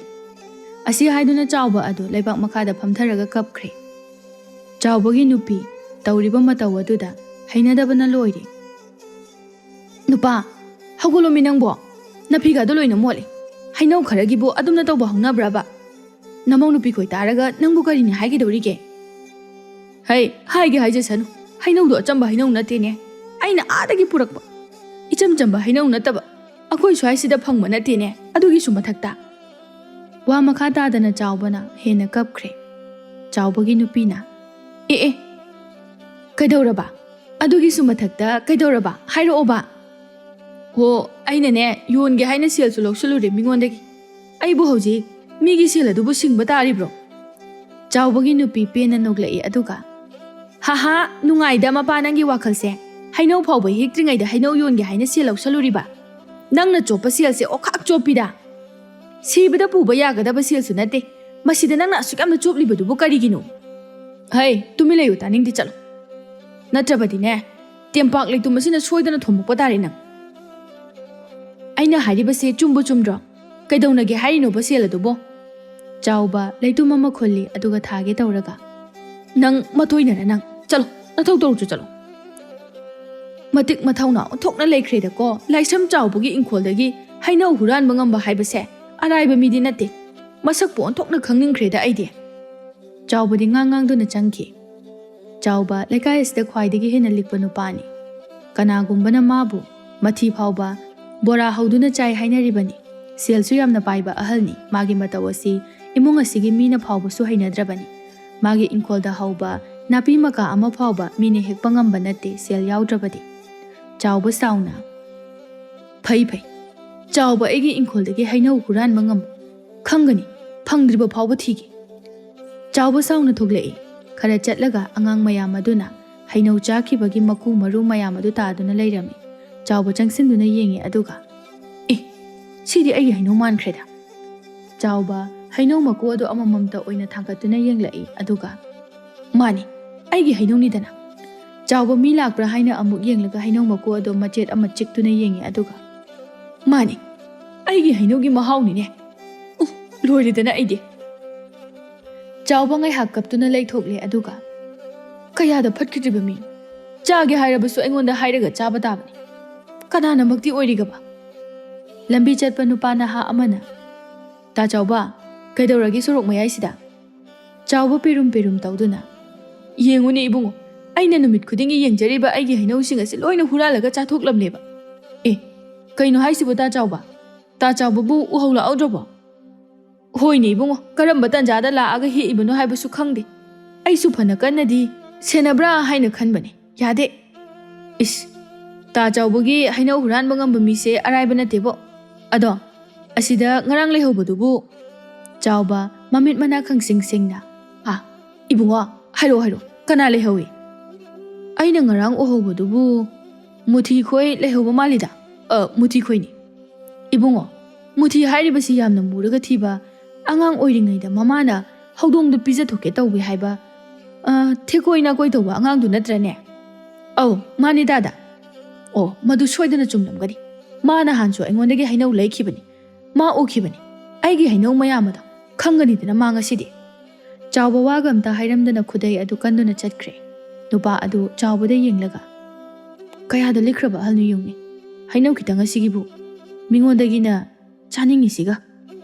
ꯑꯁꯤ ꯍꯥꯏꯗꯨꯅ ꯆꯥꯎꯕ ꯑꯗꯨ ꯂꯩꯕꯥꯛ ꯃꯈꯥꯗ ꯐꯝꯊꯔꯒ ꯀꯞꯈ꯭ꯔꯦ꯫ ꯆꯥꯎꯕꯒꯤ ꯅꯨꯄꯤ ꯇꯧꯔꯤꯕ ꯃꯇꯧ ꯑꯗꯨꯗ ꯍꯩꯅꯗꯕꯅ ꯂꯣꯏꯔꯦ꯫ "ꯅꯨꯄꯥ, ꯍꯧꯒꯠꯂꯣꯃꯤ ꯅꯪꯕꯣ! ꯅꯐꯤꯒꯗꯣ ꯂꯣꯏꯅ ꯃꯣꯠꯂꯦ꯫ ꯍꯩꯅꯧ ꯈꯔꯒꯤꯕꯨ ꯑꯗꯨꯝꯅ ꯇꯧꯕ ꯍꯧꯅꯕ꯭ꯔꯕ? ꯅꯃꯧ ꯅꯨꯄꯤ ꯈꯣꯏ ꯇꯥꯔꯒ ꯅꯪꯕꯨ ꯀꯔꯤꯅꯤ ꯍꯥꯏꯒꯗꯧꯔꯤꯒꯦ?" "ꯍꯩ, ꯍꯥꯏꯒꯦ ꯍꯥꯏꯖꯁꯅꯨ꯫ ꯍꯩꯅꯧꯗꯣ ꯑꯆꯝꯕ ꯍꯩꯅꯧ ꯅꯠꯇꯦꯅꯦ꯫ ꯑꯩꯅ ꯑꯥꯗꯒꯤ ꯄꯨꯔꯛꯄ ꯏꯆꯝ ꯆꯝꯕ ꯍꯩꯅꯧ ꯅꯠꯇꯕ, ꯑꯩꯈꯣꯏ ꯁ꯭ꯋꯥꯏꯁꯤꯗ ꯐꯪꯕ ꯅꯠꯇꯦꯅꯦ꯫ ꯑꯗꯨꯒꯤꯁꯨ ꯃꯊꯛꯇ꯫" ꯋꯥ ꯃꯈꯥ ꯇꯥꯗꯅ ꯆꯥꯎꯕꯅ ꯍꯦꯟꯅ ꯀꯞꯈ꯭ꯔꯦ꯫ ꯆꯥꯎꯕꯒꯤ ꯅꯨꯄꯤꯅ, "ꯑꯦ ꯑꯦ, "ꯀꯩꯗꯧꯔꯕ? ꯑꯗꯨꯒꯤꯁꯨ ꯃꯊꯛꯇ ꯀꯩꯗꯧꯔꯕ? ꯍꯥꯏꯔꯛꯑꯣꯕ!" "ꯍꯣ, ꯑꯩꯅꯅꯦ, ꯌꯣꯟꯒꯦ ꯍꯥꯏꯅ ꯁꯦꯜꯁꯨ ꯂꯧꯁꯜꯂꯨꯔꯦ ꯃꯤꯉꯣꯟꯗꯒꯤ꯫ ꯑꯩꯕꯨ ꯍꯧꯖꯤꯛ ꯃꯤꯒꯤ ꯁꯦꯜ ꯑꯗꯨꯕꯨ ꯁꯤꯡꯕ ꯇꯥꯔꯤꯕ꯭ꯔꯣ?" ꯆꯥꯎꯕꯒꯤ ꯅꯨꯄꯤ ꯄꯦꯟꯅ ꯅꯣꯛꯂꯛꯏ, ꯑꯗꯨꯒ, "ꯍꯥꯍꯥ, ꯅꯨꯡꯉꯥꯏꯗ ꯃꯄꯥ ꯅꯪꯒꯤ ꯋꯥꯈꯜꯁꯦ꯫ ꯍꯩꯅꯧ ꯐꯥꯎꯕ ꯍꯦꯛꯇ꯭ꯔꯤꯉꯩꯗ ꯍꯩꯅꯧ ꯌꯣꯟꯒꯦ ꯍꯥꯏꯅ ꯁꯦꯜ ꯂꯧꯁꯜꯂꯨꯔꯤꯕ? ꯅꯪꯅ ꯆꯣꯞꯄ ꯁꯦꯜꯁꯦ ꯑꯣꯈꯥꯛ ꯆꯣꯞꯄꯤꯗ꯫ ꯁꯤꯕꯗ ꯄꯨꯕ ꯌꯥꯒꯗꯕ ꯁꯦꯜꯁꯨ ꯅꯠꯇꯦ꯫ ꯃꯁꯤꯗ ꯅꯪꯅ ꯑꯁꯨꯛ ꯌꯥꯝꯅ ꯆꯣꯞꯂꯤꯕꯗꯨꯕꯨ ꯀꯔꯤꯒꯤꯅꯣ?" "ꯍꯩ, ꯇꯨꯃꯤꯟ ꯂꯩꯌꯨ, ꯇꯥꯅꯤꯡꯗꯦ, ꯆꯠꯂꯣ꯫ ꯅꯠꯇ꯭ꯔꯕꯗꯤꯅꯦ, ꯇꯦꯝꯄꯥꯛ ꯂꯩꯇꯨꯝ ꯑꯁꯤꯅ ꯁꯣꯏꯗꯅ ꯊꯣꯝꯃꯛꯄ ꯇꯥꯔꯦ ꯅꯪ꯫ ꯑꯩꯅ ꯍꯥꯏꯔꯤꯕꯁꯦ ꯆꯨꯝꯕꯨ ꯆꯨꯝꯗ꯭ꯔꯣ? ꯀꯩꯗꯧꯅꯒꯦ ꯍꯥꯏꯔꯤꯅꯣꯕ ꯁꯦꯜ ꯑꯗꯨꯕꯣ?" ꯆꯥꯎꯕ ꯂꯩꯇꯨꯝ ꯑꯃ ꯈꯨꯜꯂꯤ, ꯑꯗꯨꯒ ꯊꯥꯒꯦ ꯇꯧꯔꯒ, "ꯅꯪ ꯃꯇꯣꯏꯅꯔ ꯅꯪ? ꯆꯠꯂꯣ, ꯅꯊꯧ ꯇꯧꯔꯨꯆꯣ, ꯆꯠꯂꯣ!" ꯃꯇꯤꯛ ꯃꯊꯧꯅꯥ ꯑꯣꯟꯊꯣꯛꯅ ꯂꯩꯈ꯭ꯔꯦꯗꯀꯣ꯫ ꯂꯥꯏꯁ꯭ꯔꯝ ꯆꯥꯎꯕꯒꯤ ꯏꯪꯈꯣꯜꯗꯒꯤ ꯍꯩꯅꯧ ꯍꯨꯔꯥꯟꯕ ꯉꯝꯕ ꯍꯥꯏꯕꯁꯦ ꯑꯔꯥꯏꯕ ꯃꯤꯗꯤ ꯅꯠꯇꯦ꯫ ꯃꯁꯛꯄꯨ ꯑꯣꯟꯊꯣꯛꯅ ꯈꯪꯅꯤꯡꯈ꯭ꯔꯦꯗ ꯑꯩꯗꯤ꯫ ꯆꯥꯎꯕꯗꯤ ꯉꯥꯡ ꯉꯥꯡꯗꯨꯅ ꯆꯪꯈꯤ꯫ ꯆꯥꯎꯕ ꯂꯩꯀꯥꯏ ꯑꯁꯤꯗ ꯈ꯭ꯋꯥꯏꯗꯒꯤ ꯍꯦꯟꯅ ꯂꯤꯛꯄ ꯅꯨꯄꯥꯅꯤ꯫ ꯀꯅꯥꯒꯨꯝꯕꯅ ꯃꯥꯕꯨ ꯃꯊꯤ ꯐꯥꯎꯕ ꯕꯣꯔꯥ ꯍꯧꯗꯨꯅ ꯆꯥꯏ ꯍꯥꯏꯅꯔꯤꯕꯅꯤ꯫ ꯁꯦꯜꯁꯨ ꯌꯥꯝꯅ ꯄꯥꯏꯕ ꯑꯍꯜꯅꯤ꯫ ꯃꯥꯒꯤ ꯃꯇꯧ ꯑꯁꯤ ꯏꯃꯨꯡ ꯑꯁꯤꯒꯤ ꯃꯤꯅ ꯐꯥꯎꯕꯁꯨ ꯍꯩꯅꯗ꯭ꯔꯕꯅꯤ꯫ ꯃꯥꯒꯤ ꯏꯪꯈꯣꯜꯗ ꯍꯧꯕ ꯅꯥꯄꯤ ꯃꯀꯥ ꯑꯃ ꯐꯥꯎꯕ ꯃꯤꯅ ꯍꯦꯛꯄ ꯉꯝꯕ ꯅꯠꯇꯦ, ꯁꯦꯜ ꯌꯥꯎꯗ꯭ꯔꯕꯗꯤ꯫ ꯆꯥꯎꯕ ꯁꯥꯎꯅ, "ꯐꯩ, ꯐꯩ꯫ ꯆꯥꯎꯕ ꯑꯩꯒꯤ ꯏꯪꯈꯣꯜꯗꯒꯤ ꯍꯩꯅꯧ ꯍꯨꯔꯥꯟꯕ ꯉꯝꯕ ꯈꯪꯒꯅꯤ, ꯐꯪꯗ꯭ꯔꯤꯕ ꯐꯥꯎꯕ ꯊꯤꯒꯦ꯫" ꯆꯥꯎꯕ ꯁꯥꯎꯅ ꯊꯣꯛꯂꯛꯏ꯫ ꯈꯔ ꯆꯠꯂꯒ ꯑꯉꯥꯡ ꯃꯌꯥꯝ ꯑꯗꯨꯅ ꯍꯩꯅꯧ ꯆꯥꯈꯤꯕꯒꯤ ꯃꯀꯨ ꯃꯔꯨ ꯃꯌꯥꯝ ꯑꯗꯨ ꯇꯥꯗꯨꯅ ꯂꯩꯔꯝꯃꯤ꯫ ꯆꯥꯎꯕ ꯆꯪꯁꯤꯟꯗꯨꯅ ꯌꯦꯡꯉꯤ, ꯑꯗꯨꯒ, "ꯑꯦ, ꯁꯤꯗꯤ ꯑꯩꯒꯤ ꯍꯩꯅꯧ ꯃꯥꯟꯈ꯭ꯔꯦꯗ!" ꯆꯥꯎꯕ ꯍꯩꯅꯧ ꯃꯀꯨ ꯑꯗꯨ ꯑꯃꯃꯝꯇ ꯑꯣꯏꯅ ꯊꯥꯡꯒꯠꯇꯨꯅ ꯌꯦꯡꯂꯛꯏ, ꯑꯗꯨꯒ, "ꯃꯥꯅꯤ, ꯑꯩꯒꯤ ꯍꯩꯅꯧꯅꯤꯗꯅ!" ꯆꯥꯎꯕ ꯃꯤ ꯂꯥꯛꯄ꯭ꯔꯥ ꯍꯥꯏꯅ ꯑꯃꯨꯛ ꯌꯦꯡꯂꯒ ꯍꯩꯅꯧ ꯃꯀꯨ ꯑꯗꯨ ꯃꯆꯦꯠ ꯑꯃ ꯆꯤꯛꯇꯨꯅ ꯌꯦꯡꯉꯤ, ꯑꯗꯨꯒ, "ꯃꯥꯅꯤ, ꯑꯩꯒꯤ ꯍꯩꯅꯧꯒꯤ ꯃꯍꯥꯎꯅꯤꯅꯦ꯫ ꯎ, ꯂꯣꯏꯔꯦꯗꯅ ꯑꯩꯗꯤ!" ꯆꯥꯎꯕ ꯉꯥꯏꯍꯥꯛ ꯀꯞꯇꯨꯅ ꯂꯩꯊꯣꯛꯂꯦ, ꯑꯗꯨꯒ, "ꯀꯌꯥꯗ ꯐꯠꯈꯤꯗ꯭ꯔꯤꯕ ꯃꯤꯅꯣ! ꯆꯥꯒꯦ ꯍꯥꯏꯔꯕꯁꯨ ꯑꯩꯉꯣꯟꯗ ꯍꯥꯏꯔꯒ ꯆꯥꯕ ꯇꯥꯕꯅꯤ꯫ ꯀꯅꯥꯅꯃꯛꯇꯤ ꯑꯣꯏꯔꯤꯒꯕ?" ꯂꯝꯕꯤ ꯆꯠꯄ ꯅꯨꯄꯥ ꯅꯍꯥ ꯑꯃꯅ, "ꯇꯥ ꯆꯥꯎꯕ, ꯀꯩꯗꯧꯔꯒꯦ ꯁꯣꯔꯣꯛ ꯃꯌꯥꯏꯁꯤꯗ?" ꯆꯥꯎꯕ ꯄꯦꯔꯨꯝ ꯄꯦꯔꯨꯝ ꯇꯧꯗꯨꯅ, "ꯌꯦꯡꯉꯨꯅꯦ ꯏꯕꯨꯡꯉꯣ, ꯑꯩꯅ ꯅꯨꯃꯤꯠ ꯈꯨꯗꯤꯡꯒꯤ ꯌꯦꯡꯖꯔꯤꯕ ꯑꯩꯒꯤ ꯍꯩꯅꯧꯁꯤꯡ ꯑꯁꯤ ꯂꯣꯏꯅ ꯍꯨꯔꯥꯜꯂꯒ ꯆꯥꯊꯣꯛꯂꯝꯂꯦꯕ꯫ ꯑꯦ, ꯀꯩꯅꯣ ꯍꯥꯏꯁꯤꯕꯨ ꯇꯥ ꯆꯥꯎꯕ? ꯇꯥ ꯆꯥꯎꯕꯕꯨ ꯎꯍꯧ ꯂꯥꯛꯍꯧꯗ꯭ꯔꯕꯣ?" "ꯍꯣꯏꯅꯦ ꯏꯕꯨꯡꯉꯣ, ꯀꯔꯝꯕ ꯇꯟꯖꯥꯗ ꯂꯥꯛꯑꯒ ꯍꯦꯛꯏꯕꯅꯣ ꯍꯥꯏꯕꯁꯨ ꯈꯪꯗꯦ꯫ ꯑꯩꯁꯨ ꯐꯅ ꯀꯟꯅꯗꯤ ꯁꯦꯟꯅꯕ꯭ꯔꯥ ꯍꯥꯏꯅ ꯈꯟꯕꯅꯤ꯫ ꯌꯥꯗꯦ꯫ ꯏꯁ, ꯇꯥ ꯆꯥꯎꯕꯒꯤ ꯍꯩꯅꯧ ꯍꯨꯔꯥꯟꯕ ꯉꯝꯕ ꯃꯤꯁꯦ ꯑꯔꯥꯏꯕ ꯅꯠꯇꯦꯕꯣ꯫ ꯑꯗꯣ, ꯑꯁꯤꯗ ꯉꯔꯥꯡ ꯂꯩꯍꯧꯕꯗꯨꯕꯨ ꯆꯥꯎꯕ ꯃꯃꯤꯠ ꯃꯅꯥ ꯈꯪꯁꯤꯡ ꯁꯤꯡꯅ, "ꯑꯥ, ꯏꯕꯨꯡꯉꯣ, ꯍꯥꯏꯔꯛꯑꯣ, ꯍꯥꯏꯔꯛꯑꯣ, ꯀꯅꯥ ꯂꯩꯍꯧꯏ?" "ꯑꯩꯅ ꯉꯔꯥꯡ ꯎꯍꯧꯕꯗꯨꯕꯨ ꯃꯨꯊꯤ ꯈꯣꯏ ꯂꯩꯍꯧꯕ ꯃꯥꯜꯂꯤꯗ꯫ ꯑ, ꯃꯨꯊꯤ ꯈꯣꯏꯅꯤ꯫ ꯏꯕꯨꯡꯉꯣ, ꯃꯨꯊꯤ ꯍꯥꯏꯔꯤꯕꯁꯤ ꯌꯥꯝꯅ ꯃꯨꯔꯒ ꯊꯤꯕ, ꯑꯉꯥꯡ ꯑꯣꯏꯔꯤꯉꯩꯗ ꯃꯃꯥꯅ ꯍꯧꯗꯣꯡꯗ ꯄꯤꯖꯊꯣꯛꯀꯦ ꯇꯧꯏ ꯍꯥꯏꯕ, ꯑ, ꯊꯦꯀꯣꯏ ꯅꯥꯀꯣꯏ ꯇꯧꯕ ꯑꯉꯥꯡꯗꯨ ꯅꯠꯇ꯭ꯔꯅꯦ?" "ꯑꯧ, ꯃꯥꯅꯤ ꯗꯥꯗꯥ꯫ ꯑꯣ, ꯃꯗꯨ ꯁꯣꯏꯗꯅ ꯆꯨꯝꯂꯝꯒꯅꯤ꯫ ꯃꯥ ꯅꯍꯥꯟꯁꯨ ꯑꯩꯉꯣꯟꯗꯒꯤ ꯍꯩꯅꯧ ꯂꯩꯈꯤꯕꯅꯤ꯫ ꯃꯥ ꯎꯈꯤꯕꯅꯤ꯫ ꯑꯩꯒꯤ ꯍꯩꯅꯧ ꯃꯌꯥꯝ ꯑꯗꯣ ꯈꯪꯒꯅꯤꯗꯅ ꯃꯥ ꯉꯁꯤꯗꯤ꯫" ꯆꯥꯎꯕ ꯋꯥꯒ ꯑꯝꯇ ꯍꯥꯏꯔꯝꯗꯅ ꯈꯨꯗꯩ ꯑꯗꯨ ꯀꯟꯗꯨꯅ ꯆꯠꯈ꯭ꯔꯦ꯫ ꯅꯨꯄꯥ ꯑꯗꯨ ꯆꯥꯎꯕꯗ ꯌꯦꯡꯂꯒ, "ꯀꯌꯥꯗ ꯂꯤꯛꯈ꯭ꯔꯕ ꯑꯍꯜꯅꯣ ꯌꯦꯡꯉꯨꯅꯦ꯫ ꯍꯩꯅꯧ ꯈꯤꯇꯪ ꯑꯁꯤꯒꯤꯕꯨ ꯃꯤꯉꯣꯟꯗꯒꯤꯅ ꯆꯥꯅꯤꯡꯉꯤꯁꯤꯒ꯫"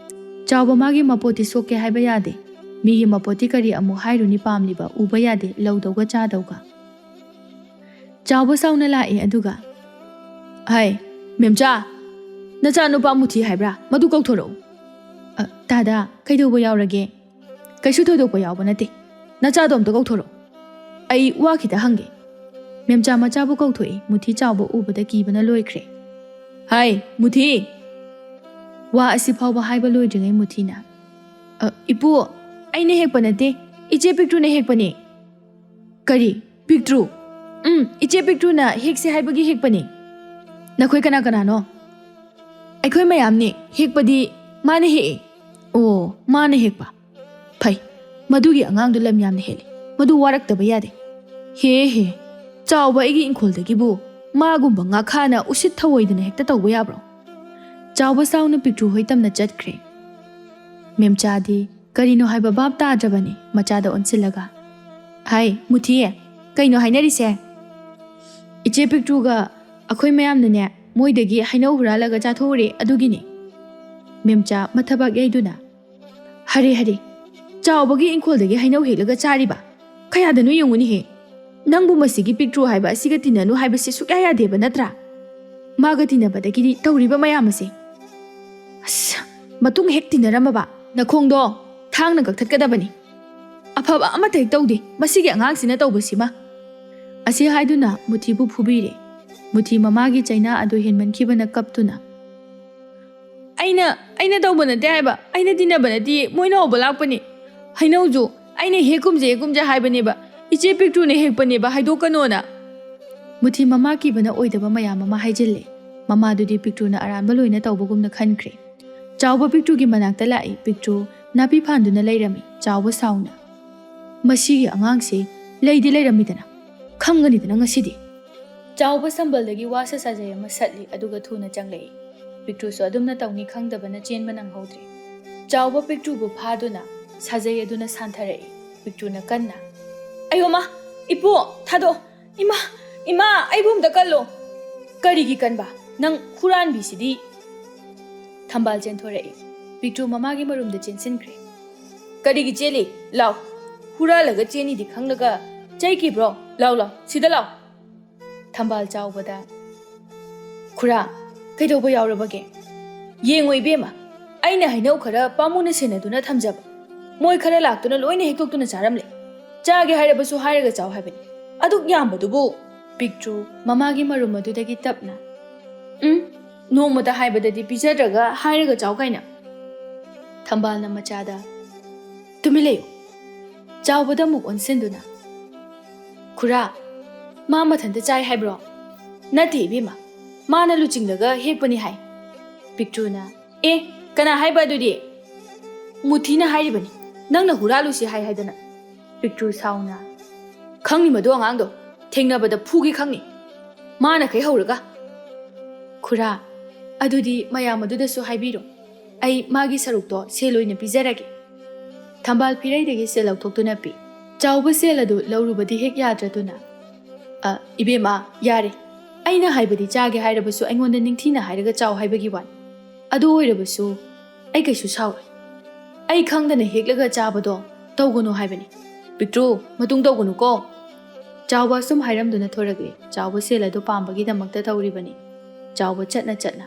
ꯆꯥꯎꯕ ꯃꯥꯒꯤ ꯃꯄꯣꯠꯇꯤ ꯁꯣꯛꯀꯦ ꯍꯥꯏꯕ ꯌꯥꯗꯦ꯫ ꯃꯤꯒꯤ ꯃꯄꯣꯠꯇꯤ ꯀꯔꯤ ꯑꯃꯨꯛ ꯍꯥꯏꯔꯨꯅꯤ, ꯄꯥꯝꯂꯤꯕ ꯎꯕ ꯌꯥꯗꯦ, ꯂꯧꯗꯧꯒ ꯆꯥꯗꯧꯒ꯫ ꯆꯥꯎꯕ ꯁꯥꯎꯅ ꯂꯥꯛꯑꯦ ꯑꯗꯨꯒ, "ꯍꯥꯏ, ꯃꯦꯝꯆꯥ, ꯅꯆꯥꯅꯨꯄꯥ ꯃꯨꯊꯤ ꯍꯥꯏꯕ꯭ꯔꯥ? ꯃꯗꯨ ꯀꯧꯊꯣꯔꯛꯎ꯫" "ꯑ, ꯗꯥꯗꯥ, ꯀꯩꯗꯧꯕ ꯌꯥꯎꯔꯒꯦ?" "ꯀꯩꯁꯨ ꯊꯣꯏꯗꯣꯛꯄ ꯌꯥꯎꯕ ꯅꯠꯇꯦ꯫ ꯅꯆꯥꯗꯣ ꯑꯝꯇ ꯀꯧꯊꯣꯔꯛꯎ꯫ ꯑꯩ ꯋꯥ ꯈꯤꯇ ꯍꯪꯒꯦ꯫" ꯃꯦꯝꯆꯥ ꯃꯆꯥꯕꯨ ꯀꯧꯊꯣꯛꯏ꯫ ꯃꯨꯊꯤ ꯆꯥꯎꯕ ꯎꯕꯗ ꯀꯤꯕꯅ ꯂꯣꯏꯈ꯭ꯔꯦ꯫ "ꯍꯥꯏ, ꯃꯨꯊꯤ!" ꯋꯥ ꯑꯁꯤ ꯐꯥꯎꯕ ꯍꯥꯏꯕ ꯂꯣꯏꯗ꯭ꯔꯤꯉꯩ ꯃꯨꯊꯤꯅ, "ꯑ, ꯏꯄꯨ, ꯑꯩꯅ ꯍꯦꯛꯄ ꯅꯠꯇꯦ, ꯏꯆꯦ ꯄꯤꯛꯇ꯭ꯔꯨꯅ ꯍꯦꯛꯄꯅꯦ꯫" "ꯀꯔꯤ? ꯄꯤꯛꯇ꯭ꯔꯨ?" "ꯎꯝ, ꯏꯆꯦ ꯄꯤꯛꯇ꯭ꯔꯨꯅ ꯍꯦꯛꯁꯦ ꯍꯥꯏꯕꯒꯤ ꯍꯦꯛꯄꯅꯦ꯫" "ꯅꯈꯣꯏ ꯀꯅꯥ ꯀꯅꯥꯅꯣ?" "ꯑꯩꯈꯣꯏ ꯃꯌꯥꯝꯅꯦ꯫ ꯍꯦꯛꯄꯗꯤ ꯃꯥꯅ ꯍꯦꯛꯑꯦ꯫" "ꯑꯣ, ꯃꯥꯅ ꯍꯦꯛꯄ? ꯐꯩ꯫ ꯃꯗꯨꯒꯤ ꯑꯉꯥꯡꯗꯨ ꯂꯝ ꯌꯥꯝꯅ ꯍꯦꯜꯂꯤ꯫ ꯃꯗꯨ ꯋꯥꯔꯛꯇꯕ ꯌꯥꯗꯦ꯫" "ꯍꯦ ꯍꯦ, ꯆꯥꯎꯕ ꯑꯩꯒꯤ ꯏꯪꯈꯣꯜꯗꯒꯤꯕꯨ ꯃꯥꯒꯨꯝꯕ ꯉꯥꯈꯥꯅ ꯎꯁꯤꯠ ꯊꯑꯣꯏꯗꯅ ꯍꯦꯛꯇ ꯇꯧꯕ ꯌꯥꯕ꯭ꯔꯣ?" ꯆꯥꯎꯕ ꯁꯥꯎꯅ ꯄꯤꯛꯇ꯭ꯔꯨ ꯍꯣꯏ ꯇꯝꯅ ꯆꯠꯈ꯭ꯔꯦ꯫ ꯃꯦꯝꯆꯥꯗꯤ ꯀꯔꯤꯅꯣ ꯍꯥꯏꯕ ꯚꯥꯞ ꯇꯥꯗ꯭ꯔꯕꯅꯤ ꯃꯆꯥꯗ ꯑꯣꯟꯁꯤꯜꯂꯒ, "ꯍꯥꯏ, ꯃꯨꯊꯤ, ꯀꯩꯅꯣ ꯍꯥꯏꯅꯔꯤꯁꯦ?" "ꯏꯆꯦ ꯄꯤꯛꯇ꯭ꯔꯨꯒ ꯑꯩꯈꯣꯏ ꯃꯌꯥꯝꯅꯅꯦ, ꯃꯣꯏꯗꯒꯤ ꯍꯩꯅꯧ ꯍꯨꯔꯥꯜꯂꯒ ꯆꯥꯊꯣꯛꯎꯔꯦ, ꯑꯗꯨꯒꯤꯅꯤ꯫" ꯃꯦꯝꯆꯥ ꯃꯊꯕꯥꯛ ꯌꯩꯗꯨꯅ, "ꯍꯔꯦ, ꯍꯔꯦ, ꯆꯥꯎꯕꯒꯤ ꯏꯪꯈꯣꯜꯗꯒꯤ ꯍꯩꯅꯧ ꯍꯦꯛꯂꯒ ꯆꯥꯔꯤꯕ? ꯀꯌꯥꯗꯅꯣ ꯌꯦꯡꯉꯨꯅꯦꯍꯦ꯫ ꯅꯪꯕꯨ ꯃꯁꯤꯒꯤ ꯄꯤꯛꯇ꯭ꯔꯨ ꯍꯥꯏꯕ ꯑꯁꯤꯒ ꯇꯤꯟꯅꯅꯨ ꯍꯥꯏꯕꯁꯤ ꯁꯨꯛꯌꯥ ꯌꯥꯗꯦꯕ ꯅꯠꯇ꯭ꯔꯥ? ꯃꯥꯒ ꯇꯤꯟꯅꯕꯗꯒꯤꯗꯤ ꯇꯧꯔꯤꯕ ꯃꯌꯥꯝ ꯑꯁꯦ꯫ ꯑꯁ, ꯃꯇꯨꯡ ꯍꯦꯛ ꯇꯤꯟꯅꯔꯝꯃꯕ ꯅꯈꯣꯡꯗꯣ ꯊꯥꯡꯅ ꯀꯛꯊꯠꯀꯗꯕꯅꯤ꯫" "ꯑ, ꯐꯕ ꯑꯃꯠꯇ ꯍꯦꯛ ꯇꯧꯗꯦ ꯃꯁꯤꯒꯤ ꯑꯉꯥꯡꯁꯤꯅ ꯇꯧꯕꯁꯤꯃ꯫ ꯑꯁꯤ ꯍꯥꯏꯗꯨꯅ ꯃꯨꯊꯤꯕꯨ ꯐꯨꯕꯤꯔꯦ꯫ ꯃꯨꯊꯤ ꯃꯃꯥꯒꯤ ꯆꯩꯅꯥ ꯑꯗꯨ ꯍꯦꯟꯃꯟꯈꯤꯕꯅ ꯀꯞꯇꯨꯅ, "ꯑꯩꯅ, ꯑꯩꯅ ꯇꯧꯕ ꯅꯠꯇꯦ ꯍꯥꯏꯕ, ꯑꯩꯅ ꯇꯤꯟꯅꯕ ꯅꯠꯇꯦ, ꯃꯣꯏꯅ ꯍꯧꯕ ꯂꯥꯛꯄꯅꯤ꯫ ꯍꯩꯅꯧꯁꯨ ꯑꯩꯅ ꯍꯦꯛꯀꯨꯝꯁꯦ, ꯍꯦꯛꯀꯨꯝꯁꯦ ꯍꯥꯏꯕꯅꯦꯕ, ꯏꯆꯦ ꯄꯤꯛꯇ꯭ꯔꯨꯅ ꯍꯦꯛꯄꯅꯦꯕ, ꯍꯥꯏꯗꯣꯛꯀꯅꯣꯅ꯫" ꯃꯨꯊꯤ ꯃꯃꯥ ꯀꯤꯕꯅ ꯑꯣꯏꯗꯕ ꯃꯌꯥꯝ ꯑꯃ ꯍꯥꯏꯖꯤꯜꯂꯦ꯫ ꯃꯃꯥꯗꯨꯗꯤ ꯄꯤꯛꯇ꯭ꯔꯨꯅ ꯑꯔꯥꯟꯕ ꯂꯣꯏꯅ ꯇꯧꯕꯒꯨꯝꯅ ꯈꯟꯈ꯭ꯔꯦ꯫ ꯆꯥꯎꯕ ꯄꯤꯛꯇ꯭ꯔꯨꯒꯤ ꯃꯅꯥꯛꯇ ꯂꯥꯛꯏ꯫ ꯄꯤꯛꯇ꯭ꯔꯨ ꯅꯥꯄꯤ ꯐꯥꯟꯗꯨꯅ ꯂꯩꯔꯝꯃꯤ꯫ ꯆꯥꯎꯕ ꯁꯥꯎꯅ, "ꯃꯁꯤꯒꯤ ꯑꯉꯥꯡꯁꯤ ꯂꯩꯗꯤ ꯂꯩꯔꯝꯃꯤꯗꯅ, ꯈꯪꯒꯅꯤꯗꯅ ꯉꯁꯤꯗꯤ꯫" ꯆꯥꯎꯕ ꯁꯝꯕꯜꯗꯒꯤ ꯋꯥꯁ ꯁꯥꯖꯩ ꯑꯃ ꯁꯠꯂꯤ, ꯑꯗꯨꯒ ꯊꯨꯅ ꯆꯪꯂꯛꯏ꯫ ꯄꯤꯛꯇ꯭ꯔꯨꯁꯨ ꯑꯗꯨꯝꯅ ꯇꯧꯅꯤ ꯈꯪꯗꯕꯅ ꯆꯦꯟꯕ ꯅꯪꯍꯧꯗ꯭ꯔꯦ꯫ ꯆꯥꯎꯕ ꯄꯤꯛꯇ꯭ꯔꯨꯕꯨ ꯐꯥꯗꯨꯅ ꯁꯥꯖꯩ ꯑꯗꯨꯅ ꯁꯥꯟꯊꯔꯛꯏ꯫ ꯄꯤꯛꯇ꯭ꯔꯨꯅ ꯀꯟꯅ, "ꯑꯌꯣ ꯃꯥ, ꯏꯄꯨ, ꯊꯥꯗꯣꯛ, ꯏꯃꯥ, ꯏꯃꯥ, ꯑꯩꯕꯨ ꯑꯝꯇ ꯀꯜꯂꯣ꯫" "ꯀꯔꯤꯒꯤ ꯀꯟꯕ? ꯅꯪ ꯍꯨꯔꯥꯟꯕꯤꯁꯤꯗꯤ!" ꯊꯝꯕꯥꯜ ꯆꯦꯟꯊꯣꯔꯛꯏ꯫ ꯄꯤꯛꯇ꯭ꯔꯨ ꯃꯃꯥꯒꯤ ꯃꯔꯨꯝꯗ ꯆꯦꯟꯁꯤꯟꯈ꯭ꯔꯦ꯫ "ꯀꯔꯤꯒꯤ ꯆꯦꯜꯂꯤ? ꯂꯥꯎ, ꯍꯨꯔꯥꯜꯂꯒ ꯆꯦꯟꯅꯤꯗꯤ ꯈꯪꯂꯒ ꯆꯩꯈꯤꯕ꯭ꯔꯣ? ꯂꯥꯎ, ꯂꯥꯎ, ꯁꯤꯗ ꯂꯥꯎ꯫" ꯊꯝꯕꯥꯜ ꯆꯥꯎꯕꯗ, "ꯈꯨꯔꯥ, ꯀꯩꯗꯧꯕ ꯌꯥꯎꯔꯕꯒꯦ? ꯌꯦꯡꯉꯣ ꯏꯕꯦꯝꯃ, ꯑꯩꯅ ꯍꯩꯅꯧ ꯈꯔ ꯄꯥꯝꯃꯨꯅ ꯁꯦꯟꯅꯗꯨꯅ ꯊꯝꯖꯕ, ꯃꯣꯏ ꯈꯔ ꯂꯥꯛꯇꯨꯅ ꯂꯣꯏꯅ ꯍꯦꯛꯇꯣꯛꯇꯨꯅ ꯆꯥꯔꯝꯂꯦ꯫ ꯆꯥꯒꯦ ꯍꯥꯏꯔꯕꯁꯨ ꯍꯥꯏꯔꯒ ꯆꯥꯎ ꯍꯥꯏꯕꯅꯤ, ꯑꯗꯨꯛ ꯌꯥꯝꯕꯗꯨꯕꯨ꯫" ꯄꯤꯛꯇ꯭ꯔꯨ ꯃꯃꯥꯒꯤ ꯃꯔꯨꯝ ꯑꯗꯨꯗꯒꯤ ꯇꯞꯅ, "ꯎꯝ, ꯅꯣꯡꯃꯇ ꯍꯥꯏꯕꯗꯗꯤ ꯄꯤꯖꯗ꯭ꯔꯒ ꯍꯥꯏꯔꯒ ꯆꯥꯎ ꯀꯥꯏꯅ꯫" ꯊꯝꯕꯥꯜꯅ ꯃꯆꯥꯗ, "ꯇꯨꯃꯤꯟ ꯂꯩꯌꯨ, ꯆꯥꯎꯕꯗ ꯑꯃꯨꯛ ꯑꯣꯟꯁꯤꯟꯗꯨꯅ, ꯈꯨꯔꯥ, ꯃꯥ ꯃꯊꯟꯇ ꯆꯥꯏ ꯍꯥꯏꯕ꯭ꯔꯣ? ꯅꯠꯇꯦ ꯏꯕꯦꯝꯃ, ꯃꯥꯅ ꯂꯨꯆꯤꯡꯂꯒ ꯍꯦꯛꯄꯅꯤ ꯍꯥꯏ꯫" ꯄꯤꯛꯇ꯭ꯔꯨꯅ, "ꯑꯦ, ꯀꯅꯥ ꯍꯥꯏꯕ ꯑꯗꯨꯗꯤ? ꯃꯨꯊꯤꯅ ꯍꯥꯏꯔꯤꯕꯅꯤ, ꯅꯪꯅ ꯍꯨꯔꯥꯜꯂꯨꯁꯤ ꯍꯥꯏ ꯍꯥꯏꯗꯅ꯫" ꯄꯤꯛꯇ꯭ꯔꯨ ꯁꯥꯎꯅ, "ꯈꯪꯅꯤ ꯃꯗꯨ ꯑꯉꯥꯡꯗꯣ, ꯊꯦꯡꯅꯕꯗ ꯐꯨꯒꯦ ꯈꯪꯅꯤ꯫ ꯃꯥꯅ ꯀꯩ ꯍꯧꯔꯒ꯫" "ꯈꯨꯔꯥ, ꯑꯗꯨꯗꯤ ꯃꯌꯥꯝ ꯑꯗꯨꯗꯁꯨ ꯍꯥꯏꯕꯤꯔꯣ, ꯑꯩ ꯃꯥꯒꯤ ꯁꯔꯨꯛꯇꯣ ꯁꯦꯜ ꯑꯣꯏꯅ ꯄꯤꯖꯔꯒꯦ꯫" ꯊꯝꯕꯥꯜ ꯐꯤꯔꯩꯗꯒꯤ ꯁꯦꯜ ꯂꯧꯊꯣꯛꯇꯨꯅ ꯄꯤ꯫ ꯆꯥꯎꯕ ꯁꯦꯜ ꯑꯗꯨ ꯂꯧꯔꯨꯕꯗꯤ ꯍꯦꯛ ꯌꯥꯗ꯭ꯔꯗꯨꯅ, "ꯑ, ꯏꯕꯦꯝꯃ, ꯌꯥꯔꯦ꯫ ꯑꯩꯅ ꯍꯥꯏꯕꯗꯤ ꯆꯥꯒꯦ ꯍꯥꯏꯔꯕꯁꯨ ꯑꯩꯉꯣꯟꯗ ꯅꯤꯡꯊꯤꯅ ꯍꯥꯏꯔꯒ ꯆꯥꯎ ꯍꯥꯏꯕꯒꯤ ꯋꯥꯅꯤ꯫ ꯑꯗꯨ ꯑꯣꯏꯔꯕꯁꯨ ꯑꯩ ꯀꯩꯁꯨ ꯁꯥꯎꯔꯣꯏ꯫ ꯑꯩ ꯈꯪꯗꯅ ꯍꯦꯛꯂꯒ ꯆꯥꯕꯗꯣ ꯇꯧꯒꯅꯨ ꯍꯥꯏꯕꯅꯤ꯫ ꯄꯤꯛꯇ꯭ꯔꯨ, ꯃꯇꯨꯡ ꯇꯧꯒꯅꯨꯀꯣ꯫" ꯆꯥꯎꯕ ꯑꯁꯨꯝ ꯍꯥꯏꯔꯝꯗꯨꯅ ꯊꯣꯔꯛꯂꯦ꯫ ꯆꯥꯎꯕ ꯁꯦꯜ ꯑꯗꯨ ꯄꯥꯝꯕꯒꯤꯗꯃꯛꯇ ꯇꯧꯔꯤꯕꯅꯤ꯫ ꯆꯥꯎꯕ ꯆꯠꯅ ꯆꯠꯅ,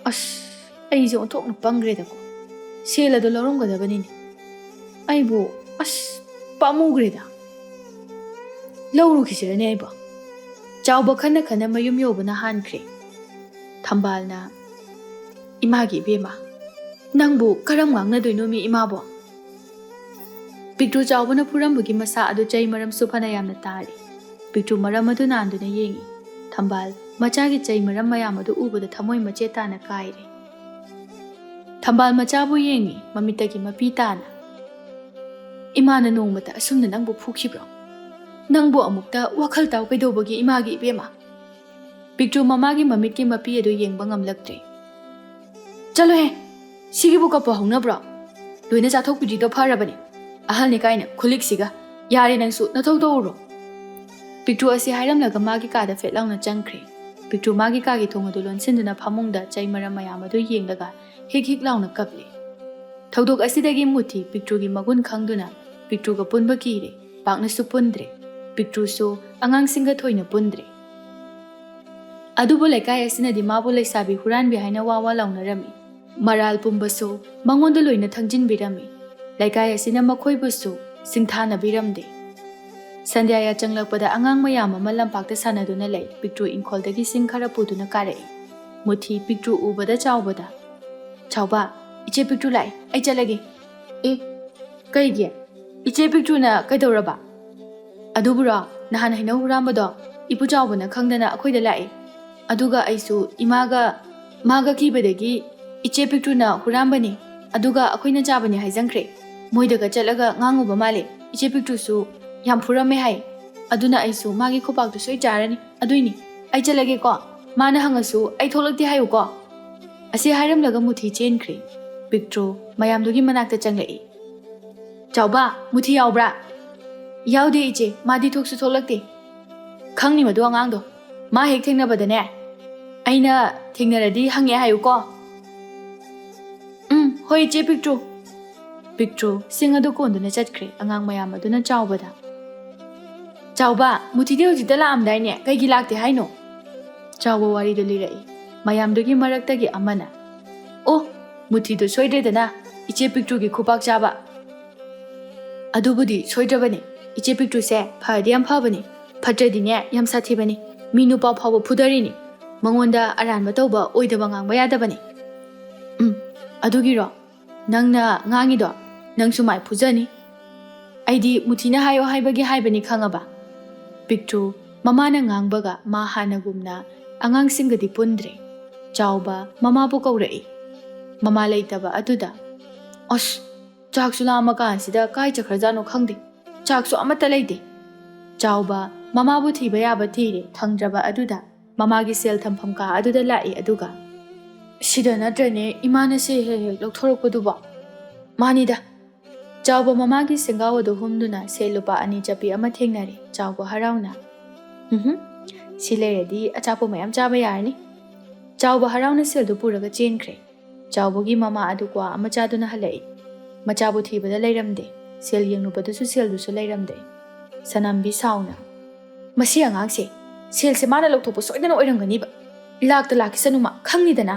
"ꯑꯁ, ꯑꯩꯁꯦ ꯑꯣꯟꯊꯣꯛꯅ ꯄꯪꯈ꯭ꯔꯦꯗꯀꯣ꯫ ꯁꯦꯜ ꯑꯗꯨ ꯂꯧꯔꯝꯒꯗꯕꯅꯤꯅꯦ꯫ ꯑꯩꯕꯨ ꯑꯁ, ꯄꯥꯝꯃꯨꯈ꯭ꯔꯦꯗ꯫ ꯂꯧꯔꯨꯈꯤꯁꯤꯔꯅꯦ ꯑꯩꯕꯣ? ꯆꯥꯎꯕ ꯈꯟꯅ ꯈꯟꯅ ꯃꯌꯨꯝ ꯌꯧꯕꯅ ꯍꯥꯟꯈ꯭ꯔꯦ꯫ ꯊꯝꯕꯥꯜꯅ, "ꯏꯃꯥꯒꯤ ꯏꯕꯦꯝꯃ, ꯅꯪꯕꯨ ꯀꯔꯝ ꯉꯥꯡꯅꯗꯣꯏꯅꯣ ꯃꯤ ꯏꯃꯥꯕꯣ?" ꯄꯤꯛꯇ꯭ꯔꯨ ꯆꯥꯎꯕꯅ ꯐꯨꯔꯝꯕꯒꯤ ꯃꯁꯥ ꯑꯗꯨ ꯆꯩ ꯃꯔꯝꯁꯨ ꯐꯅ ꯌꯥꯝꯅ ꯇꯥꯔꯦ꯫ ꯄꯤꯛꯇ꯭ꯔꯨ ꯃꯔꯝ ꯑꯗꯨ ꯅꯥꯟꯗꯨꯅ ꯌꯦꯡꯉꯤ꯫ ꯊꯝꯕꯥꯜ ꯃꯆꯥꯒꯤ ꯆꯩ ꯃꯔꯝ ꯃꯌꯥꯝ ꯑꯗꯨ ꯎꯕꯗ ꯊꯃꯣꯏ ꯃꯆꯦꯠ ꯇꯥꯅ ꯀꯥꯏꯔꯦ꯫ ꯊꯝꯕꯥꯜ ꯃꯆꯥꯕꯨ ꯌꯦꯡꯉꯤ, ꯃꯃꯤꯠꯇꯒꯤ ꯃꯄꯤ ꯇꯥꯅ꯫ "ꯏꯃꯥꯅ ꯅꯣꯡꯃꯇ ꯑꯁꯨꯝꯅ ꯅꯪꯕꯨ ꯐꯨꯈꯤꯕ꯭ꯔꯣ? ꯅꯪꯕꯨ ꯑꯃꯨꯛꯇ ꯋꯥꯈꯜ ꯇꯥꯎ ꯀꯩꯗꯧꯕꯒꯤ ꯏꯃꯥꯒꯤ ꯏꯕꯦꯝꯃ?" ꯄꯤꯛꯇ꯭ꯔꯨ ꯃꯃꯥꯒꯤ ꯃꯃꯤꯠꯀꯤ ꯃꯄꯤ ꯑꯗꯨ ꯌꯦꯡꯕ ꯉꯝꯂꯛꯇ꯭ꯔꯦ꯫ "ꯆꯠꯂꯣꯍꯦ, ꯁꯤꯒꯤꯕꯨ ꯀꯞꯄ ꯍꯧꯅꯕ꯭ꯔꯣ? ꯂꯣꯏꯅ ꯆꯥꯊꯣꯛꯄꯤꯗ꯭ꯔꯤꯗꯣ ꯐꯔꯕꯅꯦ꯫ ꯑꯍꯜꯅꯤ ꯀꯥꯏꯅ ꯈꯨꯂꯤꯛꯁꯤꯒ꯫ ꯌꯥꯔꯦ ꯅꯪꯁꯨ, ꯅꯊꯧ ꯇꯧꯔꯨꯔꯣ꯫" ꯄꯤꯛꯇ꯭ꯔꯨ ꯑꯁꯤ ꯍꯥꯏꯔꯝꯂꯒ ꯃꯥꯒꯤ ꯀꯥꯗ ꯐꯦꯠ ꯂꯥꯎꯅ ꯆꯪꯈ꯭ꯔꯦ꯫ ꯄꯤꯛꯇ꯭ꯔꯨ ꯃꯥꯒꯤ ꯀꯥꯒꯤ ꯊꯣꯡ ꯑꯗꯨ ꯂꯣꯟꯁꯤꯟꯗꯨꯅ ꯐꯃꯨꯡꯗ ꯆꯩ ꯃꯔꯝ ꯃꯌꯥꯝ ꯑꯗꯨ ꯌꯦꯡꯂꯒ ꯍꯤꯛ ꯍꯤꯛ ꯂꯥꯎꯅ ꯀꯞꯂꯦ꯫ ꯊꯧꯗꯣꯛ ꯑꯁꯤꯗꯒꯤ ꯃꯨꯊꯤ ꯄꯤꯛꯇ꯭ꯔꯨꯒꯤ ꯃꯒꯨꯟ ꯈꯪꯗꯨꯅ ꯄꯤꯛꯇ꯭ꯔꯨꯒ ꯄꯨꯟꯕ ꯀꯤꯔꯦ, ꯄꯥꯛꯅꯁꯨ ꯄꯨꯟꯗ꯭ꯔꯦ꯫ ꯄꯤꯛꯇ꯭ꯔꯨꯁꯨ ꯑꯉꯥꯡꯁꯤꯡꯒ ꯊꯣꯏꯅ ꯄꯨꯟꯗ꯭ꯔꯦ꯫ ꯑꯗꯨꯕꯨ ꯂꯩꯀꯥꯏ ꯑꯁꯤꯅꯗꯤ ꯃꯥꯕꯨ ꯂꯩꯁꯥꯕꯤ ꯍꯨꯔꯥꯟꯕꯤ ꯍꯥꯏꯅ ꯋꯥ ꯋꯥ ꯂꯥꯎꯅꯔꯝꯃꯤ꯫ ꯃꯔꯥꯜ ꯄꯨꯝꯕꯁꯨ ꯃꯉꯣꯟꯗ ꯂꯣꯏꯅ ꯊꯪꯖꯤꯟꯕꯤꯔꯝꯃꯤ꯫ ꯂꯩꯀꯥꯏ ꯑꯁꯤꯅ ꯃꯈꯣꯏꯕꯨꯁꯨ ꯁꯤꯡꯊꯥꯅꯕꯤꯔꯝꯗꯦ꯫ ꯁꯟꯙ꯭ꯌꯥ ꯌꯥꯆꯪꯂꯛꯄꯗ ꯑꯉꯥꯡ ꯃꯌꯥꯝ ꯑꯃ ꯂꯝꯄꯥꯛꯇ ꯁꯥꯟꯅꯗꯨꯅ ꯂꯩ꯫ ꯄꯤꯛꯇ꯭ꯔꯨ ꯏꯪꯈꯣꯜꯗꯒꯤ ꯁꯤꯡ ꯈꯔ ꯄꯨꯗꯨꯅ ꯀꯥꯔꯛꯏ꯫ ꯃꯨꯊꯤ ꯄꯤꯛꯇ꯭ꯔꯨ ꯎꯕꯗ ꯆꯥꯎꯕꯗ, "ꯆꯥꯎꯕ, ꯏꯆꯦ ꯄꯤꯛꯇ꯭ꯔꯨ ꯂꯥꯛꯑꯦ, ꯑꯩ ꯆꯠꯂꯒꯦ꯫" "ꯑꯦ, ꯀꯩꯒꯤ? ꯏꯆꯦ ꯄꯤꯛꯇ꯭ꯔꯨꯅ ꯀꯩꯗꯧꯔꯕ?" "ꯑꯗꯨꯕꯨꯔꯣ, ꯅꯍꯥꯟ ꯍꯩꯅꯧ ꯍꯨꯔꯥꯟꯕꯗꯣ ꯏꯄꯨ ꯆꯥꯎꯕꯅ ꯈꯪꯗꯅ ꯑꯩꯈꯣꯏꯗ ꯂꯥꯛꯑꯦ꯫ ꯑꯗꯨꯒ ꯑꯩꯁꯨ ꯏꯃꯥꯒ, ꯃꯥꯒ ꯀꯤꯕꯗꯒꯤ ꯏꯆꯦ ꯄꯤꯛꯇ꯭ꯔꯨꯅ ꯍꯨꯔꯥꯟꯕꯅꯤ, ꯑꯗꯨꯒ ꯑꯩꯈꯣꯏꯅ ꯆꯥꯕꯅꯤ ꯍꯥꯏꯖꯟꯈ꯭ꯔꯦ꯫ ꯃꯣꯏꯗꯒ ꯆꯠꯂꯒ ꯉꯥꯡꯉꯨꯕ ꯃꯥꯜꯂꯦ꯫ ꯏꯆꯦ ꯄꯤꯛꯇ꯭ꯔꯨꯁꯨ ꯌꯥꯝ ꯐꯨꯔꯝꯃꯦ ꯍꯥꯏ꯫ ꯑꯗꯨꯅ ꯑꯩꯁꯨ ꯃꯥꯒꯤ ꯈꯨꯄꯥꯛꯇꯨ ꯁꯣꯏ ꯆꯥꯔꯅꯤ꯫ ꯑꯗꯨꯏꯅꯤ꯫ ꯑꯩ ꯆꯠꯂꯒꯦꯀꯣ꯫ ꯃꯥꯅ ꯍꯪꯉꯁꯨ ꯑꯩ ꯊꯣꯛꯂꯛꯇꯦ ꯍꯥꯏꯌꯨꯀꯣ꯫" ꯑꯁꯤ ꯍꯥꯏꯔꯝꯂꯒ ꯃꯨꯊꯤ ꯆꯦꯟꯈ꯭ꯔꯦ꯫ ꯄꯤꯛꯇ꯭ꯔꯨ ꯃꯌꯥꯝꯗꯨꯒꯤ ꯃꯅꯥꯛꯇ ꯆꯪꯂꯛꯏ꯫ "ꯆꯥꯎꯕ, ꯃꯨꯊꯤ ꯌꯥꯎꯕ꯭ꯔꯥ?" "ꯌꯥꯎꯗꯦ ꯏꯆꯦ, ꯃꯥꯗꯤ ꯊꯣꯛꯁꯨ ꯊꯣꯛꯂꯛꯇꯦ꯫" "ꯈꯪꯅꯤ ꯃꯗꯨ ꯑꯉꯥꯡꯗꯣ꯫ ꯃꯥ ꯍꯦꯛ ꯊꯦꯡꯅꯕꯗꯅꯦ, ꯑꯩꯅ ꯊꯦꯡꯅꯔꯗꯤ ꯍꯪꯉꯦ ꯍꯥꯏꯌꯨꯀꯣ꯫" "ꯎꯝ, ꯍꯣꯏ ꯏꯆꯦ ꯄꯤꯛꯇ꯭ꯔꯨ꯫" ꯄꯤꯛꯇ꯭ꯔꯨ ꯁꯤꯡ ꯑꯗꯨ ꯀꯣꯟꯗꯨꯅ ꯆꯠꯈ꯭ꯔꯦ꯫ ꯑꯉꯥꯡ ꯃꯌꯥꯝ ꯑꯗꯨꯅ ꯆꯥꯎꯕꯗ, "ꯆꯥꯎꯕ, ꯃꯨꯊꯤꯗꯤ ꯍꯧꯖꯤꯛꯇ ꯂꯥꯛꯑꯝꯗꯥꯏꯅꯦ, ꯀꯩꯒꯤ ꯂꯥꯛꯇꯦ ꯍꯥꯏꯅꯣ?" ꯆꯥꯎꯕ ꯋꯥꯔꯤꯗꯨ ꯂꯤꯔꯛꯏ꯫ ꯃꯌꯥꯝꯗꯨꯒꯤ ꯃꯔꯛꯇꯒꯤ ꯑꯃꯅ, "ꯑꯣ, ꯃꯨꯊꯤꯗꯨ ꯁꯣꯏꯗ꯭ꯔꯦꯗꯅ, ꯏꯆꯦ ꯄꯤꯛꯇ꯭ꯔꯨꯒꯤ ꯈꯨꯄꯥꯛ ꯆꯥꯕ꯫" ꯑꯗꯨꯕꯨꯗꯤ ꯁꯣꯏꯗ꯭ꯔꯕꯅꯤ꯫ ꯏꯆꯦ ꯄꯤꯛꯇ꯭ꯔꯨꯁꯦ ꯐꯗꯤ ꯌꯥꯝ ꯐꯕꯅꯤ, ꯐꯠꯇ꯭ꯔꯗꯤꯅꯦ ꯌꯥꯝ ꯁꯥꯊꯤꯕꯅꯤ꯫ ꯃꯤ ꯅꯨꯄꯥ ꯐꯥꯎꯕ ꯐꯨꯗꯔꯤꯅꯤ꯫ ꯃꯉꯣꯟꯗ ꯑꯔꯥꯟꯕ ꯇꯧꯕ, ꯑꯣꯏꯗꯕ ꯉꯥꯡꯕ ꯌꯥꯗꯕꯅꯤ꯫ ꯎꯝ, ꯑꯗꯨꯒꯤꯔꯣ ꯅꯪꯅ ꯉꯥꯡꯉꯤꯗꯣ? ꯅꯪꯁꯨ ꯃꯥꯏ ꯐꯨꯖꯅꯤ꯫ ꯑꯩꯗꯤ ꯃꯨꯊꯤꯅ ꯍꯥꯏꯌꯣ ꯍꯥꯏꯕꯒꯤ ꯍꯥꯏꯕꯅꯤ, ꯈꯪꯉꯕ? ꯄꯤꯛꯇ꯭ꯔꯨ ꯃꯃꯥꯅ ꯉꯥꯡꯕꯒ ꯃꯥ ꯍꯥꯟꯅꯒꯨꯝꯅ ꯑꯉꯥꯡꯁꯤꯡꯒꯗꯤ ꯄꯨꯟꯗ꯭ꯔꯦ꯫ ꯆꯥꯎꯕ ꯃꯃꯥꯕꯨ ꯀꯧꯔꯛꯏ꯫ ꯃꯃꯥ ꯂꯩꯇꯕ ꯑꯗꯨꯗ, "ꯑꯁ, ꯆꯥꯛꯁꯨ ꯂꯥꯝꯃꯀꯥꯟꯁꯤꯗ ꯀꯥꯏ ꯆꯠꯈ꯭ꯔꯖꯥꯠꯅꯣ ꯈꯪꯗꯦ꯫ ꯆꯥꯛꯁꯨ ꯑꯃꯠꯇ ꯂꯩꯇꯦ꯫" ꯆꯥꯎꯕ ꯃꯃꯥꯕꯨ ꯊꯤꯕ ꯌꯥꯕ ꯊꯤꯔꯦ꯫ ꯐꯪꯗ꯭ꯔꯕ ꯑꯗꯨꯗ ꯃꯃꯥꯒꯤ ꯁꯦꯜ ꯊꯝꯐꯝ ꯀꯥ ꯑꯗꯨꯗ ꯂꯥꯛꯏ꯫ ꯑꯗꯨꯒ, "ꯁꯤꯗ ꯅꯠꯇ꯭ꯔꯅꯦ ꯏꯃꯥꯅ ꯁꯦꯜ ꯍꯦꯛ ꯍꯦꯛ ꯂꯧꯊꯣꯔꯛꯄꯗꯨꯕꯣ?" "ꯃꯥꯅꯤꯗ꯫" ꯆꯥꯎꯕ ꯃꯃꯥꯒꯤ ꯁꯦꯡꯒꯥꯎ ꯑꯗꯨ ꯍꯨꯝꯗꯨꯅ ꯁꯦꯜ ꯂꯨꯄꯥ ꯑꯅꯤ ꯆꯠꯄꯤ ꯑꯃ ꯊꯦꯡꯅꯔꯦ꯫ ꯆꯥꯎꯕ ꯍꯔꯥꯎꯅ, "ꯎꯝꯍꯨꯝ, ꯁꯤ ꯂꯩꯔꯗꯤ ꯑꯆꯥꯄꯣꯠ ꯃꯌꯥꯝ ꯆꯥꯕ ꯌꯥꯔꯅꯤ꯫" ꯆꯥꯎꯕ ꯍꯔꯥꯎꯅ ꯁꯦꯜꯗꯨ ꯄꯨꯔꯒ ꯆꯦꯟꯈ꯭ꯔꯦ꯫ ꯆꯥꯎꯕꯒꯤ ꯃꯃꯥ ꯑꯗꯨ ꯀ꯭ꯋꯥ ꯑꯃ ꯆꯥꯗꯨꯅ ꯍꯜꯂꯛꯏ꯫ ꯃꯆꯥꯕꯨ ꯊꯤꯕꯗ ꯂꯩꯔꯝꯗꯦ꯫ ꯁꯦꯜ ꯌꯦꯡꯂꯨꯕꯗꯁꯨ ꯁꯦꯜꯗꯨꯁꯨ ꯂꯩꯔꯝꯗꯦ꯫ ꯁꯅꯝꯕꯤ ꯁꯥꯎꯅ, "ꯃꯁꯤ ꯑꯉꯥꯡꯁꯦ, ꯁꯦꯜꯁꯦ ꯃꯥꯅ ꯂꯧꯊꯣꯛꯄ ꯁꯣꯏꯗꯅ ꯑꯣꯏꯔꯝꯒꯅꯤꯕ꯫ ꯂꯥꯛꯇ ꯂꯥꯛꯈꯤꯁꯅꯨ ꯃꯥ, ꯈꯪꯉꯤꯗꯅ?"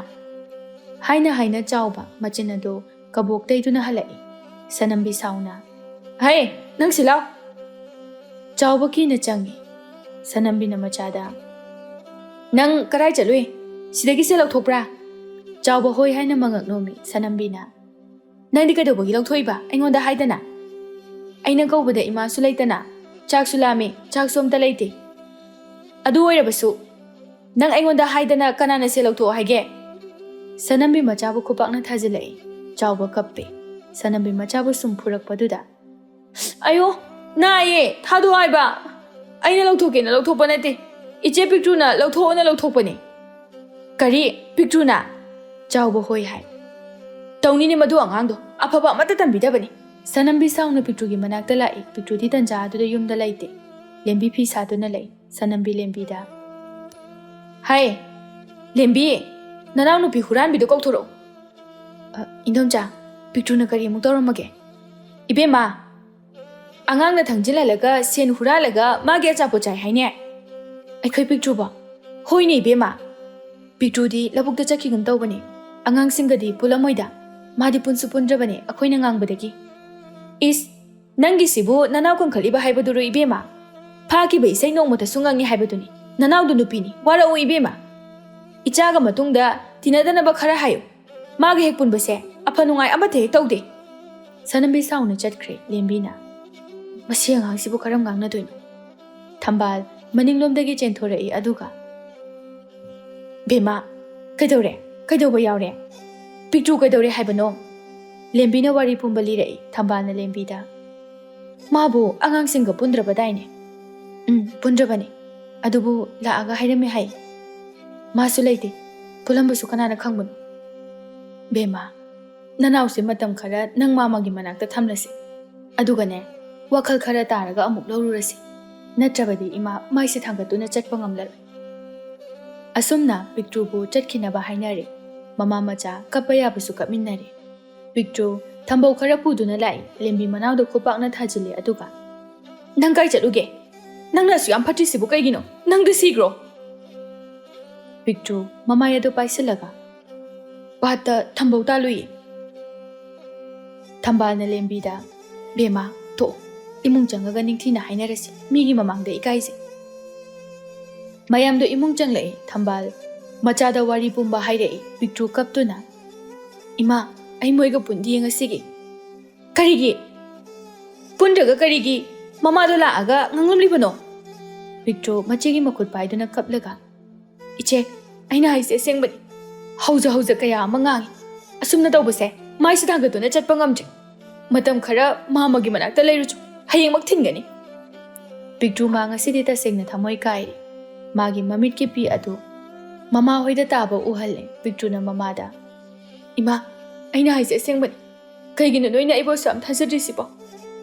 ꯍꯥꯏꯅ ꯍꯥꯏꯅ ꯆꯥꯎꯕ ꯃꯆꯤꯟ ꯑꯗꯨ ꯀꯕꯣꯛ ꯇꯩꯗꯨꯅ ꯍꯜꯂꯛꯏ꯫ ꯁꯅꯝꯕꯤ ꯁꯥꯎꯅ, "ꯍꯩ, ꯅꯪ ꯁꯤ ꯂꯥꯎ!" ꯆꯥꯎꯕ ꯀꯤꯅ ꯆꯪꯉꯤ꯫ ꯁꯅꯝꯕꯤꯅ ꯃꯆꯥꯗ, "ꯅꯪ ꯀꯗꯥꯏ ꯆꯠꯂꯨꯏ? ꯁꯤꯗꯒꯤ ꯁꯦꯜ ꯂꯧꯊꯣꯛꯄ꯭ꯔꯥ?" ꯆꯥꯎꯕ ꯍꯣꯏ ꯍꯥꯏꯅ ꯃꯉꯛ ꯅꯣꯝꯃꯤ꯫ ꯁꯅꯝꯕꯤꯅ, "ꯅꯪꯗꯤ ꯀꯩꯗꯧꯕꯒꯤ ꯂꯧꯊꯣꯛꯏꯕ? ꯑꯩꯉꯣꯟꯗ ꯍꯥꯏꯗꯅ?" "ꯑꯩꯅ ꯀꯧꯕꯗ ꯏꯃꯥꯁꯨ ꯂꯩꯇꯅ, ꯆꯥꯛꯁꯨ ꯂꯥꯝꯃꯤ, ꯆꯥꯛꯁꯨ ꯑꯝꯇ ꯂꯩꯇꯦ꯫ ꯑꯗꯨ ꯑꯣꯏꯔꯕꯁꯨ ꯅꯪ ꯑꯩꯉꯣꯟꯗ ꯍꯥꯏꯗꯅ ꯀꯅꯥꯅ ꯁꯦꯜ ꯂꯧꯊꯣꯛꯑꯣ ꯍꯥꯏꯒꯦ?" ꯁꯅꯝꯕꯤ ꯃꯆꯥꯕꯨ ꯈꯨꯄꯥꯛꯅ ꯊꯥꯖꯤꯜꯂꯛꯏ꯫ ꯆꯥꯎꯕ ꯀꯞꯄꯦ꯫ ꯁꯅꯝꯕꯤ ꯃꯆꯥꯕꯨ ꯁꯨꯝ ꯐꯨꯔꯛꯄꯗꯨꯗ, "ꯑꯌꯣ, ꯅꯥꯏꯌꯦ, ꯊꯥꯗꯣꯛꯑꯣ ꯍꯥꯏꯕ꯫ ꯑꯩꯅ ꯂꯧꯊꯣꯛꯀꯦꯅ ꯂꯧꯊꯣꯛꯄ ꯅꯠꯇꯦ꯫ ꯏꯆꯦ ꯄꯤꯛꯇ꯭ꯔꯨꯅ ꯂꯧꯊꯣꯛꯑꯣꯅ ꯂꯧꯊꯣꯛꯄꯅꯦ꯫" "ꯀꯔꯤ? ꯄꯤꯛꯇ꯭ꯔꯨꯅ?" ꯆꯥꯎꯕ ꯍꯣꯏ ꯍꯥꯏ꯫ "ꯇꯧꯅꯤꯅꯦ ꯃꯗꯨ ꯑꯉꯥꯡꯗꯣ, ꯑꯐꯕ ꯑꯃꯠꯇ ꯇꯝꯕꯤꯗꯕꯅꯤ꯫" ꯁꯅꯝꯕꯤ ꯁꯥꯎꯅ ꯄꯤꯛꯇ꯭ꯔꯨꯒꯤ ꯃꯅꯥꯛꯇ ꯂꯥꯛꯏ꯫ ꯄꯤꯛꯇ꯭ꯔꯨꯗꯤ ꯇꯟꯖꯥ ꯑꯗꯨꯗ ꯌꯨꯝꯗ ꯂꯩꯇꯦ꯫ ꯂꯦꯝꯕꯤ ꯐꯤ ꯁꯥꯗꯨꯅ ꯂꯩ꯫ ꯁꯅꯝꯕꯤ ꯂꯦꯝꯕꯤꯗ, "ꯍꯥꯏ, ꯂꯦꯝꯕꯤ, ꯅꯅꯥꯎꯅꯨꯄꯤ ꯍꯨꯔꯥꯟꯕꯤꯗꯣ ꯀꯧꯊꯣꯔꯛꯎ꯫" "ꯑ, ꯏꯟꯗꯣꯝꯆꯥ, ꯄꯤꯛꯇ꯭ꯔꯨꯅ ꯀꯔꯤ ꯑꯃꯨꯛ ꯇꯧꯔꯝꯃꯒꯦ?" "ꯏꯕꯦꯝꯃ, ꯑꯉꯥꯡꯅ ꯊꯪꯖꯤꯜꯍꯜꯂꯒ ꯁꯦꯟ ꯍꯨꯔꯥꯜꯂꯒ ꯃꯥꯒꯤ ꯑꯆꯥꯄꯣꯠ ꯆꯥꯏ ꯍꯥꯏꯅꯦ꯫" "ꯑꯩꯈꯣꯏ ꯄꯤꯛꯇ꯭ꯔꯨꯕꯣ?" "ꯍꯣꯏꯅꯦ ꯏꯕꯦꯝꯃ, ꯄꯤꯛꯇ꯭ꯔꯨꯗꯤ ꯂꯧꯕꯨꯛꯇ ꯆꯠꯈꯤꯒꯨꯝ ꯇꯧꯕꯅꯦ꯫ ꯑꯉꯥꯡꯁꯤꯡꯒꯗꯤ ꯄꯨꯜꯂꯝꯃꯣꯏꯗ꯫ ꯃꯥꯗꯤ ꯄꯨꯟꯁꯨ ꯄꯨꯟꯗ꯭ꯔꯕꯅꯦ ꯑꯩꯈꯣꯏꯅ ꯉꯥꯡꯕꯗꯒꯤ꯫" "ꯏꯁ, "ꯅꯪꯒꯤꯁꯤꯕꯨ ꯅꯅꯥꯎ ꯀꯟꯈꯠꯂꯤꯕ ꯍꯥꯏꯕꯗꯨꯔꯣ, ꯏꯕꯦꯝꯃ? ꯐꯥꯈꯤꯕ ꯏꯁꯩ ꯅꯣꯡꯃꯇꯁꯨ ꯉꯪꯉꯤ ꯍꯥꯏꯕꯗꯨꯅꯤ꯫ ꯅꯅꯥꯎꯗꯨ ꯅꯨꯄꯤꯅꯤ, ꯋꯥꯔꯛꯎ, ꯏꯕꯦꯝꯃ꯫ ꯏꯆꯥꯒ ꯃꯇꯨꯡꯗ ꯇꯤꯟꯅꯗꯅꯕ ꯈꯔ ꯍꯥꯏꯌꯨ꯫ ꯃꯥꯒ ꯍꯦꯛ ꯄꯨꯟꯕꯁꯦ ꯑꯐ ꯅꯨꯡꯉꯥꯏ ꯑꯃꯠꯇ ꯍꯦꯛ ꯇꯧꯗꯦ꯫" ꯁꯅꯝꯕꯤ ꯁꯥꯎꯅ ꯆꯠꯈ꯭ꯔꯦ ꯂꯦꯝꯕꯤꯅ꯫ "ꯃꯁꯤ ꯑꯉꯥꯡꯁꯤꯕꯨ ꯀꯔꯝ ꯉꯥꯡꯅꯗꯣꯏꯅꯣ?" ꯊꯝꯕꯥꯜ ꯃꯅꯤꯡꯂꯣꯝꯗꯒꯤ ꯆꯦꯟꯊꯣꯔꯛꯏ, ꯑꯗꯨꯒ, "ꯕꯦꯝꯃ, ꯀꯩꯗꯧꯔꯦ? ꯀꯩꯗꯧꯕ ꯌꯥꯎꯔꯦ? ꯄꯤꯛꯇ꯭ꯔꯨ ꯀꯩꯗꯧꯔꯦ ꯍꯥꯏꯕꯅꯣ?" ꯂꯦꯝꯕꯤꯅ ꯋꯥꯔꯤ ꯄꯨꯝꯕ ꯂꯤꯔꯛꯏ꯫ ꯊꯝꯕꯥꯜꯅ ꯂꯦꯝꯕꯤꯗ, "ꯃꯥꯕꯨ ꯑꯉꯥꯡꯁꯤꯡꯒ ꯄꯨꯟꯗ꯭ꯔꯕꯗꯥꯏꯅꯦ?" "ꯎꯝ, ꯄꯨꯟꯗ꯭ꯔꯕꯅꯤ꯫ ꯑꯗꯨꯕꯨ ꯂꯥꯛꯑꯒ ꯍꯥꯏꯔꯝꯃꯦ ꯍꯥꯏ꯫" "ꯃꯥꯁꯨ ꯂꯩꯇꯦ꯫ ꯄꯨꯜꯂꯝꯕꯁꯨ ꯀꯅꯥꯅ ꯈꯪꯕꯅꯣ?" "ꯕꯦꯝꯃ, ꯅꯅꯥꯎꯁꯦ ꯃꯇꯝ ꯈꯔ ꯅꯪ ꯃꯥꯃꯒꯤ ꯃꯅꯥꯛꯇ ꯊꯝꯂꯁꯤ꯫ ꯑꯗꯨꯒꯅꯦ, ꯋꯥꯈꯜ ꯈꯔ ꯇꯥꯔꯒ ꯑꯃꯨꯛ ꯂꯧꯔꯨꯔꯁꯤ꯫ ꯅꯠꯇ꯭ꯔꯕꯗꯤ ꯏꯃꯥ ꯃꯥꯏꯁꯦ ꯊꯥꯡꯒꯠꯇꯨꯅ ꯆꯠꯄ ꯉꯝꯂꯔꯣꯏ꯫" ꯑꯁꯨꯝꯅ ꯄꯤꯛꯇ꯭ꯔꯨꯕꯨ ꯆꯠꯈꯤꯅꯕ ꯍꯥꯏꯅꯔꯦ꯫ ꯃꯃꯥ ꯃꯆꯥ ꯀꯞꯄ ꯌꯥꯕꯁꯨ ꯀꯞꯃꯤꯟꯅꯔꯦ꯫ ꯄꯤꯛꯇ꯭ꯔꯨ ꯊꯝꯕꯧ ꯈꯔ ꯄꯨꯗꯨꯅ ꯂꯥꯛꯏ꯫ ꯂꯦꯝꯕꯤ ꯃꯅꯥꯎꯗ ꯈꯨꯄꯥꯛꯅ ꯊꯥꯖꯤꯜꯂꯦ, ꯑꯗꯨꯒ, "ꯅꯪ ꯀꯥꯏ ꯆꯠꯂꯨꯒꯦ? ꯅꯪꯅ ꯑꯁꯨꯛ ꯌꯥꯝ ꯐꯠꯇ꯭ꯔꯤꯁꯤꯕꯨ ꯀꯩꯒꯤꯅꯣ? ꯅꯪꯗꯤ ꯁꯤꯈ꯭ꯔꯣ!" ꯄꯤꯛꯇ꯭ꯔꯨ ꯃꯃꯥꯏ ꯑꯗꯨ ꯄꯥꯏꯁꯤꯜꯂꯒ, "ꯄꯥꯠꯇ ꯊꯝꯕꯧ ꯇꯥꯜꯂꯨꯏ꯫" ꯊꯝꯕꯥꯜꯅ ꯂꯦꯝꯕꯤꯗ, "ꯕꯦꯝꯃ, ꯊꯣꯛꯑꯣ, ꯏꯃꯨꯡ ꯆꯪꯉꯒ ꯅꯤꯡꯊꯤꯅ ꯍꯥꯏꯅꯔꯁꯤ, ꯃꯤꯒꯤ ꯃꯃꯥꯡꯗ ꯏꯀꯥꯏꯖꯩ꯫" ꯃꯌꯥꯝꯗꯣ ꯏꯃꯨꯡ ꯆꯪꯂꯛꯏ꯫ ꯊꯝꯕꯥꯜ ꯃꯆꯥꯗ ꯋꯥꯔꯤ ꯄꯨꯝꯕ ꯍꯥꯏꯔꯛꯏ꯫ ꯄꯤꯛꯇ꯭ꯔꯨ ꯀꯞꯇꯨꯅ, "ꯏꯃꯥ, ꯑꯩ ꯃꯣꯏꯒ ꯄꯨꯟꯗꯤꯌꯦ ꯉꯁꯤꯒꯤ꯫" "ꯀꯔꯤꯒꯤ? ꯄꯨꯟꯗ꯭ꯔꯒ ꯀꯔꯤꯒꯤ ꯃꯃꯥꯗꯣ ꯂꯥꯛꯑꯒ ꯉꯥꯡꯂꯝꯂꯤꯕꯅꯣ?" ꯄꯤꯛꯇ꯭ꯔꯨ ꯃꯆꯦꯒꯤ ꯃꯈꯨꯠ ꯄꯥꯏꯗꯨꯅ ꯀꯞꯂꯒ, "ꯏꯆꯦ, ꯑꯩꯅ ꯍꯥꯏꯁꯦ ꯑꯁꯦꯡꯕꯅꯤ꯫ ꯍꯧꯖ ꯍꯧꯖ ꯀꯌꯥ ꯑꯃ ꯉꯥꯡꯉꯤ꯫ ꯑꯁꯨꯝꯅ ꯇꯧꯕꯁꯦ ꯃꯥꯏꯁꯦ ꯊꯥꯡꯒꯠꯇꯨꯅ ꯆꯠꯄ ꯉꯝꯗ꯭ꯔꯦ꯫ ꯃꯇꯝ ꯈꯔ ꯃꯥꯃꯒꯤ ꯃꯅꯥꯛꯇ ꯂꯩꯔꯨꯆꯣ꯫ ꯍꯌꯦꯡꯃꯛ ꯊꯤꯟꯒꯅꯤ꯫" ꯄꯤꯛꯇ꯭ꯔꯨ ꯃꯥ ꯉꯁꯤꯗꯤ ꯇꯁꯦꯡꯅ ꯊꯃꯣꯏ ꯀꯥꯏꯔꯦ꯫ ꯃꯥꯒꯤ ꯃꯃꯤꯠꯀꯤ ꯄꯤ ꯑꯗꯨ ꯃꯃꯥ ꯍꯣꯏꯗ ꯇꯥꯕ ꯎꯍꯜꯂꯦ꯫ ꯄꯤꯛꯇ꯭ꯔꯨꯅ ꯃꯃꯥꯗ, "ꯏꯃꯥ, ꯑꯩꯅ ꯍꯥꯏꯁꯦ ꯑꯁꯦꯡꯕꯅꯤ꯫ ꯀꯩꯒꯤꯅꯣ ꯅꯣꯏꯅ ꯑꯩꯕꯨ ꯑꯁꯨꯛ ꯌꯥꯝ ꯊꯥꯖꯗ꯭ꯔꯤꯁꯤꯕꯣ?"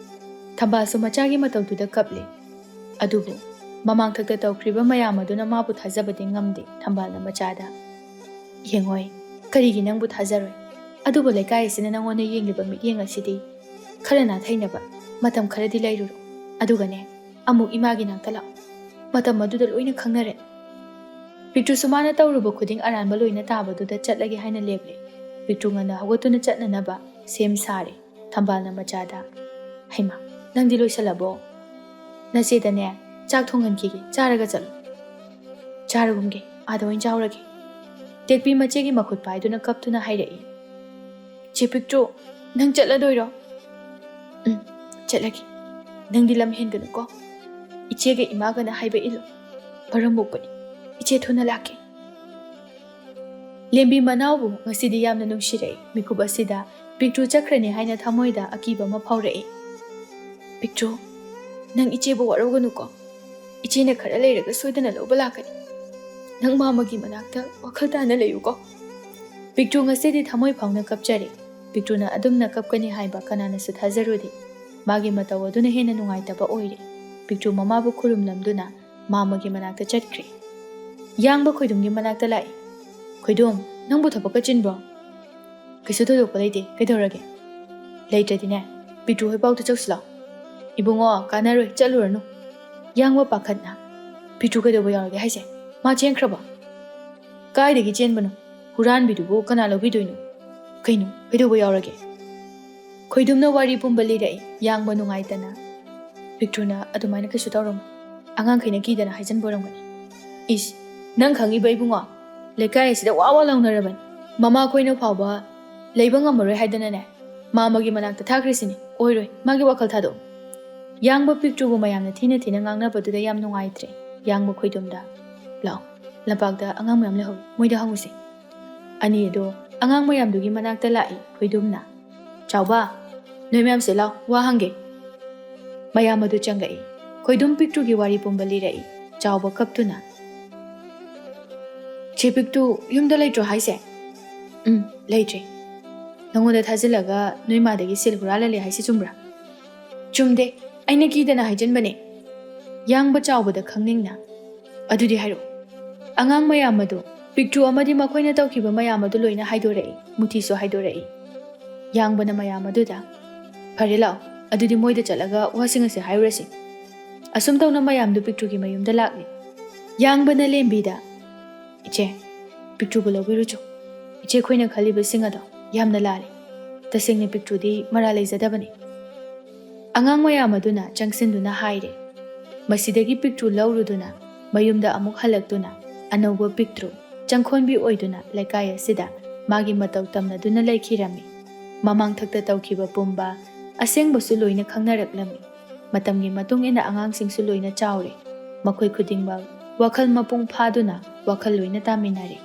ꯊꯝꯕꯥꯜꯁꯨ ꯃꯆꯥꯒꯤ ꯃꯇꯧꯗꯨꯗ ꯀꯞꯂꯦ꯫ ꯑꯗꯨꯕꯨ ꯃꯃꯥꯡꯊꯛꯇ ꯇꯧꯈ꯭ꯔꯤꯕ ꯃꯌꯥꯝ ꯑꯗꯨꯅ ꯃꯥꯕꯨ ꯊꯥꯖꯕꯗꯤ ꯉꯝꯗꯦ꯫ ꯊꯝꯕꯥꯜꯅ ꯃꯆꯥꯗ, "ꯌꯦꯡꯉꯣꯏ, ꯀꯔꯤꯒꯤ ꯅꯪꯕꯨ ꯊꯥꯖꯔꯣꯏ? ꯑꯗꯨꯕꯨ ꯂꯩꯀꯥꯏ ꯑꯁꯤꯅ ꯅꯪꯉꯣꯟꯗ ꯌꯦꯡꯂꯤꯕ ꯃꯤꯠꯌꯦꯡ ꯑꯁꯤꯗꯤ ꯈꯔ ꯅꯥꯊꯩꯅꯕ ꯃꯇꯝ ꯈꯔꯗꯤ ꯂꯩꯔꯨꯔꯣ꯫ ꯑꯗꯨꯒꯅꯦ, ꯑꯃꯨꯛ ꯏꯃꯥꯒꯤ ꯅꯥꯛꯇ ꯂꯥꯛꯑꯣ꯫ ꯃꯇꯝ ꯑꯗꯨꯗ ꯂꯣꯏꯅ ꯈꯪꯅꯔꯅꯤ꯫" ꯄꯤꯛꯇ꯭ꯔꯨꯁꯨ ꯃꯥꯅ ꯇꯧꯔꯨꯕ ꯈꯨꯗꯤꯡ ꯑꯔꯥꯟꯕ ꯂꯣꯏꯅ ꯇꯥꯕꯗꯨꯗ ꯆꯠꯂꯒꯦ ꯍꯥꯏꯅ ꯂꯦꯞꯂꯦ꯫ ꯄꯤꯛꯇ꯭ꯔꯨ ꯉꯟꯅ ꯍꯧꯒꯠꯇꯨꯅ ꯆꯠꯅꯅꯕ ꯁꯦꯝ ꯁꯥꯔꯦ꯫ ꯊꯝꯕꯥꯜꯅ ꯃꯆꯥꯗ, "ꯍꯩꯃꯥ, ꯅꯪꯗꯤ ꯂꯣꯏꯁꯜꯂꯕꯣ? ꯅꯆꯦꯗꯅꯦ ꯆꯥꯛ ꯊꯣꯡꯍꯟꯈꯤꯒꯦ, ꯆꯥꯔꯒ ꯆꯠꯂꯣ꯫" "ꯆꯥꯔꯒꯨꯝꯒꯦ, ꯑꯥꯗ ꯑꯣꯏꯅ ꯆꯥꯎꯔꯒꯦ꯫" ꯇꯦꯛꯄꯤ ꯃꯆꯦꯒꯤ ꯃꯈꯨꯠ ꯄꯥꯏꯗꯨꯅ ꯀꯞꯇꯨꯅ ꯍꯥꯏꯔꯛꯏ꯫ "ꯆꯦ ꯄꯤꯛꯇ꯭ꯔꯨ, ꯅꯪ ꯆꯠꯂꯗꯣꯏꯔꯣ?" "ꯎꯝ, ꯆꯠꯂꯒꯦ꯫ ꯅꯪꯗꯤ ꯂꯝ ꯍꯦꯟꯒꯅꯨꯀꯣ꯫ ꯏꯆꯦꯒ ꯏꯃꯥꯒꯅ ꯍꯥꯏꯕ ꯏꯜꯂꯨ꯫ ꯃꯔꯝ ꯃꯣꯛꯄꯅꯤ꯫ ꯏꯆꯦ ꯊꯨꯅ ꯂꯥꯛꯀꯦ꯫" ꯂꯦꯝꯕꯤ ꯃꯅꯥꯎꯕꯨ ꯉꯁꯤꯗꯤ ꯌꯥꯝꯅ ꯅꯨꯡꯁꯤꯔꯛꯏ꯫ ꯃꯤꯀꯨꯞ ꯑꯁꯤꯗ ꯄꯤꯛꯇ꯭ꯔꯨ ꯆꯠꯈ꯭ꯔꯅꯤ ꯍꯥꯏꯅ ꯊꯃꯣꯏꯗ ꯑꯀꯤꯕ ꯑꯃ ꯐꯥꯎꯔꯛꯏ꯫ "ꯄꯤꯛꯇ꯭ꯔꯨ, ꯅꯪ ꯏꯆꯦꯕꯨ ꯋꯥꯔꯧꯒꯅꯨꯀꯣ꯫ ꯏꯆꯦꯅ ꯈꯔ ꯂꯩꯔꯒ ꯁꯣꯏꯗꯅ ꯂꯧꯕ ꯂꯥꯛꯀꯅꯤ꯫ ꯅꯪ ꯃꯥꯃꯒꯤ ꯃꯅꯥꯛꯇ ꯋꯥꯈꯜ ꯇꯥꯅ ꯂꯩꯌꯨꯀꯣ꯫" ꯄꯤꯛꯇ꯭ꯔꯨ ꯉꯁꯤꯗꯤ ꯊꯃꯣꯏ ꯐꯥꯎꯅ ꯀꯞꯆꯔꯦ꯫ ꯄꯤꯛꯇ꯭ꯔꯨꯅ ꯑꯗꯨꯝꯅ ꯀꯞꯀꯅꯤ ꯍꯥꯏꯕ ꯀꯅꯥꯅꯁꯨ ꯊꯥꯖꯔꯨꯗꯦ꯫ ꯃꯥꯒꯤ ꯃꯇꯧ ꯑꯗꯨꯅ ꯍꯦꯟꯅ ꯅꯨꯡꯉꯥꯏꯇꯕ ꯑꯣꯏꯔꯦ꯫ ꯄꯤꯛꯇ꯭ꯔꯨ ꯃꯃꯥꯕꯨ ꯈꯨꯔꯨꯝꯂꯝꯗꯨꯅ ꯃꯥꯃꯒꯤ ꯃꯅꯥꯛꯇ ꯆꯠꯈ꯭ꯔꯦ꯫ ꯌꯥꯡꯕ ꯈꯣꯏꯗꯨꯝꯒꯤ ꯃꯅꯥꯛꯇ ꯂꯥꯛꯏ꯫ "ꯈꯣꯏꯗꯨꯝ, ꯅꯪꯕꯨ ꯊꯕꯛꯀ ꯆꯤꯟꯕ꯭ꯔꯣ?" "ꯀꯩꯁꯨ ꯊꯣꯏꯗꯣꯛꯄ ꯂꯩꯇꯦ, ꯀꯩꯗꯧꯔꯒꯦ?" "ꯂꯩꯇ꯭ꯔꯗꯤꯅꯦ, ꯄꯤꯛꯇ꯭ꯔꯨ ꯍꯣꯏ ꯄꯥꯎꯗ ꯆꯧꯁꯤ ꯂꯥꯎ꯫" "ꯏꯕꯨꯡꯉꯣ, ꯀꯥꯟꯅꯔꯣꯏ, ꯆꯠꯂꯨꯔꯅꯨ꯫" ꯌꯥꯡꯕ ꯄꯥꯈꯠꯅ, "ꯄꯤꯛꯇ꯭ꯔꯨ ꯀꯩꯗꯧꯕ ꯌꯥꯎꯔꯒꯦ ꯍꯥꯏꯁꯦ? ꯃꯥ ꯆꯦꯟꯈ꯭ꯔꯕꯣ?" "ꯀꯥꯏꯗꯒꯤ ꯆꯦꯟꯕꯅꯣ? ꯍꯨꯔꯥꯟꯕꯤꯗꯨꯕꯨ ꯀꯅꯥ ꯂꯧꯕꯤꯗꯣꯏꯅꯣ?" "ꯀꯩꯅꯣ, ꯀꯩꯗꯧꯕ ꯌꯥꯎꯔꯒꯦ?" ꯈꯣꯏꯗꯨꯝꯅ ꯋꯥꯔꯤ ꯄꯨꯝꯕ ꯂꯤꯔꯛꯏ꯫ ꯌꯥꯡꯕ ꯅꯨꯡꯉꯥꯏꯇꯅ, "ꯄꯤꯛꯇ꯭ꯔꯨꯅ ꯑꯗꯨꯃꯥꯏꯅ ꯀꯩꯁꯨ ꯇꯧꯔꯝꯃꯣꯏ꯫ ꯑꯉꯥꯡꯈꯩꯅ ꯀꯤꯗꯅ ꯍꯥꯏꯖꯟꯕ ꯑꯣꯏꯔꯝꯒꯅꯤ꯫" "ꯏꯁ, ꯅꯪ ꯈꯪꯉꯤꯕ ꯏꯕꯨꯡꯉꯣ? ꯂꯩꯀꯥꯏ ꯑꯁꯤꯗ ꯋꯥ ꯋꯥ ꯂꯥꯎꯅꯔꯕꯅꯤ꯫ ꯃꯃꯥꯈꯣꯏꯅ ꯐꯥꯎꯕ ꯂꯩꯕ ꯉꯝꯃꯔꯣꯏ ꯍꯥꯏꯗꯅꯅꯦ, ꯃꯥꯃꯒꯤ ꯃꯅꯥꯛꯇ ꯊꯥꯈ꯭ꯔꯤꯁꯤꯅꯤ꯫ ꯑꯣꯏꯔꯣꯏ, ꯃꯥꯒꯤ ꯋꯥꯈꯜ ꯊꯥꯗꯣꯛꯎ꯫" ꯌꯥꯡꯕ ꯄꯤꯛꯇ꯭ꯔꯨꯕꯨ ꯃꯌꯥꯝꯅ ꯊꯤꯅ ꯊꯤꯅ ꯉꯥꯡꯅꯕꯗꯨꯗ ꯌꯥꯝ ꯅꯨꯡꯉꯥꯏꯇ꯭ꯔꯦ꯫ ꯌꯥꯡꯕ ꯈꯣꯏꯗꯨꯝꯗ, "ꯂꯥꯛꯑꯣ, ꯂꯝꯄꯥꯛꯇ ꯑꯉꯥꯡ ꯃꯌꯥꯝ ꯂꯩꯍꯧꯋꯤ, ꯃꯣꯏꯗ ꯍꯪꯉꯨꯁꯦ꯫" ꯑꯅꯤ ꯑꯗꯨ ꯑꯉꯥꯡ ꯃꯌꯥꯝꯗꯨꯒꯤ ꯃꯅꯥꯛꯇ ꯂꯥꯛꯏ꯫ ꯈꯣꯏꯗꯨꯝꯅ, "ꯆꯥꯎꯕ, ꯅꯣꯏ ꯃꯌꯥꯝꯁꯦ ꯂꯥꯎ, ꯋꯥ ꯍꯪꯒꯦ꯫" ꯃꯌꯥꯝ ꯑꯗꯨ ꯆꯪꯉꯛꯏ꯫ ꯈꯣꯏꯗꯨꯝ ꯄꯤꯛꯇ꯭ꯔꯨꯒꯤ ꯋꯥꯔꯤ ꯄꯨꯝꯕ ꯂꯤꯔꯛꯏ꯫ ꯆꯥꯎꯕ ꯀꯞꯇꯨꯅ, "ꯆꯦ ꯄꯤꯛꯇꯨ ꯌꯨꯝꯗ ꯂꯩꯇ꯭ꯔꯣ ꯍꯥꯏꯁꯦ?" "ꯎꯝ, ꯂꯩꯇ꯭ꯔꯦ꯫ ꯅꯉꯣꯟꯗ ꯊꯥꯖꯤꯜꯂꯒ ꯅꯣꯏ ꯃꯥꯗꯒꯤ ꯁꯦꯜ ꯍꯨꯔꯥꯜꯍꯜꯂꯦ ꯍꯥꯏꯁꯦ ꯆꯨꯝꯕ꯭ꯔꯥ?" "ꯆꯨꯝꯗꯦ, ꯑꯩꯅ ꯀꯤꯗꯅ ꯍꯥꯏꯖꯤꯟꯕꯅꯦ꯫" ꯌꯥꯡꯕ ꯆꯥꯎꯕꯗ ꯈꯪꯅꯤꯡꯅ, "ꯑꯗꯨꯗꯤ ꯍꯥꯏꯔꯛꯎ꯫" ꯑꯉꯥꯡ ꯃꯌꯥꯝ ꯑꯗꯨ, ꯄꯤꯛꯇ꯭ꯔꯨ ꯑꯃꯗꯤ ꯃꯈꯣꯏꯅ ꯇꯧꯈꯤꯕ ꯃꯌꯥꯝ ꯑꯗꯨ ꯂꯣꯏꯅ ꯍꯥꯏꯗꯣꯔꯛꯏ, ꯃꯨꯊꯤꯁꯨ ꯍꯥꯏꯗꯣꯔꯛꯏ꯫ ꯌꯥꯡꯕꯅ ꯃꯌꯥꯝ ꯑꯗꯨꯗ, "ꯐꯔꯦ ꯂꯥꯛꯑꯣ, ꯑꯗꯨꯗꯤ ꯃꯣꯏꯗ ꯆꯠꯂꯒ ꯋꯥꯁꯤꯡ ꯑꯁꯦ ꯍꯥꯏꯔꯨꯔꯁꯤ꯫" ꯑꯁꯨꯝ ꯇꯧꯅ ꯃꯌꯥꯝꯗꯨ ꯄꯤꯛꯇ꯭ꯔꯨꯒꯤ ꯃꯌꯨꯝꯗ ꯂꯥꯛꯂꯤ꯫ ꯌꯥꯡꯕꯅ ꯂꯦꯝꯕꯤꯗ, "ꯏꯆꯦ, ꯄꯤꯛꯇ꯭ꯔꯨꯕꯨ ꯂꯧꯕꯤꯔꯨꯆꯣ꯫ ꯏꯆꯦ, ꯑꯩꯈꯣꯏꯅ ꯈꯜꯂꯤꯕꯁꯤꯡ ꯑꯗꯣ ꯌꯥꯝꯅ ꯂꯥꯜꯂꯤ꯫ ꯇꯁꯦꯡꯅ ꯄꯤꯛꯇ꯭ꯔꯨꯗꯤ ꯃꯔꯥꯜ ꯂꯩꯖꯗꯕꯅꯤ꯫" ꯑꯉꯥꯡ ꯃꯌꯥꯝ ꯑꯗꯨꯅ ꯆꯪꯁꯤꯟꯗꯨꯅ ꯍꯥꯏꯔꯦ, ꯃꯁꯤꯗꯒꯤ ꯄꯤꯛꯇ꯭ꯔꯨ ꯂꯧꯔꯨꯗꯨꯅ ꯃꯌꯨꯝꯗ ꯑꯃꯨꯛ ꯍꯜꯂꯛꯇꯨꯅ ꯑꯅꯧꯕ ꯄꯤꯛꯇ꯭ꯔꯨ ꯆꯪꯈꯣꯟꯕꯤ ꯑꯣꯏꯗꯨꯅ ꯂꯩꯀꯥꯏ ꯑꯁꯤꯗ ꯃꯥꯒꯤ ꯃꯇꯧ ꯇꯝꯅꯗꯨꯅ ꯂꯩꯈꯤꯔꯝꯃꯤ꯫ ꯃꯃꯥꯡꯊꯛꯇ ꯇꯧꯈꯤꯕ ꯄꯨꯝꯕ ꯑꯁꯦꯡꯕꯁꯨ ꯂꯣꯏꯅ ꯈꯪꯅꯔꯛꯂꯝꯃꯤ꯫ ꯃꯇꯝꯒꯤ ꯃꯇꯨꯡ ꯏꯟꯅ ꯑꯉꯥꯡꯁꯤꯡꯁꯨ ꯂꯣꯏꯅ ꯆꯥꯎꯔꯦ꯫ ꯃꯈꯣꯏ ꯈꯨꯗꯤꯡꯃꯛ ꯋꯥꯈꯜ ꯃꯄꯨꯡ ꯐꯥꯗꯨꯅ ꯋꯥꯈꯜ ꯂꯣꯏꯅ ꯇꯥꯃꯤꯟꯅꯔꯦ꯫